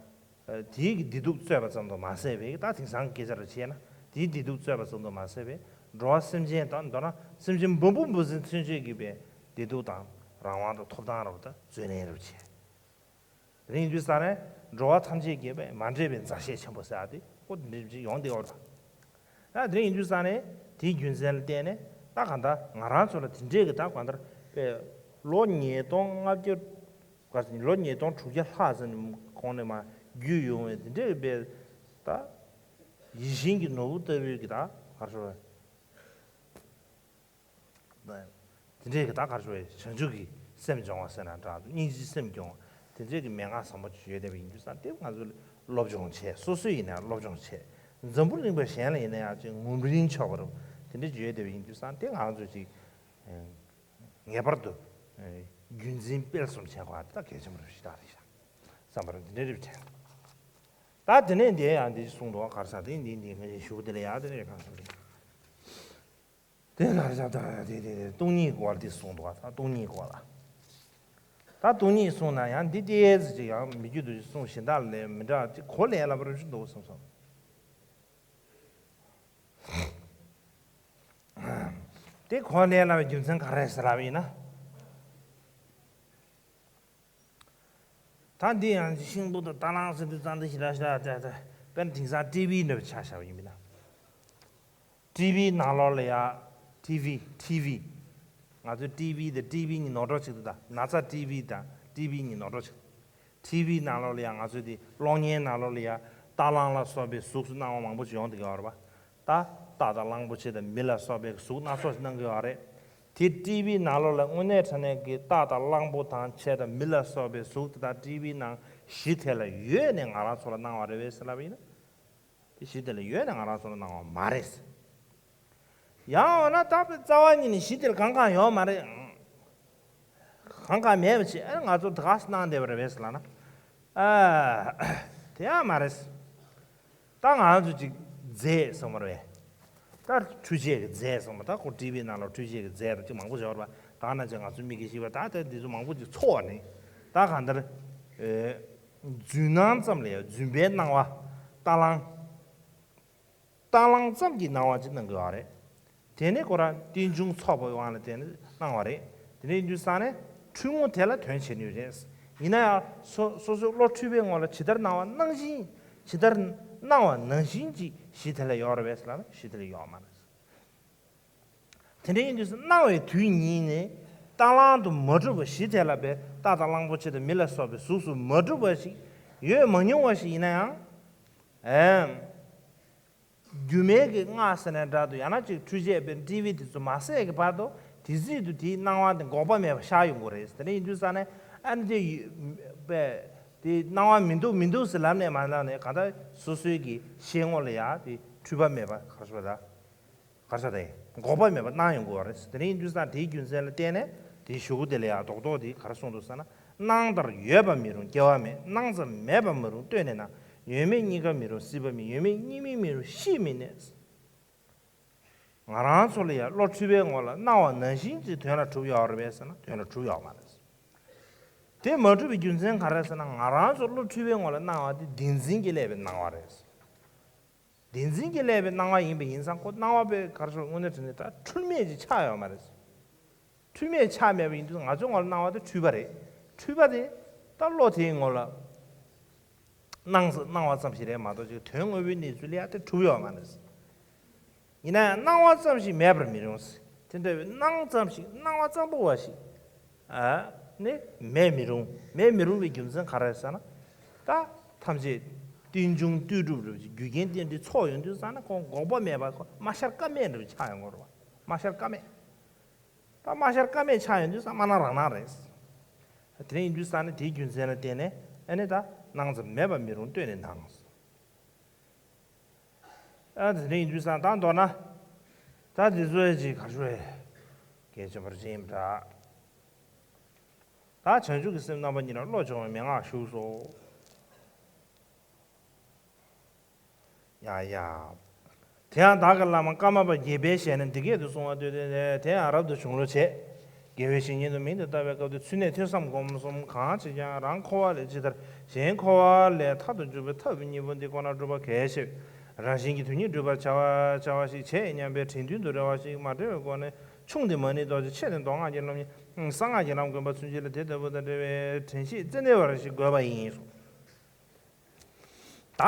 དེའི་གི་བདེ་སྡུག་རྩོད་པ་ཙམ་དུ་མ་ཟད་པའི་ད་དེང་སང་གི་སྐད་ཆ་རུ་བྱས་ན་དེའི་བདེ་སྡུག་རྩོད་པ་ཙམ་དུ་མ་ཟད་པའི་འགྲོ་བ་སེམས་ཅན་དང་མདོར་ན་སེམས་ཅན་འབུམ་པོ་འབུམ་ཚན་ཚུན་ཆད་ཀྱི་བའི་བདེ་སྡུག་དང་རང་དབང་དང་ཐོབ་ཐང་རུ་ད་རྩོད་ལེན་རུ་བྱས། དེ་ཡིན་དུས་ས་ནས་འགྲོ་བ་ཐམས་ཅད་ཀྱི་མ་འདྲེས་པའི་མཛའ་བཤེས་ཆེན་པོ་ཟེར་ཡ་དེ་ཨོ་དེ་འདྲ་ཅིག་ཡོང་བསྡད་ཡོད་རེད། ད་དེ་ཡིན་དུས་ས་ནས་དེའི་རྒྱུ་མཚན་ལ་བརྟེན་ནས་ད་གང་ལྟར་ང་རང་ཚོ་ལ་དེ་འདྲས་ཀྱི་ད་གང་ལྟར་དཔེ་ལོ་ཉིས་སྟོང་ལྔ་བརྒྱ་ག་ལོ་ཉིས་སྟོང་དྲུག་བརྒྱ་ལྷག་ཙམ་གོང་ནས་མར་བརྒྱུད་ཡོང་བའི་དེ་འདྲས་ཀྱི་དཔེ་ད་ཡིད་བཞིན་གྱི་ནོར་བུ་ལྟ་བུའི་གི་ད་ག་རེ་ཟེར། དེ་འདྲའི་གི་ད་ག་རེ་ཟེར་བའི་བྱང་ཆུབ་ཀྱི་སེམས་སྦྱོང་བ་ཟེར་ན་འདྲ་འདུག་སྙིང་རྗེའི་སེམས་སྦྱོང་བ་དེ་འདྲའི་གི་མན་ངག་བཟང་པོ་ཅིག་ཡོད་བསྡད་པ་ཡིན་དུས་ཙང་དེ་ང་ཚོས་སློབ་སྦྱོང་བྱས་སོ་སོས་ཡིན་ན་སློབ་སྦྱོང་བྱས་འཛམ་བུ་གླིང་པ་གཞན་ལ་ཡིན་ན་ཡང་ཅིག་ངོམ་རིན་ཆོག་པ་རུ་དེ་འདྲ་ཅིག་ཡོད་བསྡད་པ་ཡིན་དུས་ཙང་དེ་ང་ཚོས་ཅིག་ངེས་པར་དུ་རྒྱུན་འཛིན་སྤེལ་གསུམ་བྱེད་དགོས་པ་དེ་ད་གལ་ཆེན་པོ་ཞིག་ད་རེད་ཤག་བསམ་པ་རུ་འདི་འདྲའི་རིགས་བྱས། ད་དེ་ནས་འདི་ཡང་འདི་གསུངས་འདུག་ག་རེ་ཟེར་དེ་འདི་འདི་ངས་ཞུ་གི་དེ་ལ་ཡང་དེ་ནས་གང་ཟེར་རེད། དེ་ལ་རེ་ཞབས་དང་དེ་དེ་དེ་སྟོང་ཉིད་ཀྱི་བར་དེ་གསུངས་འདུག་ག་ད་སྟོང་ཉིད་ཀྱི་བར་ལ། ད་སྟོང་ཉིད་གསུངས་ན་ཡང་འདི་ཏོག་ཙམ་ཅིག་ཡང་མི་རྒྱུད་དུ་གསུངས་གཞན་དག་ལས་མི་འདྲ་ཅིག་གོ་ལས་སླ་པོ་རེ་ཞིག་འདུག་བསམ་སོང་། དེ་གོ་ལས་སླ་བའི་རྒྱུ་མཚན་ག་རེ་ཟེར་ལབ་ཡིན་ན། ད་འདི་ཡང་ཤིང་ཏོག་དང་རྟ་གླང་ཟེར་དུས་ཙང་འདི་ཞིག་ར་ཞིག་ར་དེ་དེ་དཔེར་ན་དེང་སང་ཊི་ཝི་འདྲ་བོ་ཆ་བཞག་པ་ཡིན་མིན་ན། ཊི་ཝི་ནང་ལོགས་ལ་ཡ་ཊི་ཝི་ཊི་ཝི། ང་ཚོའི་ཊི་བི་དང་ཊི་བི་གཉིས་ནོར་འགྲོ་ཅིག་འདུག་ད་ན་ཚ་ཊི་བི་དང་ཊི་བི་གཉིས་ནོར་འགྲོ་ཅིག་ཊི་བི་ནང་ལོགས་ལ་ཡང་ང་ཚོའི་དེ་གློག་བརྙན་ནང་ལོགས་ལ་ཡང་རྟ་གླང་ལ་སོགས་པའི་གཟུགས་སུ་སྣང་བ་མང་པོ་ཅིག་ཡོང་བསྡད་ཀྱི་ཡོད་རེད་པ། ད་རྟ་དང་གླང་པོ་ཆེ་དང་མི་ལ་སོགས་པའི་གཟུགས་སྣ་ཚོགས་ཤིག་སྣང་གི་ཡོད་རེད། དེ་ཊི་བི་ནང་ལོགས་ལ་དངོས་གནས་དྲང་གནས་ཀྱི་རྟ་དང་གླང་པོ་དང་ཆེ་དང་མི་ལ་སོགས་པའི་གཟུགས་དེ་དག་ཊི་བི་ནང་གཞི་དེ་ལ་ཡོད་ནས་ང་རང་ཚོ་ལ་སྣང་བ་རེད་པས་ཟེར་ལབ་པ་ཡིན་ན། དེ་གཞི་དེ་ལ་ཡོད་ནས་ང་རང་ཚོ་ལ་སྣང་བ་མ་རེད། ཡང་འོ་ན་ད་དཔེ་རྩ་བ་ཉིད་ནས་གཞི་དེ་ལ་གང་གང་ཡོད་མ་རེད། གང་གང་མེད་པ་ཅིག་ཨ་ང་ཚོ་ད་ག་སེ་སྣང་བསྡད་པ་རེད་པས་ཟེར་ལབ་ན། ཨ། དེ་ཡང་མ་རེད། ད་ང་ཚོ་ཅིག་རྫས་གསུངས་པ་རེད། ད་འཕྲུལ་ཆས་ཀྱི་རྫས་གསུངས་པ་ད་ཁོ་ཊི་བི་ནང་ལ་འཕྲུལ་ཆས་ཀྱི་རྫས་དང་ཅིག་མང་པོ་ཡོད་རེད་པ། ད་ན་ཅིག་ང་ཚོ་མིག་གིས་ཤེས་པ་ད་ད་འདི་ཚོ་མང་པོ་ཅིག་ཚོར་བ་ནི། ད་གང་ལྟར། ཨེ། རྫུན་སྣང་ཙམ་ལས་རྫུན་པའི་སྣང་བ། རྟ་གླང་། རྟ་གླང་ཙམ་གྱི་སྣང་བ་ཅིག་སྣང་གི་ཡོད་རེད། དེ་ནས་ཁོ་རང་རྟེན་འབྱུང་ཚོགས་པའི་དབང་ལ་བརྟེན་ནས་སྣང་བ་རེད། དེ་འདྲ་ཡིན་དུས་ཙང་ནས་འཁྲུལ་ངོ་དེ་ལ་དོན་བྱེད་ནུས་རེད། ཡིན་ན་ཡང་སོ་སོ་སོའི་བློ་འཁྲུལ་པའི་ངོ་ལ་ཇི་ལྟར་སྣང་བ་སྣང་བཞིན་ཇི་ལྟར་སྣང་བ་ནང་བཞིན་གྱི་གཞི་དེ་ལ་ཡོད་རེད་པས་ལབ་ན་གཞི་དེ་ལ་ཡོད་མ་རེད། དེ་འདྲ་ཡིན་དུས་སྣང་བའི་དུས་ཉིད་ནས་རྟ་གླང་དུ་མ་གྲུབ་པ་གཞི་དེ་ལ་པའི་རྟ་དང་གླང་པོ་ཆེ་དང་མི་ལ་སོགས་པའི་གཟུགས་སུ་མ་གྲུབ་པ་ཞིག་ཡོད་མ་མྱོང་བ་ཞིག་ཡིན་ན་ཡང་། ཨེམ། སྒྱུ་མའི་གི་སྔགས་ཟེར་ནའི་འདྲ་འདུག་ཡང་ན་ཅིག་འཕྲུལ་ཆས་པའི་ཊི་བི་དེ་ཚོ་མ་ཟད་ཀྱི་བར་དུ་དེ་སྲིད་དུ་དེའི་སྣང་བ་དེ་འགོག་པ་མེད་པ་ཤར་ཡོང་གི་རེད། དེ་འདྲ་ཡིན་དུས་ཙང་ནས་ཨ་ནི་དེ་ཡོད་པས་དེ་སྣང་བ་མི་འདུག་མི་འདུག་ཟེར་ལབ་ནས་མ་ལབ་ནས་གང་ལྟར་སོ་སོའི་གི་ཤེས་ངོ་ལ་ཡང་དེ་འཁྲུལ་པ་མེད་པ་གར་སོ་ད་གར་ས་དེ་འགོག་པ་མེད་པ་སྣང་ཡོང་དགོས་པ་རེད། དེ་འདྲ་ཡིན་དུས་ཙང་དེའི་རྒྱུ་མཚན་ལ་བརྟེན་ནས་དེའི་གཞུག་གུ་དེ་ལ་ཡང་རྡོག་རྡོག་དེ་གར་གསུངས་འདུག་ཟེར་ན། སྣང་ལྟར་ཡོད་པ་མི་རུང་སྐྱེ་བ་མེད། སྣང་ཙམ་མེད་པ་མི་རུང་ལྟོས་ནས་སྣང་། ཡོད་མེད་གཉིས་ཀ་མི་རུང་སྲིད་པ་མེད། ཡོད་མེད་གཉིས་མེད་མི་རུང་ཤེས་མི་གནས། ང་རང་ཚོ་ལ་ཡང་བློ་འཁྲུལ་པའི་ངོ་ལ་སྣང་བ་ནང་བཞིན་གྱི་དོན་ལ་གྲུབ་ཡོད་རེད་པས་ཟེར་ན་དོན་ལ་གྲུབ་ཡོད་མ་རེད། དེ་མ་གྲུབ་པའི་རྒྱུ་མཚན་ག་རེ་ཟེར་ན་ང་རང་ཚོ་བློ་འཁྲུལ་པའི་ངོ་ལ་སྣང་བ་དེ་བདེན་འཛིན་གྱིས་བསླད་པའི་སྣང་བ་རེད། བདེན་འཛིན་གྱིས་བསླད་པའི་སྣང་བ་ཡིན་པ་ཡིན་ཙང་ཁོ་སྣང་བ་པའི་ག་རེ་ཟེར་དངོས་གནས་དྲང་གནས་ད་འཁྲུལ་མེད་ཅིག་ཆགས་ཡོད་མ་རེད། འཁྲུལ་མེད་ཆགས་མེད་པ་ཡིན་དུས་ང་ཚོའི་ངོ་ལ་སྣང་བ་དེ་འཁྲུལ་པ་རེད། འཁྲུལ་པ་དེ་ད་བློ་དེའི་ངོ་ལ་སྣང་སྣང་བ་ཙམ་ཞིག་རེད་མ་གཏོགས་ཅིག་དོན་དངོས་པོའི་གནས་ཚུལ་ལ་ཡ་དེ་གྲུབ་ཡོད་མ་རེད། ཡིན་ན་ཡང་སྣང་བ་ཙམ་ཞིག་མེད་པར་མི་རུང་། དེ་འདྲ་བའི་སྣང་ཙམ་ཞིག་སྣང་བ་ཙམ་པོ་བ་ཞིག་ཨ་ནི་མེད་མི་རུང་། མེད་མི་རུང་བའི་རྒྱུ་མཚན་ག་རེ་ཟེར་ན། ད་ཐམས་ཅད་རྟེན་འབྱུང་ལྟོས་གྲུབ་རེད། རྒྱུ་རྐྱེན་རྟེན་འབྲེལ་ཚོགས་ཡོང་དུས་ཙང་ན་ཁོང་འགོག་པ་མེད་པ་ཁོ་མ་ཤར་ཀ་མེད་འདྲ་བའི་ཆགས་ཡོང་གི་རེད་བ། མ་ཤར་ཀ་མེད། ད་མ་ཤར་ཀ་མེད་ཆགས་ཡོང་དུས་ཙང་མ་སྣང་རང་སྣང་རེད། དེ་འདྲ་ཡིན་དུས་ཙང་ནི་དེའི་རྒྱུ་མཚན་ལ་བརྟེན་ནས་ཨ་ནི་ད་སྣང་ཙམ་མེད་པ་མི་རུང་ལྟོས་ནས་སྣང་། ཨ་དེ་འདྲ་ཡིན་དུས་ཙང་ད་མདོར་ན། ད་འདི་ཚོ་ཡི་ཅིག་ག་རེ་ཞུ་རེད། གལ་ཆེན་པོ་རེད་ཅེས་འདྲ། ད་བྱང་ཆུབ་ཀྱི་སེམས་རྣམ་པ་གཉིས་ལ་བློ་སྦྱོང་བའི་མན་ངག་ཞུས་སོ། ཡ་ཡ། དེ་ཡང་བདག་གི་བླ་མ་ཀརྨ་པ་དགྱེས་པའི་ཞལ་ནས་འདི་སྐད་དུ་གསུངས་པ་སྟོན་ཏེ། དེ་ཡང་རབ་ཏུ་བྱུང་ལོ་བྱེད། དགེ་བའི་བཤེས་གཉེན་དུ་མིང་དུ་བཏགས་པའི་སྐབས་དུ་ཚུལ་གནས་ཐོས་བསམ་སྒོམ་གསུམ་གང་བྱེད་ཀྱང་རང་འཁོར་བ་ལས་ཇི་ལྟར་གཞན་འཁོར་བ་ལས་ཐར་དུ་འཇུག་པའི་ཐབས་གཉིས་པོ་འདི་ཁོ་ན་སྒྲུབ་པ་གལ་ཆེ་བས། རང་བཞིན་གྱིས་དོན་གཉིས་སྒྲུབ་པར་བྱ་བ་བྱ་བ་ཞིག་བྱེད་སྙམ་པའི་དྲན་རྟེན་དུ་རེ་བ་ཞིག་མ་བྲལ་བའི་སྒོ་ནས་ཕྱུང་སྟེ་མ་ཎི་རྡོ་རྗེ་ཕྱེད་དེ་མདོ་སྔགས་ཀྱི་ལམ་གསང་སྔགས་ཀྱི་ལམ་བསྒོམ་པ་ཚུན་ཆད་ལ་དེ་ལྟ་བུ་དང་འབྲེལ་བའི་དྲན་ཤེས་རྩེ་གནས་བར་ཞིག་དགོས་པ་ཡིན། ད་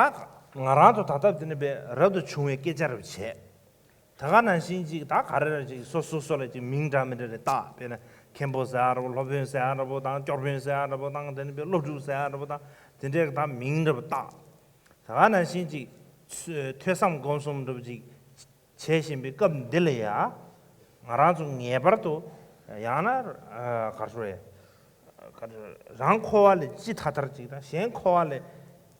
ང་རང་ཚོ་ད་ལྟ་འདི་ནས་པའི་རབ་ཏུ་བྱུང་བའི་སྐད་ཆ་རེ་བྱས། ད་ག་ནང་བཞིན་ཅིག་ད་ག་རེ་རེ་ཅིག་སོ་སོ་སོ་ལ་ཅིག་མིང་འདྲ་མི་འདྲ་རེ་བཏགས། དཔེར་ན་མཁན་པོ་ཟེར་ཡ་འདྲ་པོ། སློབ་དཔོན་ཟེར་ཡ་འདྲ་པོ་དང་། སྐྱོར་དཔོན་ཟེར་ཡ་འདྲ་པོ་དང་། དེ་ནས་པའི་སློབ་ཕྲུག་ཟེར་ཡ་འདྲ་པོ་དང་། དེ་འདྲའི་ད་མིང་འདྲ་པོ་བཏགས། ད་ག་ནང་བཞིན་ཅིག་ཐོས་བསམ་སྒོམ་གསུམ་འདྲ་པོ་ཅིག་བྱེད་བཞིན་པའི་སྐབས་འདི་ལ་ཡ། ང་རང་ཚོ་ངེས་པར་དུ་ཡང་ན་ག་རེ་ཟེར། རང་འཁོར་བ་ལས་ཅི་ཐར་ཐར་ཅིག་དང་གཞན་འཁོར་བ་ལས་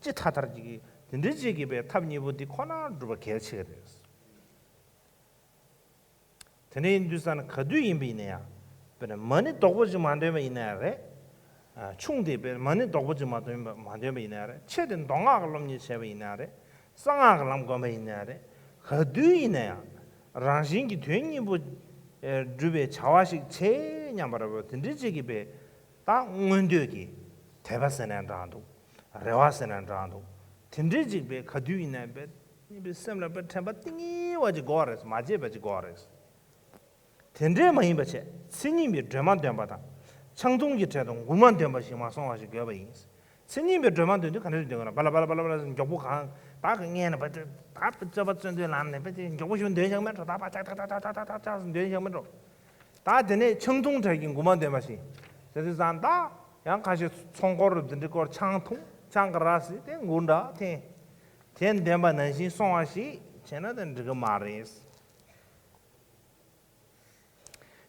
ཅི་ཐར་ཐར་ཅིག་གི་དེ་འདྲའི་ཅིག་གི་པའི་ཐབས་གཉིས་པོ་འདི་ཁོ་ན་སྒྲུབ་པ་གལ་ཆེ་གི་རེད། དེ་འདྲ་ཡིན་དུས་ཙང་ན་ག་དུས་ཡིན་པ་ཡིན་ན་ཡང་། དཔེར་ན་མ་ཎི་རྡོག་པོ་ཅིག་མ་འདོན་པ་ཡིན་ན་ཡང་རེད། ཨ། ཆུང་དེ་དཔེར་མ་ཎི་རྡོག་པོ་ཅིག་མ་འདོན་པ་མ་འདོན་པ་ཡིན་ན་ཡང་རེད། ཆེད་དུ་མདོ་སྔགས་ཀྱི་སློབ་གཉེར་བྱས་པ་ཡིན་ན་ཡང་རེད། གསང་སྔགས་ཀྱི་ལམ་བསྒོམས་པ་ཡིན་ན་ཡང་རེད། ག་དུས་ཡིན་ན་ཡང་རང་བཞིན་གྱིས་དོན་གཉིས་པོ་སྒྲུབ་པའི་བྱ་བ་ཞིག་བྱེད་སྙམ་པ་རེད་པ། དེ་འདྲའི་ཅིག་གི་པའི་ད་མངོན་འདོད་ཀྱི་དད་པ་ཟེར་ན་འདྲ་འདུག་རེ་བ་ཟེར་ན་འདྲ་འདུག་དེ་འདྲའི་ཅིག་པའི་ག་དུས་ཡིན་ན་པའི་སེམས་ལ་པའི་དྲན་པ་གཏིང་ངེ་བ་ཅིག་དགོས་རེད། མ་བརྗེད་པ་ཅིག་དགོས་རེད། དེ་འདྲས་མ་ཡིན་པ་བྱས། མཚན་ཉིད་པའི་སྒྲོན་མ་འདོན་པ་དང་། ཆང་འཐུང་གི་གྲལ་དུ་མགུར་མ་འདོན་པ་ཞིག་མ་སོང་བ་ཞིག་དགོས་པ་ཡིན། མཚན་ཉིད་པའི་སྒྲོན་མ་འདོན་དུས་ག་འདྲས་འདོན་དགོས་ན། པ་ལ་པ་ལ་པ་ལ་པ་ལ་མགྱོགས་པོ་གང་ད་གི་ངས་ནི་པ་ཏི་ད་པ་རྩོད་པ་རྩོད་འདོད་ལངས་ནས་པ་ཏི་མགྱོགས་པོ་ཞིག་འདོན་བཞག་མེད་འགྲོ། ད་པ་ཅག་ཅག་ཅག་ཅག་ཅག་ཅག་འདོན་བཞག་མེད་འགྲོ། ད་དེ་ནས་ཆང་འཐུང་གྲས་ཀྱི་མགུར་མ་འདོན་པ་ཞིག་ཟེར་དུས་ཙང་། ད་ཡང་ཁ་ཤས་ཚོང་སྐོར་འདི་འདྲའི་སྐོར་ཆང་འཐུང་ཆང་གི་ར་ཟེར་དེ་མགུར་འདྲ་འཐེན། དེ་འདོན་པ་ནང་བཞིན་སོང་བ་ཞིག་བྱས་ན་དེ་འགྲིག་གི་མ་རེད།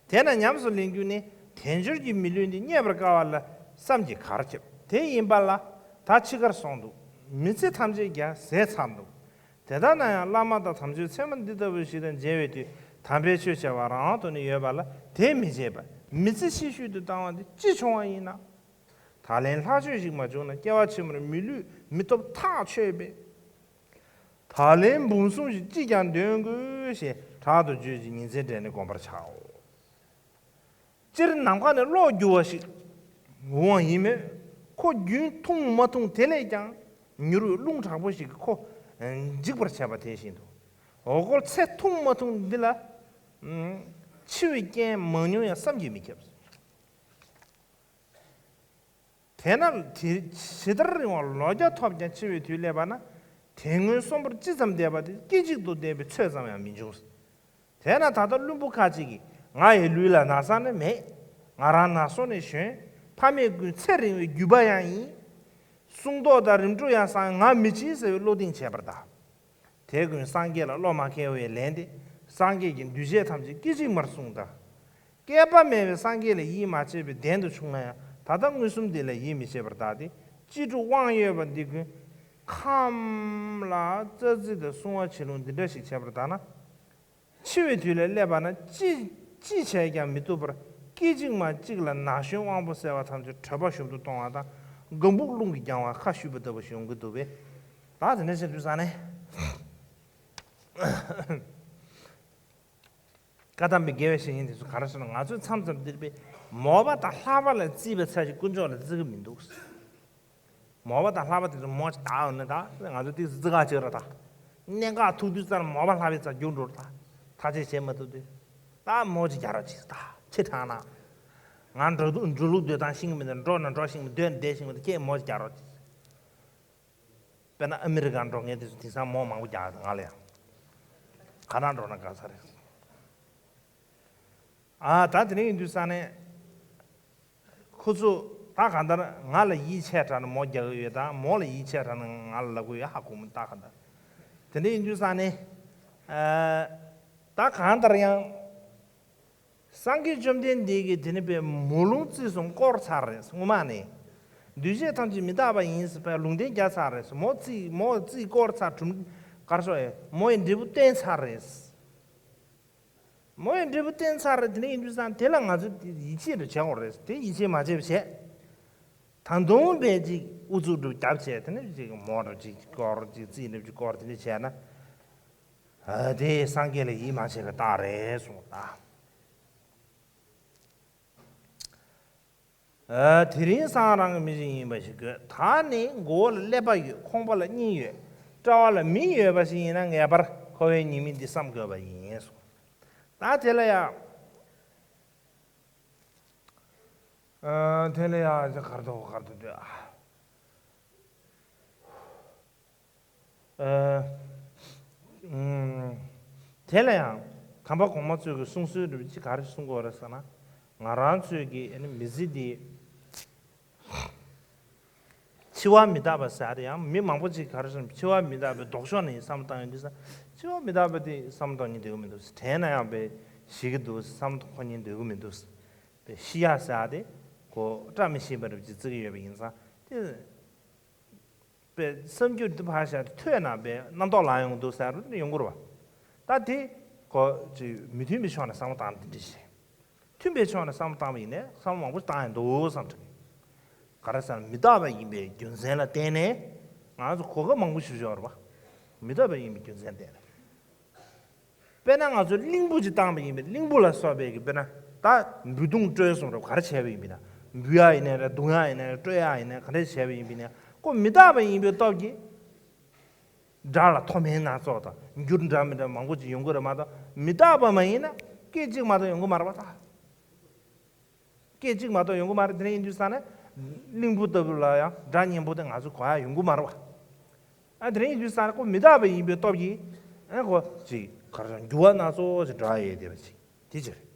དེས་ན་ཉམས་སུ་ལེན་རྒྱུ་ནི། དལ་འབྱོར་གྱི་མི་ལུས་འདི་རྙེད་པར་དཀའ་བ་ལ་བསམ་གྱིས་གར་ཁྱབ། དེ་ཡིན་པ་ལ་ད་འཆི་ཁར་སོང་འདུག་མི་ཚེ་ཐམས་ཅད་ཀྱང་ཟད་ཚར་འདུག་དེ་ལྟ་ན་ཡང་བླ་མ་དང་དམ་ཆོས་ཚད་མ་འདི་ལྟ་བུ་ཞིག་དང་མཇལ་བའི་དུས་དམ་པའི་ཆོས་བྱ་བ་རང་དབང་དུ་ནི་ཡོད་པ་ལ་དེ་མི་བྱེད་པར་མི་ཚེ་ཕྱི་བཤོལ་དུ་བཏང་བ་འདི་ཅི་བྱུང་བ་ཡིན་ན། ད་ལན་ལྷག་སྤྱོད་ཞིག་མ་བྱུང་ན་སྐྱེ་བ་ཕྱི་མར་མི་ལུས་མི་ཐོབ་ཐག་ཆོད་པས། ད་ལན་འབུམ་གསུམ་ཞིག་ཅིས་ཀྱང་འདོན་དགོས་ཞེས་དྲག་ཏུ་བརྗོད་ཅིང་ཉིན་མཚན་སྦྲེལ་ནས་བསྒོམ་པར་བྱའོ། སྤྱིར་ནམ་མཁའ་ནས་གློག་རྒྱུ་བ་ཞིག་འོང་བ་ཡིན་མོད། ཁོ་རྒྱུན་ཐུང་མ་ཐུང་དེ་ལས་ཀྱང་མྱུར་བའི་རླུང་དྲག་པོ་ཞིག་གིས་ཁོ་འཇིག་པར་བྱེད་པ་དེ་བཞིན་དུ། འོ་སྐོལ་ཚེ་ཐུང་མ་ཐུང་འདི་ལ་འཆི་བའི་རྐྱེན་མང་ཉུང་ཡང་བསམ་གྱིས་མི་ཁྱབ། དེས་ན་དེ་ཇི་ལྟར་རིང་བ་ལོ་བརྒྱ་ཐོབ་ཀྱང་འཆི་བའི་དུས་སླེབས་པ་ན། དེ་སྔོན་གསོན་པོར་ཅི་ཙམ་བསྡད་པ་དེ་སྐད་ཅིག་ཏུ་བསྡད་པའི་ཚོད་ཙམ་ཡང་མི་འབྱུང་། དེས་ན་ད་ལྟ་བླུན་པོ་ཁ་ཅིག་གིས་ང་ཡི་ལུས་ལ་ན་ཚ་ནི་མེད། ང་རང་ན་སོ་ནས་གཞོན། ཕ་མས་བསྐུལ་ཚེ་རིང་བའི་རྒྱུད་པ་ཡང་ཡིན། སྲུང་ཟློག་དང་རིམ་གྲོ་ཡང་བསང་ང་མི་བྱེད་ཟེར་བའི་བློ་གདེང་བྱས་པར་གདའ། དེ་ཀུན་སངས་རྒྱས་ལ་བློ་མ་འཁེལ་བའི་ལན་ཏེ། སངས་རྒྱས་ཀྱིས་འདུས་བྱས་ཐམས་ཅད་སྐད་ཅིག་མར་གསུངས་དང་། བསྐལ་པ་མེད་པའི་སངས་རྒྱས་ལ་ཡིད་མ་ཆེས་པའི་བདེན་དུ་བྱུང་ན་ཡང་ད་ལྟ་མངོན་སུམ་འདི་ལ་ཡིད་མི་ཆེས་པར་གདའ་སྟེ། ཅི་སྒྲུབ་དབང་ཡོད་པ་འདི་ཀུན་ཁམས་ལ་རྩ་རྩི་དང་བསྲུང་བ་བྱེད་ལུགས་འདི་འདྲ་ཞིག་བྱས་པར་གདའ་ན། འཆི་བའི་དུས་ལ་སླེབས་པ་ན་ཅི་ཅི་བྱས་ཀྱང་མི་ཐུབ་པར་སྐད་ཅིག་མ་གཅིག་ལ་ན་གཞོན་དབང་པོ་ཟེར་བ་ཐམས་ཅད་གྲོད་པ་ཞུམ་དུ་གཏོང་བ་དང་སྒམ་པོ་རླུང་གིས་བརྒྱངས་པ་ཁ་བཤུས་པ་ལྟ་བུ་ཞིག་ཡོང་གི་འདུག་པས། ད་དེ་འདྲ་བྱེད་དུས་ཙང་ནས། བཀའ་གདམས་པའི་དགེ་བའི་བཤེས་གཉེན་དེ་ཚོ་ག་རེ་ཟེར་ན། ང་ཚོས་མཚམས་མཚམས་འདིར་པའི་མོས་པ་དང་ལྷག་པ་ལ་བརྩིས་པའི་ཚད་ཀྱིས་དཀོན་མཆོག་ལ་བརྩི་གི་མི་འདུག་མོས་པ་དང་ལྷག་པ་དེ་ཚོ་མོ་ཅིག་བཏགས་ཡོང་ན་ད་ང་ཚོ་ཏིག་ཙི་བརྩི་ག་བྱེད་ར་ད། གནད་འགག་ཐུག་དུས་ཙམ་མོས་པ་ལྷག་པའི་རྩར་རྒྱུག་འགྲོ་ར་ད། ཐག་གཅོད་བྱེད་མ་ཐུབ་དུས། ད་མོ་ཅིག་རྒྱག་རོགས་གྱིས་ད། ཁྱེད་དྲང་ན། ང་འགྲོ་འགྲོ་ལུགས་སྡོད་སྟངས་ཤེས་གི་མི་འདུག་འགྲོ་ན་འགྲོ་ཤེས་གི་མི་འདུག་སྡོད་ན་སྡོད་ཤེས་གི་མི་འདུག་ཁྱེད་མོ་ཅིག་རྒྱག་རོགས་གྱིས། དཔེར་ན་ཨ་མི་རི་ཀར་འགྲོ་མཁན་དེ་ཚོ་དེང་སང་མོ་མང་པོ་རྒྱག་ཡོད་ང་ལ་ཡང་། ག་ན་འགྲོ་ན་དགའ་ས་རེད། ཨ་ད་དེ་འདྲ་ཡིན་དུས་ཙང་ནས། ཁོ་ཚོ་ད་གང་ལྟར་ང་ལ་ཡིད་ཆེས་དྲགས་ན་མོ་རྒྱག་གི་ཡོད་དང་མོ་ལ་ཡིད་ཆེས་དྲགས་ན་ང་ལ་ལབ་གི་ཡོད་ཧ་གོ་མི་ད་གང་ལྟར། དེ་འདྲ་ཡིན་དུས་ཙང་ནས། ཨ་ད་གང་ལྟར་ཡང་། སངས་རྒྱས་བཅོམ་ལྡན་འདས་ཀྱིས་དེ་ནི་པའི་མོ་ལུང་རྩིས་གསུམ་བསྐོར་ཚར་རེད་སྔོན་མ་ནས། འདུས་བྱས་ཐམས་ཅད་མི་རྟག་པ་ཡིན་ཟེར་བའི་ལུང་བསྟན་རྒྱག་ཚར་རེད། མོ་རྩིས་མོ་རྩིས་བསྐོར་ཚར་གྲུབ་གར་ཤོག་ཨེ་མོ་ཡི་འབྲས་བུ་བསྟན་ཚར་རེད། མོ་ཡི་འབྲས་བུ་བསྟན་ཚར་རེད། དེ་ནས་ཡིན་དུས་ཙང་དེ་ལ་ང་ཚོས་ཡིད་ཆེས་རེ་བྱེད་དགོས་རེད། དེ་ཡིད་ཆེས་མ་བྱས་པ་བྱས། ད་དུང་བས་ཅིག་ཨུ་ཚུགས་སྒྲུབ་རྒྱབ་བྱས་དེ་ནས་ཅིག་མོ་རེ་ཅིག་བསྐོར་ཅིག་རྩིས་འདྲ་ཅིག་བསྐོར་དེ་འདྲ་བྱས་ན། ཨ་དེ་སངས་རྒྱས་ལ་ཡིད་མ་ཆེས་པའི་རྟགས་རེད་གསུངས་ད། ཨ་དེ་རིང་སང་རང་གི་མི་ཞིག་ཡིན་པ་ཞིག་དགོས། ད་ནི་མགོ་བོ་ལ་ཀླད་པ་ཡོད། ཁོང་པ་ལ་སྙིང་ཡོད། དཔྲལ་བ་ལ་མིག་ཡོད་པ་ཞིག་ཡིན་ན་ངེས་པར་འཁོར་བའི་ཉེས་དམིགས་འདི་བསམ་དགོས་པ་ཡིན་གསུངས། ད་དེ་ལ་ཡང་། ཨ་དེ་ལ་ཡང་གར་དོ་གར་དོ་དེ། ཨ། དེ་ལ་ཡང་དམ་པ་གོང་མ་ཚོས་ཀྱི་གསུང་སྲོལ་འདྲ་བ་ཅིག་ག་རེ་གསུང་གི་ཡོད་རེད་ཟེར་ན། ང་རང་ཚོས་ཀྱི་ཨ་ནི་མི་ཚེ་འདི་འཆི་བ་མི་རྟག་པ་ཟེར་ཡ་དེ་ཡང་མི་མང་པོ་ཅིག་ག་རེ་ཟེར་ན་འཆི་བ་མི་རྟག་པའི་ལྡོག་ཕྱོགས་ནས་བསམ་བློ་བཏང་ཡོང་དུས་ཙང་འཆི་བ་མི་རྟག་པ་དེ་བསམ་བློ་གཏོང་སྙིང་འདོད་ཀྱི་མི་འདུག་དྲན་ན་ཡང་བས་ཤི་གི་འདུག་བསམ་བློ་འཁོར་སྙིང་འདོད་ཀྱི་མི་འདུག་བས་ཤི་ཡ་ཟེར་ཡ་དེ་ཁོ་བཀྲ་མི་ཤིས་པ་འདྲ་བ་ཅིག་བརྩི་གི་ཡོད་པ་ཡིན་ཙང་དེ། པའི་བསམ་རྒྱུ་འདི་ཕར་བཞག་སྟེ་ཐོས་ན་པའི་རྣམ་རྟོག་ལངས་ཡོང་གི་འདུག་ཟེར་ཡོང་གི་རེད་བ། ད་དེ་ཁོ་ཅིག་མི་མཐུན་པའི་ཕྱོགས་ནས་བསམ་བློ་བཏང་འདི་འདྲ་ཞིག་མཐུན་པའི་ཕྱོགས་ནས་བསམ་བློ་བཏང་བ་ཡིན་ནའི་བསམ་བློ་མང་པོ་བཏང་ཡང་འདུག་བསམ་དྲན། ག་རེ་ཟེར་ན་མི་རྟག་པ་ཡིན་པའི་རྒྱུ་མཚན་ལ་བརྟེན་ནས་ང་ཚོ་གོ་སྐབས་མང་པོ་ཞིག་ཡོད་རེད་བ། མི་རྟག་པ་ཡིན་པའི་རྒྱུ་མཚན་བརྟེན་ནས། དཔེར་ན་ང་ཚོས་གླིང་བུ་ཅིག་བཏང་བ་ཡིན་པས་གླིང་བུ་ལ་སོགས་པའི་གི་དཔེར་ན་ད་འབུད་རྡུང་སྤྲོད་གསུངས་རབས་ག་རེ་བྱས་པ་ཡིན་པས་ན། འབུད་ཡག་ཡིན་ནའི་རེད་རྡུང་ཡག་ཡིན་ནའི་རེད་སྤྲོད་ཡག་ཡིན་ནའི་ག་འདྲས་བྱས་པ་ཡིན་པས་ན་ཁོ་མི་རྟག་པ་ཡིན་པའི་སྟོབས་ཀྱིས་དགྲ་ལ་མཐོ་དམན་སྣ་ཚོགས་དང་འགྱུར་འདྲ་མི་འདྲ་མང་པོ་ཅིག་ཡོང་གི་རེད་མ་གཏོགས་མི་རྟག་པ་མ་ཡིན་ན་སྐད་ཅིག་མ་གཏོགས་ཡོང་གི་མ་རེད་པ་ད། སྐད་ཅིག་མ་གཏོགས་ཡོང་གི་མ་རེད། དེ་འདྲ་ཡིན་དུས་ཙང་ནས་གླིང་བུ་ལྟ་བུ་ལ་ཡང་སྒྲ་སྙན་པོ་དེ་ང་ཚོ་གོ་ཡག་ཡོང་གི་མ་རེད་བ། ཨ་དེ་འདྲ་ཡིན་དུས་ཙང་ནས་ཁོ་མི་རྟག་པ་ཡིན་པའི་སྟོབས་ཀྱིས་ཨ་ཁོ་ཅིག་ག་རེ་འགྱུར་བ་སྣ་ཚོགས་ཅིག་འགྲོ་ཡ་ཡོད་བསྡད་པ་ཅིག་དེ་ཅིག་རེད།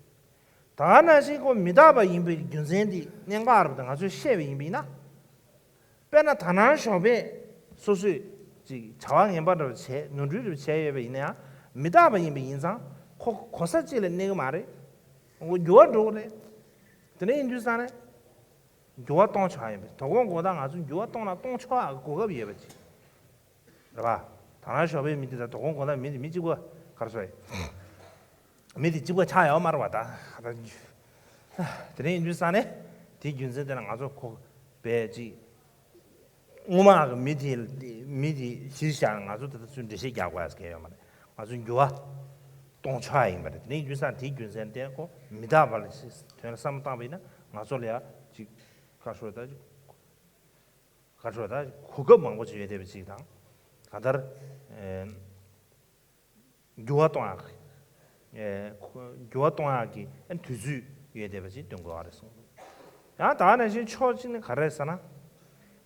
ད་ ད་ག་ནང་བཞིན་ཁོ་མི་རྟག་པ་ཡིན་པའི་རྒྱུ་མཚན་དེ་གནད་འགག་རེད་པ། ད་ང་ཚོས་བཤད་པ་ཡིན་པ་ཡིན་ན། དཔེར་ན་ད་ནང་ཞོགས་པས་སོ་སོས་ཅིག་བྱ་བ་ངན་པ་འདྲ་བ་བྱས། ནོར་འཁྲུལ་འདྲ་བ་བྱས་ཡོད་པ་ཡིན་ན་ཡང་། མི་རྟག་པ་ཡིན་པ་ཡིན་ཙང་ཁོ་གོ་ས་གཅིག་ལ་གནས་ཀྱི་མ་རེད། འགྱུར་བ་འགྲོ་གི་རེད། དེ་འདྲ་ཡིན་དུས་ཙང་ནས་འགྱུར་བ་གཏོང་ཆོག་ཡིན་པས། དོ་དགོང་དགོང་དག་ང་ཚོ་འགྱུར་བ་གཏོང་ན་གཏོང་ཆོག་ཡག་གི་གོ་སྐབས་ཡོད་པ་ཅིག་རེད་པ། ད་ནང་ཞོགས་པའི་མི་དེ་དང་དོ་དགོང་དགོང་དག་མི་དེ་མི་གཅིག་པ་ག་རེ་ཟེར། མི་དེ་གཅིག་པ་ཆགས་ཡོད་མ་རེད་པ། ད་དེ་འདྲ་ཡིན་དུས་ཙང་ནས་དེའི་རྒྱུ་མཚན་དེ་ལ་ང་ཚོ་ཁོ་བས་ཅིག་སྔོན་མ་གི་མི་དེ་མི་དེ་གཞིར་བཞག་ནས་ང་ཚོ་ད་ལྟ་ཚུར་འགྲེལ་བཤད་རྒྱག་དགོས་ཡ་གང་ཡང་ཡོད་མ་རེད། ང་ཚོ་འགྱུར་བ་གཏོང་ཆོག་ཡ་ཡིན་པ་རེད། དེ་འདྲ་ཡིན་དུས་ཙང་དེའི་རྒྱུ་མཚན་དེ་ཁོ་མི་རྟག་པ་ལ་དོན་ལ་བསམ་བློ་བཏང་པ་ཡིན་ན་ང་ཚོ་ལ་ཡ་ཅིག་ག་རེ་ཟེར། ད་ག་རེ་ཟེར། ད་གོ་སྐབས་མང་པོ་ཅིག་ཡོད་བསྡད་པ་ཅིག་དང་། གང་ལྟར་ཨེ་འགྱུར་བ་གཏོང་ཡག་གི་ཨེ་འགྱུར་བ་གཏོང་ཡག་གི་ཨེ་དུས་ཚོད་ཡོད་བསྡད་པ་ཅིག་སྟོན་དགོས་པ་རེད་གསུངས། ཡང་ད་ག་ནང་བཞིན་ཕྱོགས་གཅིག་ནས་ག་རེ་ཟེར་ན།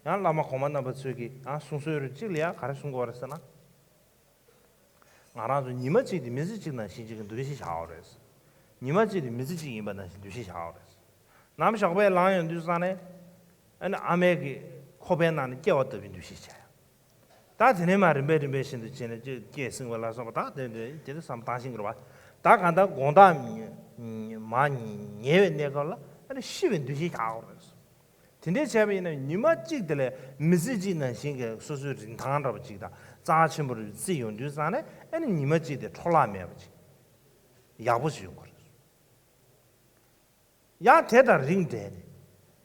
ཡང་བླ་མ་གོང་མ་རྣམ་པ་ཚོས་ཀྱི་ཡང་གསུང་སྲོལ་རེ་གཅིག་ལ་ཡང་ག་རེ་གསུང་དགོས་པ་རེད་ཟེར་ན། ང་རང་ཚོ་ཉི་མ་གཅིག་དེ་མི་ཚེ་གཅིག་ནང་བཞིན་གཅིག་གི་འདུ་ཤེས་བཞག་དགོས་རེད། ཉི་མ་གཅིག་དེ་མི་ཚེ་གཅིག་ཡིན་པ་ནང་བཞིན་འདུ་ཤེས་བཞག་དགོས་རེད། ནམ་ཞོགས་པའི་ལངས་ཡོང་དུས་ཙང་ནས་ཨ་ནི་ཨ་མའི་གི་ཁོག་པའི་ནང་ནས་སྐྱེ་བ་ལྟ་བུའི་འདུ་ཤེས་བྱས། ད་དེ་ནས་མར་རིམ་པས་རིམ་པས་བཞིན་དུ་བྱས་ནས་སྐྱེ་སྐྱེས་སྲིང་བ་ལ་སོགས་པ། ད་དེ་དེ་དེ་ནས་བསམ་བློ་བཏང་ཤེས་ཀྱི་རེད་པ། ད་གང་ལྟར་དགོང་དག་མ་ཉལ་བའི་གནས་སྐབས་ལ་ཨ་ནི་ཤི་བའི་འདུ་ཤེས་བཞག་དགོས་རེད། དེ་འདྲའི་བྱས་པ་ཡིན་ན་ཉི་མ་གཅིག་དེ་ལ་མི་ཚེ་གཅིག་ནང་བཞིན་གྱི་སོ་སོའི་རིན་ཐང་འདྲ་པོ་ཅིག་དང་རྩ་ཆེན་པོ་རེ་བརྩི་ཡོང་དུས་ཙང་ནས་ཨ་ནི་ཉི་མ་གཅིག་དེ་འཕྲོ་བརླག་མེད་པ་ཅིག་ཡག་པོ་ཞིག་ཡོང་གི་རེད། ཡང་དེ་དང་རིང་འབྲེལ་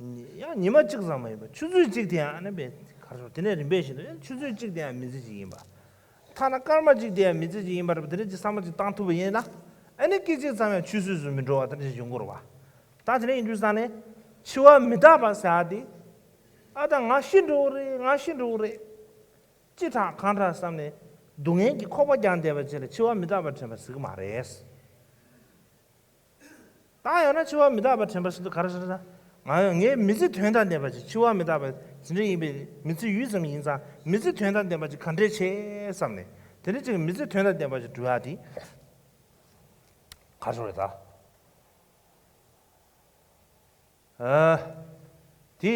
ནས། ཡང་ཉི་མ་གཅིག་ཙམ་མ་ཡིན་པར་ཆུ་ཚོད་གཅིག་དེ་ཡང་ཨ་ནི་བས་ག་རེ་ཟེར། དེ་ནས་རིམ་པས་བཞིན་དུ་ཡང་ཆུ་ཚོད་གཅིག་དེ་ཡང་མི་ཚེ་གཅིག་ཡིན་པ། ཐ་ན་སྐར་མ་གཅིག་དེ་ཡང་མི་ཚེ་གཅིག་ཡིན་པ་རེད་པ། དེ་འདྲ་ཅིག་བསམ་བློ་ཅིག་བཏང་ཐུབ་པ་ཡིན་ན། ཨ་ནི་སྐད་ཅིག་ཙམ་ཡང་ཆུད་ཟོས་སུ་མི་འགྲོ་བ་དེ་འདྲ་ཅིག་ཡོང་གི་རེད་པ། ད་དེ་འདྲ་ཡིན་དུས་ཙང་ནས་འཆི་བ་མི་རྟག་པ་ཟེར་ཡ་དེ། ཨ་ད་ང་ཤི་འགྲོ་གི་རེད། ང་ཤི་འགྲོ་གི་རེད། ཅི་དྲག་གང་དྲག་བསམ་ནས་སྡུག་བསྔལ་གྱི་ཁོག་པ་རྒྱག་བསྡད་པ་ཅིག་ལ་འཆི་བ་མི་རྟག་པ་དྲན་པ་ཟེར་གྱི་མ་རེད། ད་ཡང་ན་འཆི་བ་མི་རྟག་པ་དྲན་པ་ཟེར་དུས་ག་རེ་ཟེར་ན། ང་ཡང་ངའི་མི་ཚེ་དོན་དང་ལྡན་པ་ཅིག་འཆི་བ་མི་རྟག་པ་ཇི་འདྲ་ཡིན་པའི་མི་ཚེ་ཡུད་ཙམ་ཡིན་ཙང་། མི་ཚེ་དོན་དང་ལྡན་པ་ཅིག་ག་འདྲས་བྱེད་བསམ་ནས། དེ་འདྲ་ཅིག་མི་ཚེ་དོན་དང་ལྡན་པ་ཅིག་འགྲུབ་ཡག་དེ་ག་རེ་ཟེར་རེད་ད། ཨ། དེ་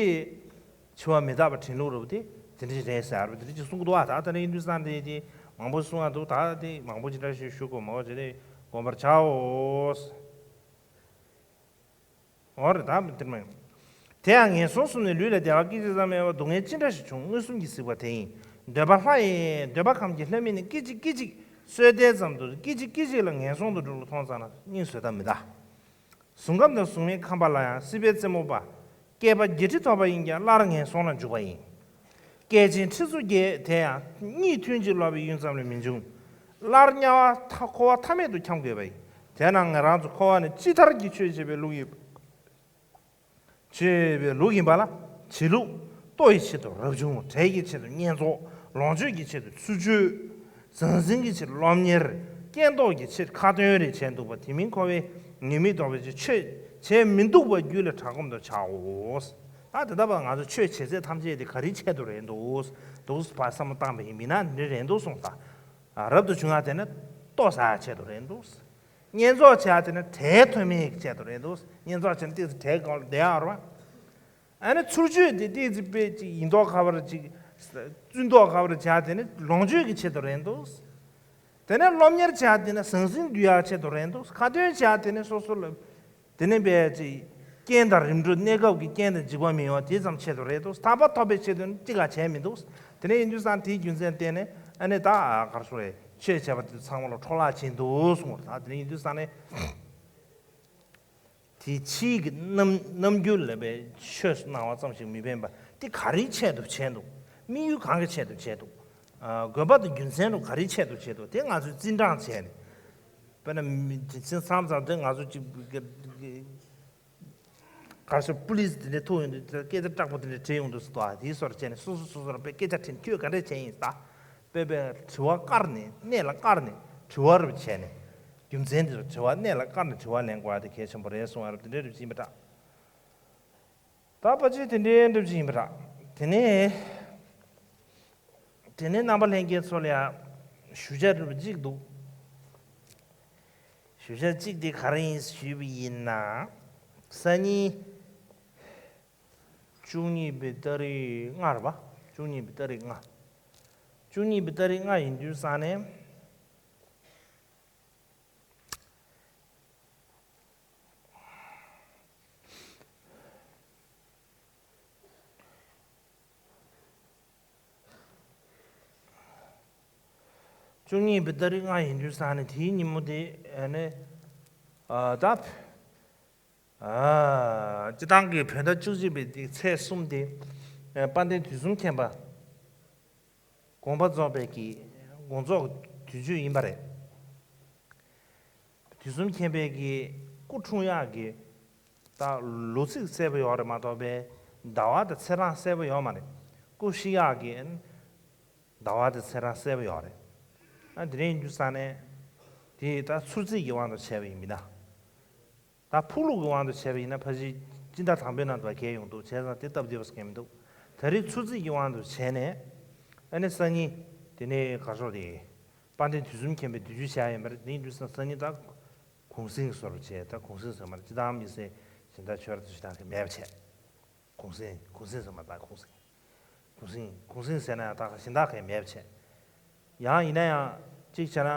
འཆི་བ་མི་རྟག་པ་དྲན་ལུགས་རེད་པ། དེ་དེ་འདྲ་ཅིག་རེད་ཟེར་བ་དེ་འདྲ་ཅིག་གསུང་གི་འདུག་པ། ད་ད་ནི་ཡིན་དུས་ཙང་དེ་དེ་མང་པོ་གསུང་ཡག་འདུག་ད་དེ་མང་པོ་ཅིག་འདྲ་ཞིག་ཞུ་དགོས་མ་འོ་བྱས་ཏེ་སྒོམ་པར་བྱའོ། འོ་རེད། ད་དེར་མ་ཡིན། དེ་ཡང་ངན་སོང་གསུམ་ནི་ལུས་ལ་བདེ་བ་སྐད་ཅིག་ཙམ་ཡང་མེད་པར་སྡུག་བསྔལ་ཅི་འདྲ་ཞིག་བྱུང་། མངོན་སུམ་གྱིས་གཟིགས་པ་དེ་ཡིན། འདོད་པ་ལྷ་ཡི་འདོད་པ་ཁམས་ཀྱི་ལྷ་མིན་ནི། སྐད་ཅིག་སྐད་ཅིག་གསོས་ལྡན་ཙམ་དུ། སྐད་ཅིག་སྐད་ཅིག་ལ་ངན་སོང་དུ་འགྲོ་ལ་མཐོང་ཙ་ན་སྙིང་བཟོད་ཐབས་མི་གདའ། གཟུགས་ཁམས་དང་གཟུགས་མེད་ཁམས་པ་ལ་ཡང་། སྲིད་པའི་རྩེ་མོ་པ། བསྐལ་པ་བརྒྱད་ཁྲི་ཐོབ་པ་ཡིན་ཀྱང་། སླར་ངན་སོང་ལ་འཇུག་པ་ཡིན། བསྐལ་ཆེན་ཁྲི་ཚོ་བརྒྱད་དེ་ཡང་། གཉིད་ཐུན་གཅིག་ལོག་པའི་ཡུན་ཙམ་ལས་མི་འབྱུང་། སླར་དམྱལ་བ་མཐའ་འཁོར་བ་མཐའ་མེད་དུ་འཁྱམས་དགོས་པ་ཡིན། དེས་ན་ང་རང་ཚོ་འཁོར་བ་ནི་ཅི་ལྟར་གྱི་ཆོས་བྱེད་པའི་ལུགས་ཡིན། ཆོས་པའི་ལུགས་ཡིན་པ་ལ། བྱེད་ལུགས། ལྟོ་ཡི་ཆེད་དུ་རབ་བྱུང་། བྲེག་གི་ཆེད་དུ་བསྙེན་རྫོགས། ལོངས་སྤྱོད་ཀྱི་ཆེད་དུ་ཚུལ་འཆོས། ཟང་ཟིང་གི་ཆེད་དུ་སློབ་གཉེར། རྐྱེན་ཟློག་གི་ཆེད་དུ་ཁ་ཏོན་རེ་བྱས་འདུག་པ། དེ་མིན་འཁོར་བའི་ཉེས་དམིགས་ཟློག་པའི་ཆེད་ཆོས་བྱས་མི་འདུག་པ། རྒྱུད་ལ་གྲགས་སྐོམ་དུ་བྱའོ། ད་དེ་ལྟ་བུ་ང་ཚོ་ཆོས་བྱེད་ཚད་ཐམས་ཅད་དེ་ག་རེའི་ཆེད་དུ་རེད་འདུག་འདུག་བ་བསམ་བློ་བཏང་པ་ཡིན་པ་ཡིན་ན་འདི་རེད་འདུག་གསུངས་ས། རབ་ཏུ་བྱུང་བ་དེ་ནི་ལྟོ་ཟ་ཡ་ཆེད་དུ་རེད་འདུག་བསྙེན་རྫོགས་བྱས་དེ་ནི་བྲེག་ཐོན་མིའི་ཆེད་དུ་རེད་འདུག་བསྙེན་རྫོགས་བྱས་ན་ཏོག་ཙམ་བྲེག་གང་ལ་བསྡད་ཡག་རེད་པ། ཨ་ནི་ཚུལ་འཆོས་དེ་ཏོག་ཙམ་དཔེ་ཅིག་ཡིན་མདོག་ཁ་པོ་ཅིག་བཙུན་མདོག་ཁ་པོ་བྱས་དེ་ནི་ལོངས་སྤྱོད་ཀྱི་ཆེད་དུ་རེད་འདུག་དེ་ནས་སློབ་གཉེར་བྱས་དེ་ནི་ཟང་ཟིང་འདུལ་ཡག་ཆེད་དུ་རེད་འདུག་ཁ་ཏོན་བྱས་དེ་ནི་སོ་སོ་ལ་དེ་ནས་དཔེ་ཅིག་རྐྱེན་དང་རིམ་གྲོ་གནས་སྐབས་ཀྱི་རྐྱེན་དང་འཇིགས་པ་མི་ཡོང་བ་དེ་ཙམ་ཆེད་དུ་རེད་འདུག་ཐར་པ་ཐོབ་པའི་ཆེད་དུ་ནི་ཅི་ག་བྱས་མི་འདུག་དེ་ནས་ཡིན་དུས་ཙང་དེའི་རྒྱུ་མཚན་བརྟེན་ནས་ཨ་ནི་ད་ག་རེ་ཟེར་རེད། ཆོས་བྱས་པ་དེ་ཚང་མ་ལ་འཕྲོ་བརླག་བྱེད་འདུག་གསུངས་པ་རེད། ད་དེ་ནས་ཡིན་དུས་ཙང་ནས། དེ་ཕྱིའི་གི་རྣམ་རྣམ་འགྱུར་ལ་བའི་ཆོས་སུ་སྣང་བ་ཙམ་ཞིག་མི་ཕན་པ་དེ་ག་རེའི་ཆེད་དུ་བྱས་འདུག་དམིགས་ཡུལ་གང་གི་ཆེད་དུ་བྱས་འདུག་ཨ། དགོས་པ་དང་རྒྱུ་མཚན་དུ་ག་རེའི་ཆེད་དུ་བྱས་འདུག་དེ་ང་ཚོས་བརྩི་འགྲངས་བྱས་ནས། དཔེར་ན་མི་དེ་ཚན་མཚམས་མཚམས་དེ་ང་ཚོ་ཅིག་ག་རེ་ཟེར། པུ་ལིས་དེ་འདྲས་ཐུག་ཡོང་དུས་སྐད་ཆ་དྲག་པོ་དེ་འདྲས་དྲིས་ཡོང་དུས་སུ་དོ། ཨ། དེའི་སོར་བྱས་ནས་སོ་སོ་སོ་སོར་དཔེ་སྐད་ཆ་དྲིས་ནས་ཁྱོད་ག་འདྲས་བྱས་ཡིན་ད། དཔེ་དཔེ་དྲི་བ་བཀར་ནས་གནད་ལ་བཀར་ནས་དྲི་བ་རུ་བྱས་ནས། རྒྱུ་མཚན་དེ་ཚོ་དྲི་བ་གནད་ལ་བཀར་ནས་དྲི་བ་ལེན་དགོས་ཡ་དེ་གལ་ཆེན་པོ་རེད་གསུང་ཡ་རུ་དེ་འདྲའི་རུ་ཡིན་པ་འདྲ། ད་ཕལ་ཆེར་དེ་འདྲའི་འདྲ་ཅིག་ཡིན་པ་འདྲ། དེ་ནས་དེ་ནས་རྣམ་པ་ལྷན་རྒྱས་ཚོ་ལ་ཡ་ཞུ་བྱ་རུ་གཅིག་འདུག་ཞིབ་ཆ་གཅིག་དེ་ག་རེ་ཡིན་ཞུས་པ་ཡིན་ན། སང་ཉིན་བཅུ་གཉིས་པའི་ཏ་རིག་ལྔ་རེད་པ། བཅུ་གཉིས་པའི་ཏ་རིག་ལྔ། བཅུ་གཉིས་པའི་ཏ་རིག་ལྔ་ཡིན་དུས་ཙང་ནས། བཅུ་གཉིས་པའི་ཏ་རིག་ལྔ་ཡིན་དུས་ཙང་ནས་དེའི་ཉིན་མོ་དེ་ཨ་ནི་ཨ་ད་ཨ་སྤྱི་བཏང་གི་བོད་ཟླ་བཅུ་གཅིག་པའི་དེ་ཚེས་གསུམ་དེ་ཨ་དཔལ་ལྡན་དུས་གསུམ་མཁྱེན་པ་དགོངས་པ་རྫོགས་པའི་གི་དགོངས་རྫོགས་དུས་ཚོད་ཡིན་པ་རེད། དུས་གསུམ་མཁྱེན་པའི་གི་སྐུ་འཁྲུངས་ཡག་གི་ད་ལོ་ཚིགས་གསལ་པོ་ཡོད་རེད་མ་གཏོགས་པའི་ཟླ་བ་དང་ཚེས་གྲངས་གསལ་པོ་ཡོད་མ་རེད། སྐུ་གཤེགས་ཡག་གི་ཟླ་བ་དང་ཚེས་གྲངས་གསལ་པོ་ཡོད་རེད། ཨ་དེ་རིང་ཡིན་དུས་ཙང་ནས་དེ་ད་ཚུར་རྩིས་ཀྱི་དབང་དུ་བྱས་པ་ཡིན་མིན་ན། ད་ཕུགས་ལུགས་ཀྱི་དབང་དུ་བྱས་པ་ཡིན་ན་ཕལ་ཆེར་སྤྱི་ཟླ་དང་པོའི་ནང་དུ་བ་གས་ཡོང་འདུག་བྱས་ཙང་དེ་སྟབས་བདེ་བ་ཟེར་མཁན་མི་འདུག་ད་རེས་ཚུར་རྩིས་ཀྱི་དབང་དུ་བྱས་ནས་ཨ་ནི་སང་ཉིན་དེ་ནས་ག་ཤོག་དེ་དཔལ་ལྡན་དུས་གསུམ་མཁྱེན་པའི་དུས་ཆེན་བྱ་ཡིན་པ་རེད། དེ་ཡིན་དུས་ཙང་སང་ཉིན་ད་གུང་གསེང་བཟོ་འདྲ་བྱས། ད་གུང་གསེང་ཟེར་མ་རེད། སྤྱི་བཏང་མི་ཟེར་གཞན་དག་ཆོས་ར་ཚོ་ཞེ་དྲག་གི་མེད་པ་བྱས། གུང་གསེང་། གུང་གསེང་ཟེར་མ་ད་གུང་གསེང་། གུང་གསེང་། གུང་གསེང་ཟེར་ན་ཡང་ད་གཞན་དག་གི་མེད་པ་བྱས། ཡང་ཡིན་ན་ཡང་གཅིག་བྱས་ན་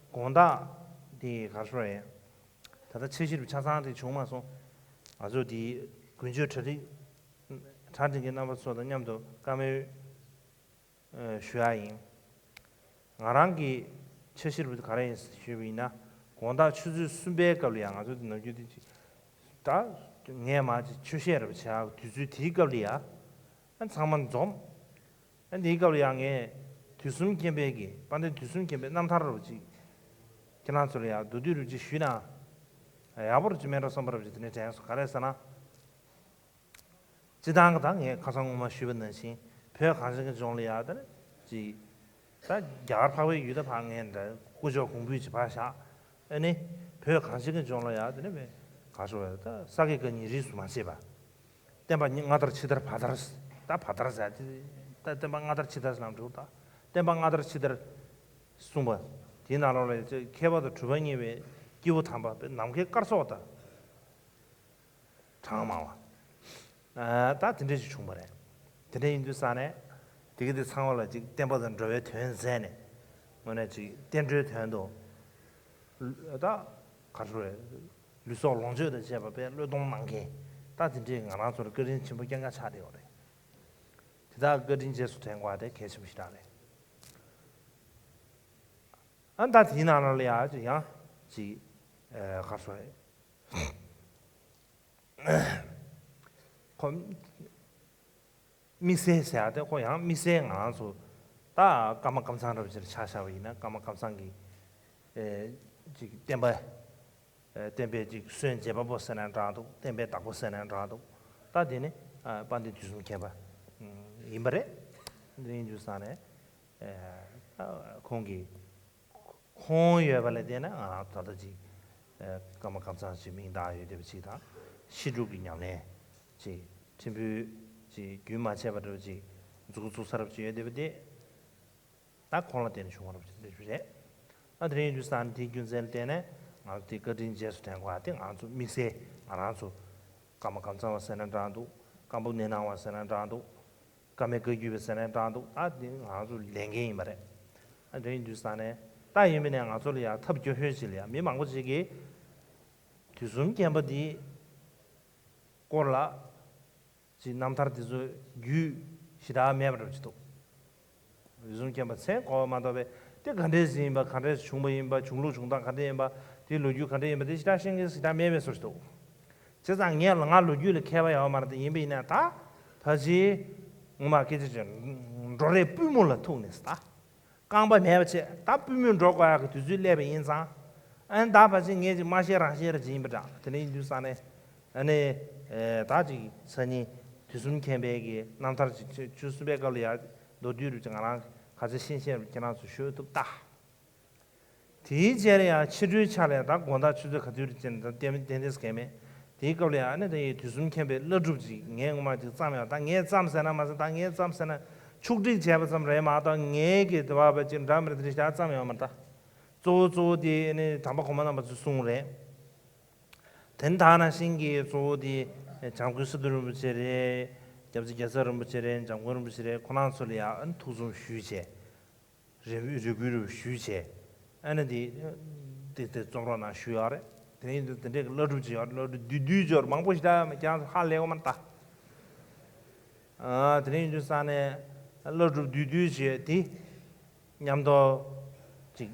དགོང་དག་དེ་ག་རེ་ཟེར་རེད། ད་ལྟ་འཆར་གཞི་རུ་ཆ་ཚང་དེ་བྱུང་མ་སོང་། ང་ཚོ་དེ་དགུན་ཆོས་གྲ་སྒྲིག་གྲ་སྒྲིག་གི་རྣམ་པ་ཚོ་དང་མཉམ་དུ་བཀའ་མོལ་ཨ་ཞུ་ཡག་ཡིན། ང་རང་གི་འཆར་གཞི་རུ་ག་རེ་ཡིན་ཞུས་པ་ཡིན་ན། དགོང་དག་ཆུ་ཚོད་གསུམ་པའི་སྐབས་ལ་ཡང་ང་ཚོ་དེ་ནམ་རྒྱུན་དེ་ཅིག་ད་ངས་མ་ཅིག་ཆོས་བཤད་རེ་བྱེད་ཡག་དུས་ཚོད་དེའི་སྐབས་ལ་ཡ། ཨ་ཚང་མ་འཛོམས། ཨ་དེའི་སྐབས་ལ་ཡང་ངས་དུས་གསུམ་མཁྱེན་པའི་གི་དཔལ་ལྡན་དུས་གསུམ་མཁྱེན་པའི་རྣམ་ཐར་རུ་ཅིག་ཁྱེད་རང་ཚོ་ལ་ཡང་མདོར་བསྡུས་རུ་ཅིག་ཞུས་ན་ཡག་པོ་རུ་ཅིག་མེད་འགྲོ་བསམ་པ་རུ་ཅིག་དེ་ནས་དྲན་སོང་། ག་རེ་ཟེར་ན། སྤྱི་བཏང་གི་ད་ངས་ཁ་སང་སྔོན་མ་ཞུས་པ་ནང་བཞིན་བོད་གངས་ཅན་གྱི་ལྗོངས་ལ་ཡ་ད་ནི་ཅིག་ད་རྒྱ་གར་འཕགས་པའི་ཡུལ་ད་ཕར་ངས་འདྲ་སྐུ་ཞབས་གོང་འབུལ་ཅིག་ཕར་བཞག་ཨ་ནི་བོད་གངས་ཅན་གྱི་ལྗོངས་ལ་ཡ་ད་ནི་བས་ག་ཤོག་ད་ས་དགེ་བཀའ་རྙིང་རིས་སུ་མ་ཆད་པ། བསྟན་པ་སྔ་དར་ཕྱི་དར་བར་དར། ད་བར་དར་ཟེར་ཏེ་ད་བསྟན་པ་སྔ་དར་ཕྱི་དར་ཟེར་ལམ་འགྲོ་ད། བསྟན་པ་སྔ་དར་ཕྱི་དར་གསུངས་པ། དེའི་ནང་ལོགས་ལ་མཁས་པ་དང་གྲུབ་པ་གཉིས་པའི་སྐྱེས་བུ་དམ་པ་ནམ་མཁའི་སྐར་ཚོགས་དང་། གྲངས་མང་བ། ཨ་ད་དེ་འདྲ་ཞིག་བྱུང་བ་རེད། དེ་འདྲ་ཡིན་དུས་ཙང་ནས་དེ་ག་དེ་ཚང་མ་ལ་ཅིག་བསྟན་པ་དང་འགྲོ་བའི་དོན་མཛད་ནས་དངོས་གནས་ཅིག་བསྟན་འགྲོའི་དོན་དུ་ད་ག་རེ་ཟེར། ལུས་སྲོག་ལོངས་སྤྱོད་དང་བཅས་པ་དཔེ་བློས་གཏོང་གནང་མཁན་ད་དེ་འདྲས་ང་རང་ཚོར་བཀའ་དྲིན་ཆེན་པོ་སྐྱེ་འགག་ཆགས་བསྡད་ཡོད་རེད། དེ་དག་བཀའ་དྲིན་རྗེས་སུ་དྲན་དགོས་པ་དེ་གལ་ཆེན་པོ་ཞེ་དྲག་རེད། ཨ་ད་དེའི་ནང་ལ་ཡ་ཅིག་ཡང་ཅིག་ཨ་ག་རེ་ཟེར། ཁོ་དམིགས་བསལ་ཟེར་ཡག་དེ་ཁོ་ཡང་དམིགས་བསལ་ང་རང་ཚོ་ད་ཀརྨ་ཀམ་ཚང་འདྲ་བོ་ཅིག་ལ་ཆ་བཞག་པ་ཡིན་ན། ཀརྨ་ཀམ་ཚང་གི་ཨེ་ཅིག་བསྟན་པ་ཨེ་བསྟན་པའི་ཅིག་སོན་རྒྱས་པ་པོ་ཟེར་ན་འདྲ་འདུག་བསྟན་པའི་བདག་པོ་ཟེར་ན་འདྲ་འདུག་ད་དེ་ནི་ཨ་དཔལ་ལྡན་དུས་གསུམ་མཁྱེན་པ་ཡིན་པ་རེད། དེ་ཡིན་དུས་ཙང་ནས་ཨེ་ད་ཁོང་གི་ཁོང་ཡོད་པ་ལ་བརྟེན་ནས་ང་རང་ད་ལྟ་ཅིག་ཨ་ཀརྨ་ཀམ་ཚང་ཞེས་མིང་བཏགས་ཡོད་བསྡད་པ་ཅིག་དང་། བཤད་སྒྲུབ་ཀྱི་ཉམས་ལེན་ཅིག་ཕྲན་བུ་ཅིག་རྒྱུན་མ་ཆད་པ་འདྲ་བོ་ཅིག་འཛུགས་འཛུགས་ས་རབ་ཅིག་ཡོད་བསྡད་པ་དེ་ད་ཁོང་ལ་བརྟེན་ནས་བྱུང་བ་རབ་ཅིག་འདྲ་བོ་རེད། ཨ་དེ་རིང་ཡིན་དུས་ཙང་དེའི་རྒྱུ་མཚན་ལ་བརྟེན་ནས་ང་ཚོ་དེ་བཀའ་དྲིན་རྗེས་སུ་དྲན་དགོས་པ་དེ་ང་ཚོ་དམིགས་བསལ་ང་རང་ཚོ་ཀརྨ་ཀམ་ཚང་བ་ཟེར་ན་འདྲ་འདུག་ཀརྨ་པ་ནེ་ནང་བ་ཟེར་ན་འདྲ་འདུག་ཀརྨའི་བཀའ་བརྒྱུད་པ་ཟེར་ན་འདྲ་འདུག་ཨ་དེ་ང་ཚོ་ལས་འགན་ཡིན་པ་རེད། ཨ་དེ་ཡིན་དུས་ཙང་ནས་ད་ཡིན་པ་ནས་ང་ཚོ་ལ་ཡང་ཐབས་སྐྱོ་ཤོས་ཅིག་ལ་ཡང་མི་མང་པོ་ཅིག་གིས་དུས་གསུམ་མཁྱེན་པ་འདིའི་སྐོར་ལ་ཅིག་རྣམ་ཐར་དེ་ཚོ་རྒྱུས་ཞེ་དྲག་མེད་པ་འདྲ་པོ་ཅིག་འདུག་དུས་གསུམ་མཁྱེན་པ་མཚན་གོ་བ་མ་གཏོགས་པའི་དེ་ག་འདྲས་ཡིན་པ། ག་འདྲས་བྱུང་བ་ཡིན་པ། བྱུང་ལུགས་བྱུང་སྟངས་ག་འདྲས་ཡིན་པ། དེའི་ལོ་རྒྱུས་ག་འདྲས་ཡིན་པ་དེ་ཞེ་དྲག་ཤེས་མཁན་ཞེ་དྲག་མེད་པའི་བཟོ་ཞིག་འདུག་བྱས་ཙང་ངས་ལ་ང་ལོ་རྒྱུས་ལ་མཁས་པ་ཡོད་མ་རེད་དེ། ཡིན་པ་ཡིན་ན་ད་ཕལ་ཆེར་ངོ་མ་སྐད་ཆ་བྱས་འགྲོ་རེས་པུས་མོ་ལ་ཐུག་ནས་ད་རྐང་པ་མེད་པ་བྱས་ད་པུས་མོས་འགྲོ་དགོས་ཡག་གི་དུས་ཚོད་སླེབས་པ་ཡིན་ཙང་། ཨ་ནི་ད་ཕལ་ཆེར་ངས་ཅིག་མ་བཤད་རང་བཤད་ར་ཅིག་ཡིན་པ་འདྲ། དེ་འདྲ་ཡིན་དུས་ཙང་ནས་ཨ་ནི་ད་ཅིག་སང་ཉིན་དུས་གསུམ་མཁྱེན་པའི་གི་རྣམ་ཐར་ཅིག་བཅུ་གསུམ་པའི་སྐབས་ལ་ཡ་མདོར་བསྡུས་རུ་ཅིག་ང་རང་ག་ཚོད་ཤེས་ཤེས་རུ་ཁྱེད་རང་ཚོ་ཤོད་ཐུབ་ད། དེའི་རྗེས་ལ་ཡང་ཕྱི་དྲོའི་ཆ་ལ་ཡང་ད་དགོང་དག་ཆུ་ཚོད་ག་དུས་རེད་ཅེས་ནས་ཏན་ཏན་ཏན་ཏན་ཟེར་མཁན་མེད། དེའི་སྐབས་ལ་ཡང་ཨ་ནི་ད་ཡི་དུས་གསུམ་མཁྱེན་པའི་བླ་སྒྲུབ་ཅིག་ངས་ངོ་མ་ཅིག་བརྩམས་ཡོད། ད་ངས་བརྩམས་ཟེར་ན་མ་ཟད། ད་ངས་བརྩམས་ཟེར་ན་ཕྱོགས་སྒྲིག་བྱས་པ་ཙམ་རེད་མ་གཏོགས་ངས་གི་དེ་བ་བ་ཅིག་འདྲ་མི་འདྲ་དེ་རིགས་ཞིག་བརྩམས་ཡོད་མ་རེད་ད། གཙོ་བོ་གཙོ་བོ་དེ་ནི་དམ་པ་གོང་མ་རྣམ་པ་ཚོས་གསུངས་རེད། དེ་ནི་ད་ནང་བཞིན་གྱི་གཙོ་བོ་དེ་འཇམ་མགོན་སི་ཏུ་རིན་པོ་ཆེ་རེད། སྐྱབས་རྗེ་རྒྱལ་ཚབ་རིན་པོ་ཆེ་རེད། འཇམ་མགོན་རིན་པོ་ཆེ་རེད། ཁོང་རྣམ་ཚོ་ལ་ཡང་ཐུགས་རྗེ་ཆེ་ཞུས་བྱས། རེ་རེ་སྐུལ་རེ་ཞུས་བྱས། ཨ་ནི་དེ་དེ་དེ་རྩོམ་རོགས་གནང་ཞུས་ཡོད་རེད། དེ་ནས་དེ་འདྲའི་བླ་སྒྲུབ་ཅིག་ཡོད་རེད། བླ་སྒྲུབ་བསྡུས་བསྡུས་ཅིག་ཡོད་རེད། མང་པོ་ཞིག་ད་ཀྱང་ཧ་ལས་ཡོད་མ་རེད་ད། ཨ་དེ་ནས་ཡིན་དུས་ཙང་ནས་བླ་སྒྲུབ་བསྡུས་བསྡུས་བྱས་དེ་མཉམ་དུ་ཅིག་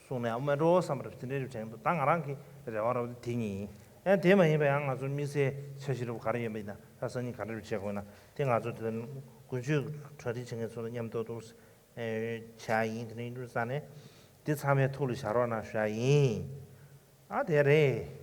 གསུངས་ནས་ཨ་མ་འགྲོ་བསམ་པ་རེད། དེ་འདྲའི་དྲན་འདུག་ད་ང་རང་གི་རེ་བ་རེད་དེ་ཉིད་ཡིན། ཨ་དེ་མ་ཡིན་པ་ཡང་ང་ཚོ་དམིགས་བསལ་འཆར་གཞི་རེ་བ་ག་རེ་ཡོད་པ་ཡིན་ན། ད་སང་ཉིན་ག་འདྲ་བྱེད་དགོས་ན་དེ་ང་ཚོ་དེ་དགུན་ཆོས་གྲ་སྒྲིག་བྱེད་མཁན་ཚོ་ལ་མཉམ་དུ་འདུག་ཨེ་བྱ་ཡིན། དེ་ནས་ཡིན་དུས་ཙང་ནས་དེ་ཚང་མའི་ཐུགས་ལ་བཞག་རོགས་གནང་ཞུ་ཡ་ཡིན། ཨ་དེ་རེད།